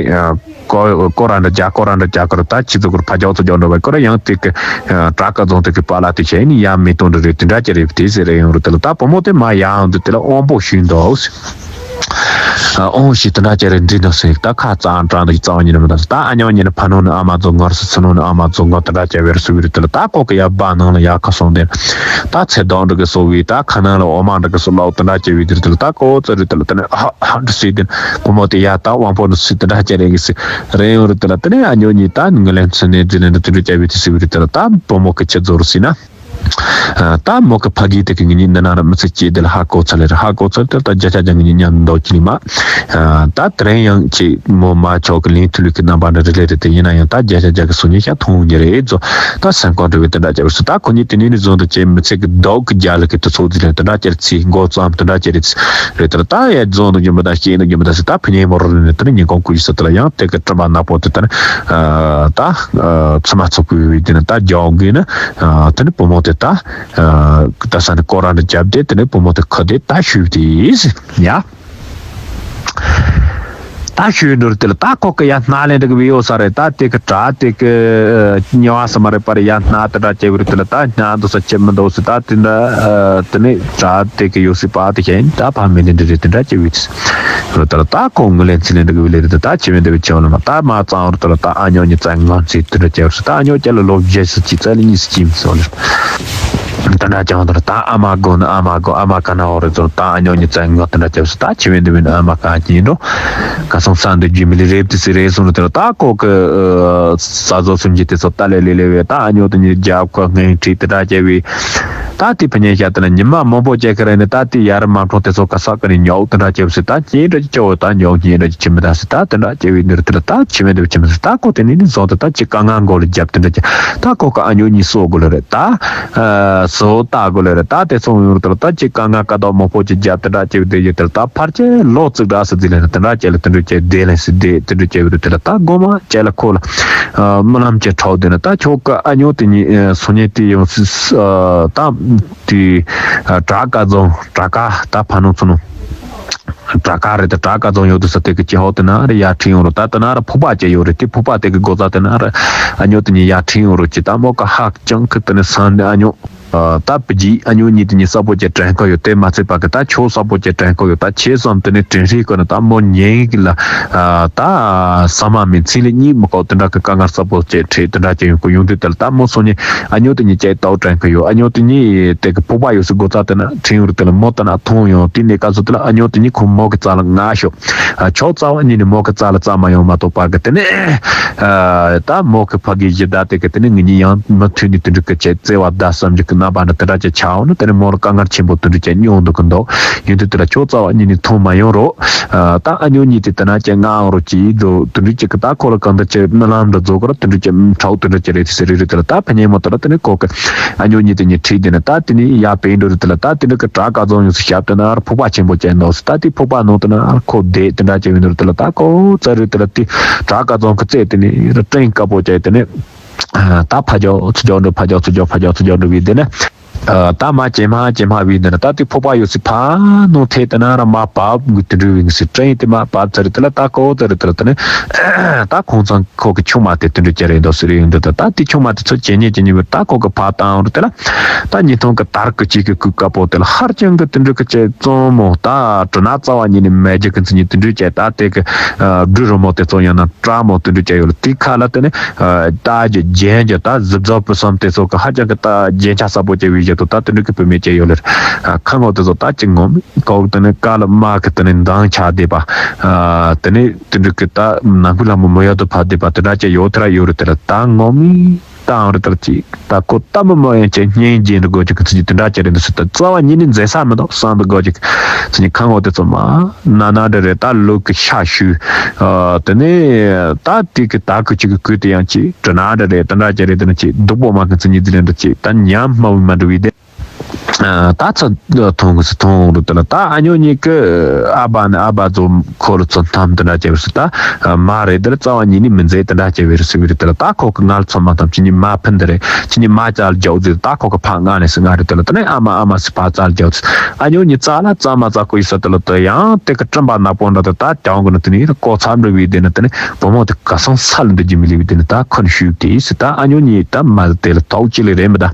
ཀོ་ཀོ་ར་འདྲ་རྒྱ་ཀོ་ར་འདྲ་རྒྱ་ཀོ་ར་ད་ཁྱི་ཚོ་ཀོ་ར་ཕ་རྒྱ་ཚོ་རྒྱ་འདྲ་བའི་ཀོ་ར་ཡང་དེ་གི་བྲག་དཀར་རྫོང་དེ་གི་པ་ལ་དེ་བྱས་ནི་ཡ་མེ་ཏོ་འདྲ་རེད། དེ་འདྲ་ཅི་རེད་དེ་ཟེར་རེ་ཡོང་རུ་དེ་ལ་ད་བུ་མོ་དེ་མ་ཡ་འདི་དེ་ལ་དབང་པོ་ཞུས་འདུག་ཨོང་ཞིག་དེ་འདྲ་ཅི་རེད་འདྲི་འདུག་ཟེར་ད་ཁ་རྩང་དྲང་འདུག་རྩ་བ་ཉིད་ནས་མི་འདུག་ད་ཨ་ཉོ་ཉིད་ནས་ཕ་ནོ་ནས་ཨ་མ་ཚོ་ངར་སུ་ཚུ་ནོ་ནས་ཨ་མ་ཚོ་ངར་དེ་འདྲ་ཅི་བེར་སུ་བི་རུ་དེ་ལ་ད་ཀོ་གི་ཡ་བ་ནང་ལ་ཡ་ཁ་སོང་དེ་ད་ཚེ་དང་འདྲ་གི་སོ་བི་ད་ཁ་ནང་ལ་འོ་མ་འདྲ་གི་སོ་ལའོ་དེ་འདྲ་ཅི་བི་དེ་རུ་དེ་ལ་ད་ཀོ་ཙི་རུ་དེ་ལ་དེ་ནས་ཧ་ཧ་འདྲ་སི་དེ་བུ་མོ་དེ་ཡ་ད་དབང་པོ་ནས་སུ་དེ་འདྲ་ཅི་རེད་གི་སི། རེ་ཡོང་རུ་དེ་ལ་དེ་ནས་ཨ་ཉོ་གཉིས་ད་ངི་ལན་ཚུན་ནས་དེ་ལན་དུ་དེ་འདྲ་བྱ་བའི་དེ་སི་བི་རུ་དེ་ལ་ད་བུ་མོ་གི་ཆེ་རྫོགས་རུ་སི་ན། ཨ། ད་མོ་གི་ཕ་གི་དེ་གི་ངེད་གཉིས་འདི་ན་ར་མི་ཚེ་སྐྱེལ་དེ་ལ་ཧ་གོ་ཚར་ལེ་ར། ཧ་གོ་ཚར་དེ་ད་བརྒྱ་ཆ་བརྒྱ་ངེད་གཉིས་མཉམ་འདོགས་ཀྱི་ནི་མ། ཨ། ད་དེ་རིང་ཡང་ཅིག་མོ་མ་ཆོག་གི་ལིན་ཐུ་ལུ་གི་རྣམ་པ་འདྲ་རེ་ལེ་རེ་དེ་ཡིན་ན་ཡང་ད་བརྒྱ་ཆ་བརྒྱ་གི་སུ་ཉིད་ཤ་མཐོང་ཉེ་རེ་ཙོ། ད་སེམས་ཁོང་འདྲ་བའི་དེ་འདྲ་བྱས་པར་སུ། ད་ཁོ་གཉིས་དེ་ནས་ནི་བཟུང་དུ་ཅེ་མི་ཚེ་གི་རྡོག་གི་རྒྱ་ལ་གི་དུ་ཚོགས་ཟིན་ལེ་དེ་འདྲ་ཅེ་རེ་ཚི་མགོ་ཙམ་དེ་འདྲ་ཅེ་རེ་ཚི་རེ་དེ་ལ། ད་ཡ་བཟུང་དུ་རྒྱུ་མི་ད་སྐྱེས་ནི་རྒྱུ་མི་ད་སི། ད་ཕི་ཉེ་མོ་རོ་ནི་དེ་ནི་ཉིན་གོང་ཀུ་ཡི་ས་དེ་ལ་ཡང་དེ་གི་དྲི་མ་ནག་པོ་དེ་དེ་ནི། ཨ། ད་ཚི་མ་ཚོ་ཀུ་ཡི་དེ་ནི་ད་རྒྱ་འོང་གི་ནི། ཨ། དེ་ནི་བུ་མོ་དེ་ད། ཨ། ད་ས་ནི་ཀོ་ར་ནི་རྒྱབ་དེ་དེ་ནི་བུ་མོ་དེ་ཁ་དེ་ད་ཞུས་དེ་ཡ། ད་ཞུས་ནོར་དེ་ལ་ད་ཁོ་གི་ཡ་སྣ་ལེན་འདྲ་གི་བི་ཡོ་ས་རེད། ད་དེ་གི་དྲ་དེ་གི་ཉེ་བ་ས་མ་རེད་པར་ཡ་སྣ་དེ་འདྲ་བྱས་བི་རུ་དེ་ལ་ད་སྣ་འདུག་ས་ཆེ་མི་འདུག་ས། ད་དེ་འདྲ་དེ་ནི་དྲ་དེ་གི་ཡོ་སི་པ་དེ་ཤེས་ད་ཕ་མེ་ལེན་འདྲ་རེད་དེ་འདྲ་བྱས་བི་དེ་རུ་དེ་ལ་ད་ཁོ་ངུ་ལེན་ཚི་ལེན་འདྲ་གི་བི་ལེ་རེད། ད་ཆེ་མེ་འདྲ་བི་ཆེ་བ་ལ་མ་ད་མ་གཙང་བོ་རུ་དེ་ལ་ད་ཨ་ཉོ་ཉི་ཙ་ངང་ཚི་དེ་འདྲ་བྱས་བི་སུ། ད་ཨ་ཉོ་ཀྱ་ལ་ལོ་བཞེས་སུ་ཅི་ཙ་ལི་གཉིས་སུ་ཅི་མི་སོ་ལེ། དེ་འདྲ་ཀྱང་དེར་ད་ཨ་མ་དགོ་ནི་ཨ་མ་དགོ། ཨ་མ་ག་ན་འོ་རེ་ཚོ་ད་ཨ་ཉོ་ཉི་ཙ་ངོ་དེ་འདྲ་བྱས་སུ། ད་ཆེ་བའི་འདི་བའི་ཨ་མ་ག་ཅི་འགྲོ་ག་སོང་ས་འདི་རྒྱུ་མི་ལི་རེབ་དི་སི་རེ་སོང་རུ་དེར་ད་ཁོ་གི་ས་བཟོ་སུམ་ཅི་དེ་ཚོ་ད་ལེ་ལེ་ལེ་བའི་ད་ཨ་ཉོ་དེ་ཉི་རྒྱབ་ཁོ་ངན་ཁྲིད་དེ་འདྲ་བྱས་བའི། ད་དེ་ཕ་ཉེ་ཤ་དེ་ལ་ཉི་མ་མང་པོ་བྱས་ཁ་རེ་ནི་ད་དེ་ཡར་མ་འཕྲོ་དེ་ཚོ་ག་ས་ག་ནི་ཉོག་དེ་འདྲ་བྱས་སུ། ད་ཅི་འདྲ་ཅི་ཅོ་ད་ཉོག་ཅི་འདྲ་ཅི་མི་ད་སི། ད་དེ་འདྲ་བྱས་བའི་འདིར་དེ་ལ་ད་ཆེ་བའི་འདིར་ཆེ་མི་སི། ད་ཁོ་དེ་ནི་ནི་བཟོ་དེ་ད་ཅི་དཀའ་ངལ་མགོ་ལ་རྒྱབ་དེ་འདྲ་ཅི། ད་ཁོ་གི་ཨ་ཉོ་གཉིས་སོ་དགོས་ལ་རེད། ད་ཨ་སོ་ལྟ་དགོས་ལ་རེད། ད་དེ་ཚོ་ཡོང་དུ་ལ་ད་ཅི་དཀའ་ངལ་དཀའ་སྡུག་མང་པོ་ཅིག་རྒྱབ་དེ་འདྲ་ཅིག་བསྡད་ཡོད་དེ་ལ། ད་ཕར་ཅི་ལོ་ཙིག་འདྲ་སི་ཟི་ལ་རེད། དེ་འདྲ་ཅི་ལ་དེ་འདྲ་ཅི་བསྡད་ལ་སི་བསྡད་དེ་འདྲ་ཅི་བི་རུ་དེ་ལ་ད་སྒོ་མ་ཅི་ལ་ཁོ་ལ་ཨ་སྨོན་ལམ་ཅི་འཁྲབ་དེ་ན། ད་ཁྱོད་ཀ་ཨ་ཉོ་དེ་གཉིས་ཨ་སོ་ཉེ་དེ་ཡོང་སི་ཨ་ད་དེ་ཨ་དྲག་ཀ་རྫོང་དྲག་ཀ་ད་ཕ་ནོ་ཚོ་ནོ། དྲག་ཀ་རེད། དེ་དྲག་ཀ་རྫོང་ཡོད་དུ་ས་དེ་གི་ཅི་ཧོ་དེ་ན་རེ་ཡར་ཁྲིད་ཡོང་རུ། ད་དེ་ན་རེ་ཕུག་པ་ཅི་ཡོད་རེད། དེ་ཕུག་པ་དེ་གི་སྒོ་ཙ་དེ་ན་རེ་ཨ་ཉོ་དེ་གཉིས་ཡར་ཁྲིད་ཡོང་རུ་ཅི། ད་མོ་ཀ་ཧག་ཅང་གི་དེ་ནི་སང་ནི་ཨ་ཉོ། ཨ་ད་བུ་ཇི་ཨ་ཉོ་གཉིས་དེ་གཉིས་ས་པོ་ཅི་དྲན་ཁོ་ཡོད། དེ་མ་ཚད་པ་གི་ད་ཆོ་ས་པོ་ཅི་དྲན་ཁོ་ཡོད། ད་ཆེ་སོང་དེ་ནི་དྲན་ཧྲི་ཁོ་ནི་ད་མོ་ཉན་གི་ལ་ཨ་ད་ས་མ་མི་ཚིག་ལ་གཉིས་མི་ཁོ་དེ་འདྲ་གི་དཀའ་ངལ་ས་པོ་ཅི་ཁྲིད་དེ་འདྲ་ཅི་ཡོང་གི་ཡོང་དུས་དེ་ལ་ད་མོ་སོ་ནི་ཨ་ཉོ་དེ་གཉིས་ཅི་ཏའོ་དྲན་ཁོ་ཡོད། ཨ་ཉོ་དེ་གཉིས་དེ་གི་ཕུག་པ་ཡོད་སི་སྒོ་ཙ་དེ་ན་ཁྲིད་ཡོང་རུ་དེ་ལ་མོ་དེ་ན་མཐོང་ཡོང་། དེ་ནས་ག་ཚོད་དེ་ལ་ཨ་ཉོ་དེ་གཉིས་ཁོ་མོ་གི་རྩ་ལ་ང་ཤོག་ཨ་ཆོག་རྩ་བ་ཉིད་ནས་མོ་གི་རྩ་ལ་རྩ་མ་ཡོང་མ་གཏོགས་པ་གི་དེ་ནས་ཨ་ད་མོ་གི་ཕ་གི་གཞི་བདག་དེ་གི་དེ་ནས་ངེད་གཉིས་ཡང་མུ་མཐུད་ནས་དེ་འདྲ་གི་བྱས་བརྩེ་བ་ཟླ་གསུམ་གྱི་གི་རྣམ་པ་འདྲ་དེ་འདྲ་ཅིག་ཆགས་འོང་ན། དེ་ནས་མོ་ལ་དཀའ་ངལ་ཆེན་པོ་དེ་འདྲ་ཅིག་མྱོང་འདུག་གི་འདུག་ཡིན་དུས་དེ་ལ་ཆོག་རྩ་བ་ཉིད་ནས་མཐོང་མ་ཡོང་རོགས། ཨ་ད་ཨ་ཉོ་གཉིས་དེ་དེ་ན་ཅིག་ང་འོང་རོགས་ཅིག་འདུག་དེ་འདྲ་ཅིག་གི་ད་ཁོ་ལ་གང་འདྲ་ཅིག་སྨོན་ལམ་འདྲ་རྫོགས་གི་ར་དེ་འདྲ་ཅིག་ཁྲའོ་དེ་འདྲ་ཅིག་རེད། དེ་ཟེར་རེ་རེ་དེ་ལ་ད་ཕ་ཉེ་མོ་དེ་ལ་དེ་ནས་ཁོ་གི་ཨ་ཉོ་གཉིས་དེ་གཉིས་ཁྲིད་དེ་ནས་ད་དེ་ནས་ཡར་བེད་འགྲོ་རེ་དེ་ལ་ད་དེ་འདྲ་གི་དྲག་ཀ་རྫོང་ཡོང་སི་ཞབས་དེ་ན་ར་ཕུག་པ་ཆེན་པོ་ཅན་འདུག་སི། ད་དེ་ཕུག་པ་ནང་དེ་ན་ར་ཁོ་བསྡད་དེ་འདྲ་ཅིག་ཡོང་དུས་དེ་ལ་ད་ཁོ་རྩ་རེ་དེ་ལ་དེ་དྲག་ཀ་རྫོང་གི་རྩེ་དེ་ནས་ར་སྤྲིན་དཀར་པོ་ཅན་དེ་ནས་ད་ཕ་ཇོ་ཚུ་ཇོ་འགྲོ་ཕ་ཇོ་ཚུ་ཇོ་ཕ་ཇོ་ཚུ་ཇོ་འགྲོ་བི་དེ་ནས། ཨ་ད་མ་ཇེ་མ་ཇེ་མ་བི་འདི་ན་ད་དེ་ཕོ་པ་ཡོད་སི་ཕ་ནོ་ཐེ་དེ་ན་ར་མ་བབ་གི་དུ་འགྲུལ་བི་ངི་སི་ཀྲེན་དེ་མ་བབ་ཚར་དེ་ལ་ད་ཀོ་ཚར་དེ་ལ་དེ་ནི་ད་ཁོང་ཚང་ཁོ་གི་ཆུང་མ་དེ་དུ་འགྲུལ་ཅེ་རེ་འདོ་སི་རེ་འདི་ད་ད་དེ་ཆུང་མ་དེ་ཚོ་ཇེ་ཉེ་ཇེ་ཉེ་བི་ད་ཁོ་གི་ཕ་བཏང་རུ་དེ་ལ་ད་ཉི་ཐོང་གི་དར་གི་ཅིག་གི་གུ་ཀ་པོ་དེ་ལ་ཧར་ཅང་གི་དུ་འགྲུལ་གི་ཅེ་བཙོང་མོ་ད་གྲུ་ན་རྩ་བ་ཉིད་ནི་མེ་ཇི་གི་ཚི་ཉི་དུ་འགྲུལ་ཅེ་ད་དེ་གི་སྦྲུལ་རི་མོ་དེ་ཚོ་ཡང་ན། ཀྲ་མོ་དུ་འདྲུ་ཅ་ཡོད་ལ་དེ་ཁ་ལ་དེ་ནི་ཨ་རྟ་རྒྱན་རྒྱན་གྱི་ད་གཟི་བཟོ་བུ་སམ་དེ་ཚོ་གི་ཧ་ཅང་གི་ད་རྒྱན་ཆ་ས་པོ་ཅ་བི་ཞེ་དུ་ད་དུ་འདྲུ་གི་བུད་མེད་ཅ་ཡོད་ལ་ཁ་ངོ་དེ་ཚོ་ད་ཅི་ངོམ་གོག་དེ་ནི་ཀ་ལ་མ་གི་དེ་ནི་མདང་ཆ་བསྡད་པ་དེ་ནི་དུ་འདྲུ་གི་ད་ནང་ཁུལ་ལ་མོ་མོ་ཡོད་དུ་ཕ་བསྡད་པ་དེ་འདྲ་ཅ་ཡོད་ཐ་ར་ཡོད་རུ་དེ་ལ་ད་ངོམ་ད་ཨང་རི་ལྟར་གྱིས་ད་ཁོ་ལྟ་མི་མ་ཡན་ཆད་སྙིང་རྗེ་འདི་དགོས་ཀྱི་ཚིག་གི་དེ་འདྲ་ཅི་རེད་འདི་སུ་ད་རྩ་བ་ཉིད་ནས་མཛེས་ས་མི་འདུག་བསམ་འདི་དགོས་ཀྱི་ཚིག་གི་ཁ་ངོ་དེ་ཚོ་མ་ན་ན་འདྲ་རེད། ད་ལུག་གི་ཤ་ཤུ་དེ་ནས་ད་དེ་གི་ད་གི་ཅིག་གི་གུས་དེ་ཡང་ཅི་དྲི་ན་འདྲ་རེད། དེ་འདྲ་ཅི་རེད། དེ་ནི་ཅི་སྡུག་པོ་མ་གི་ཚིག་ཉིད་དེ་ལས་འདྲ་ཅི་ད་ཉམས་མ་བུ་མ་འདྲ་བའི་དེ། ད་ཚ་ཐོང་གི་སི་ཐོང་རུ་དེ་ལ་ད་ཨ་ཉོ་གཉིས་ཀི་ཨ་བ་ནི་ཨ་བ་ཚོ་ཁོ་རུ་ཚོ་ཐམ་དེ་འདྲ་བྱས་པ་སི་ད་མ་རེད། དེ་ལ་རྩ་བ་ཉིད་ནས་མི་མཛེས་དེ་འདྲ་བྱས་པའི་རུ་སི་བི་རུ་དེ་ལ་ད་ཁོ་གི་ངལ་ཚོ་མ་ཐམ་ཅི་ཉི་མ་ཕན་དེ་རེད། ཅི་ཉི་མ་ཅལ་རྒྱག་ཟེར་ད་ཁོ་གི་ཕ་ང་ནས་སི་ང་རེད། དེ་ལ་དེ་ནས་ཨ་མ་ཨ་མ་སི་ཕ་ཅལ་རྒྱག་ཟེར་ཨ་ཉོ་གཉིས་རྩ་ལ་རྩ་མ་རྩ་ཁོ་ཡི་ས་དེ་ལ་དེ་ཡང་དེ་གི་སྤྲིན་པ་ནག་པོ་འདྲ་དེ་ད་གྱང་གི་ནི་དེ་ནི་ཡི་རུ་ཀོ་ཚ་འདྲ་བའི་དེ་ནི་དེ་ནི་བུ་མོ་དེ་ག་སང་ས་ལ་འདི་ཇི་མི་ལི་བའི་དེ་ནི་ད་ཁོ་ནི་ཤུགས་དེ་སི་ད་ཨ་ཉོ་གཉིས་ད་མ་དེ་ལ་ཐོག་ཅི་ལི་རེད་མི་ད།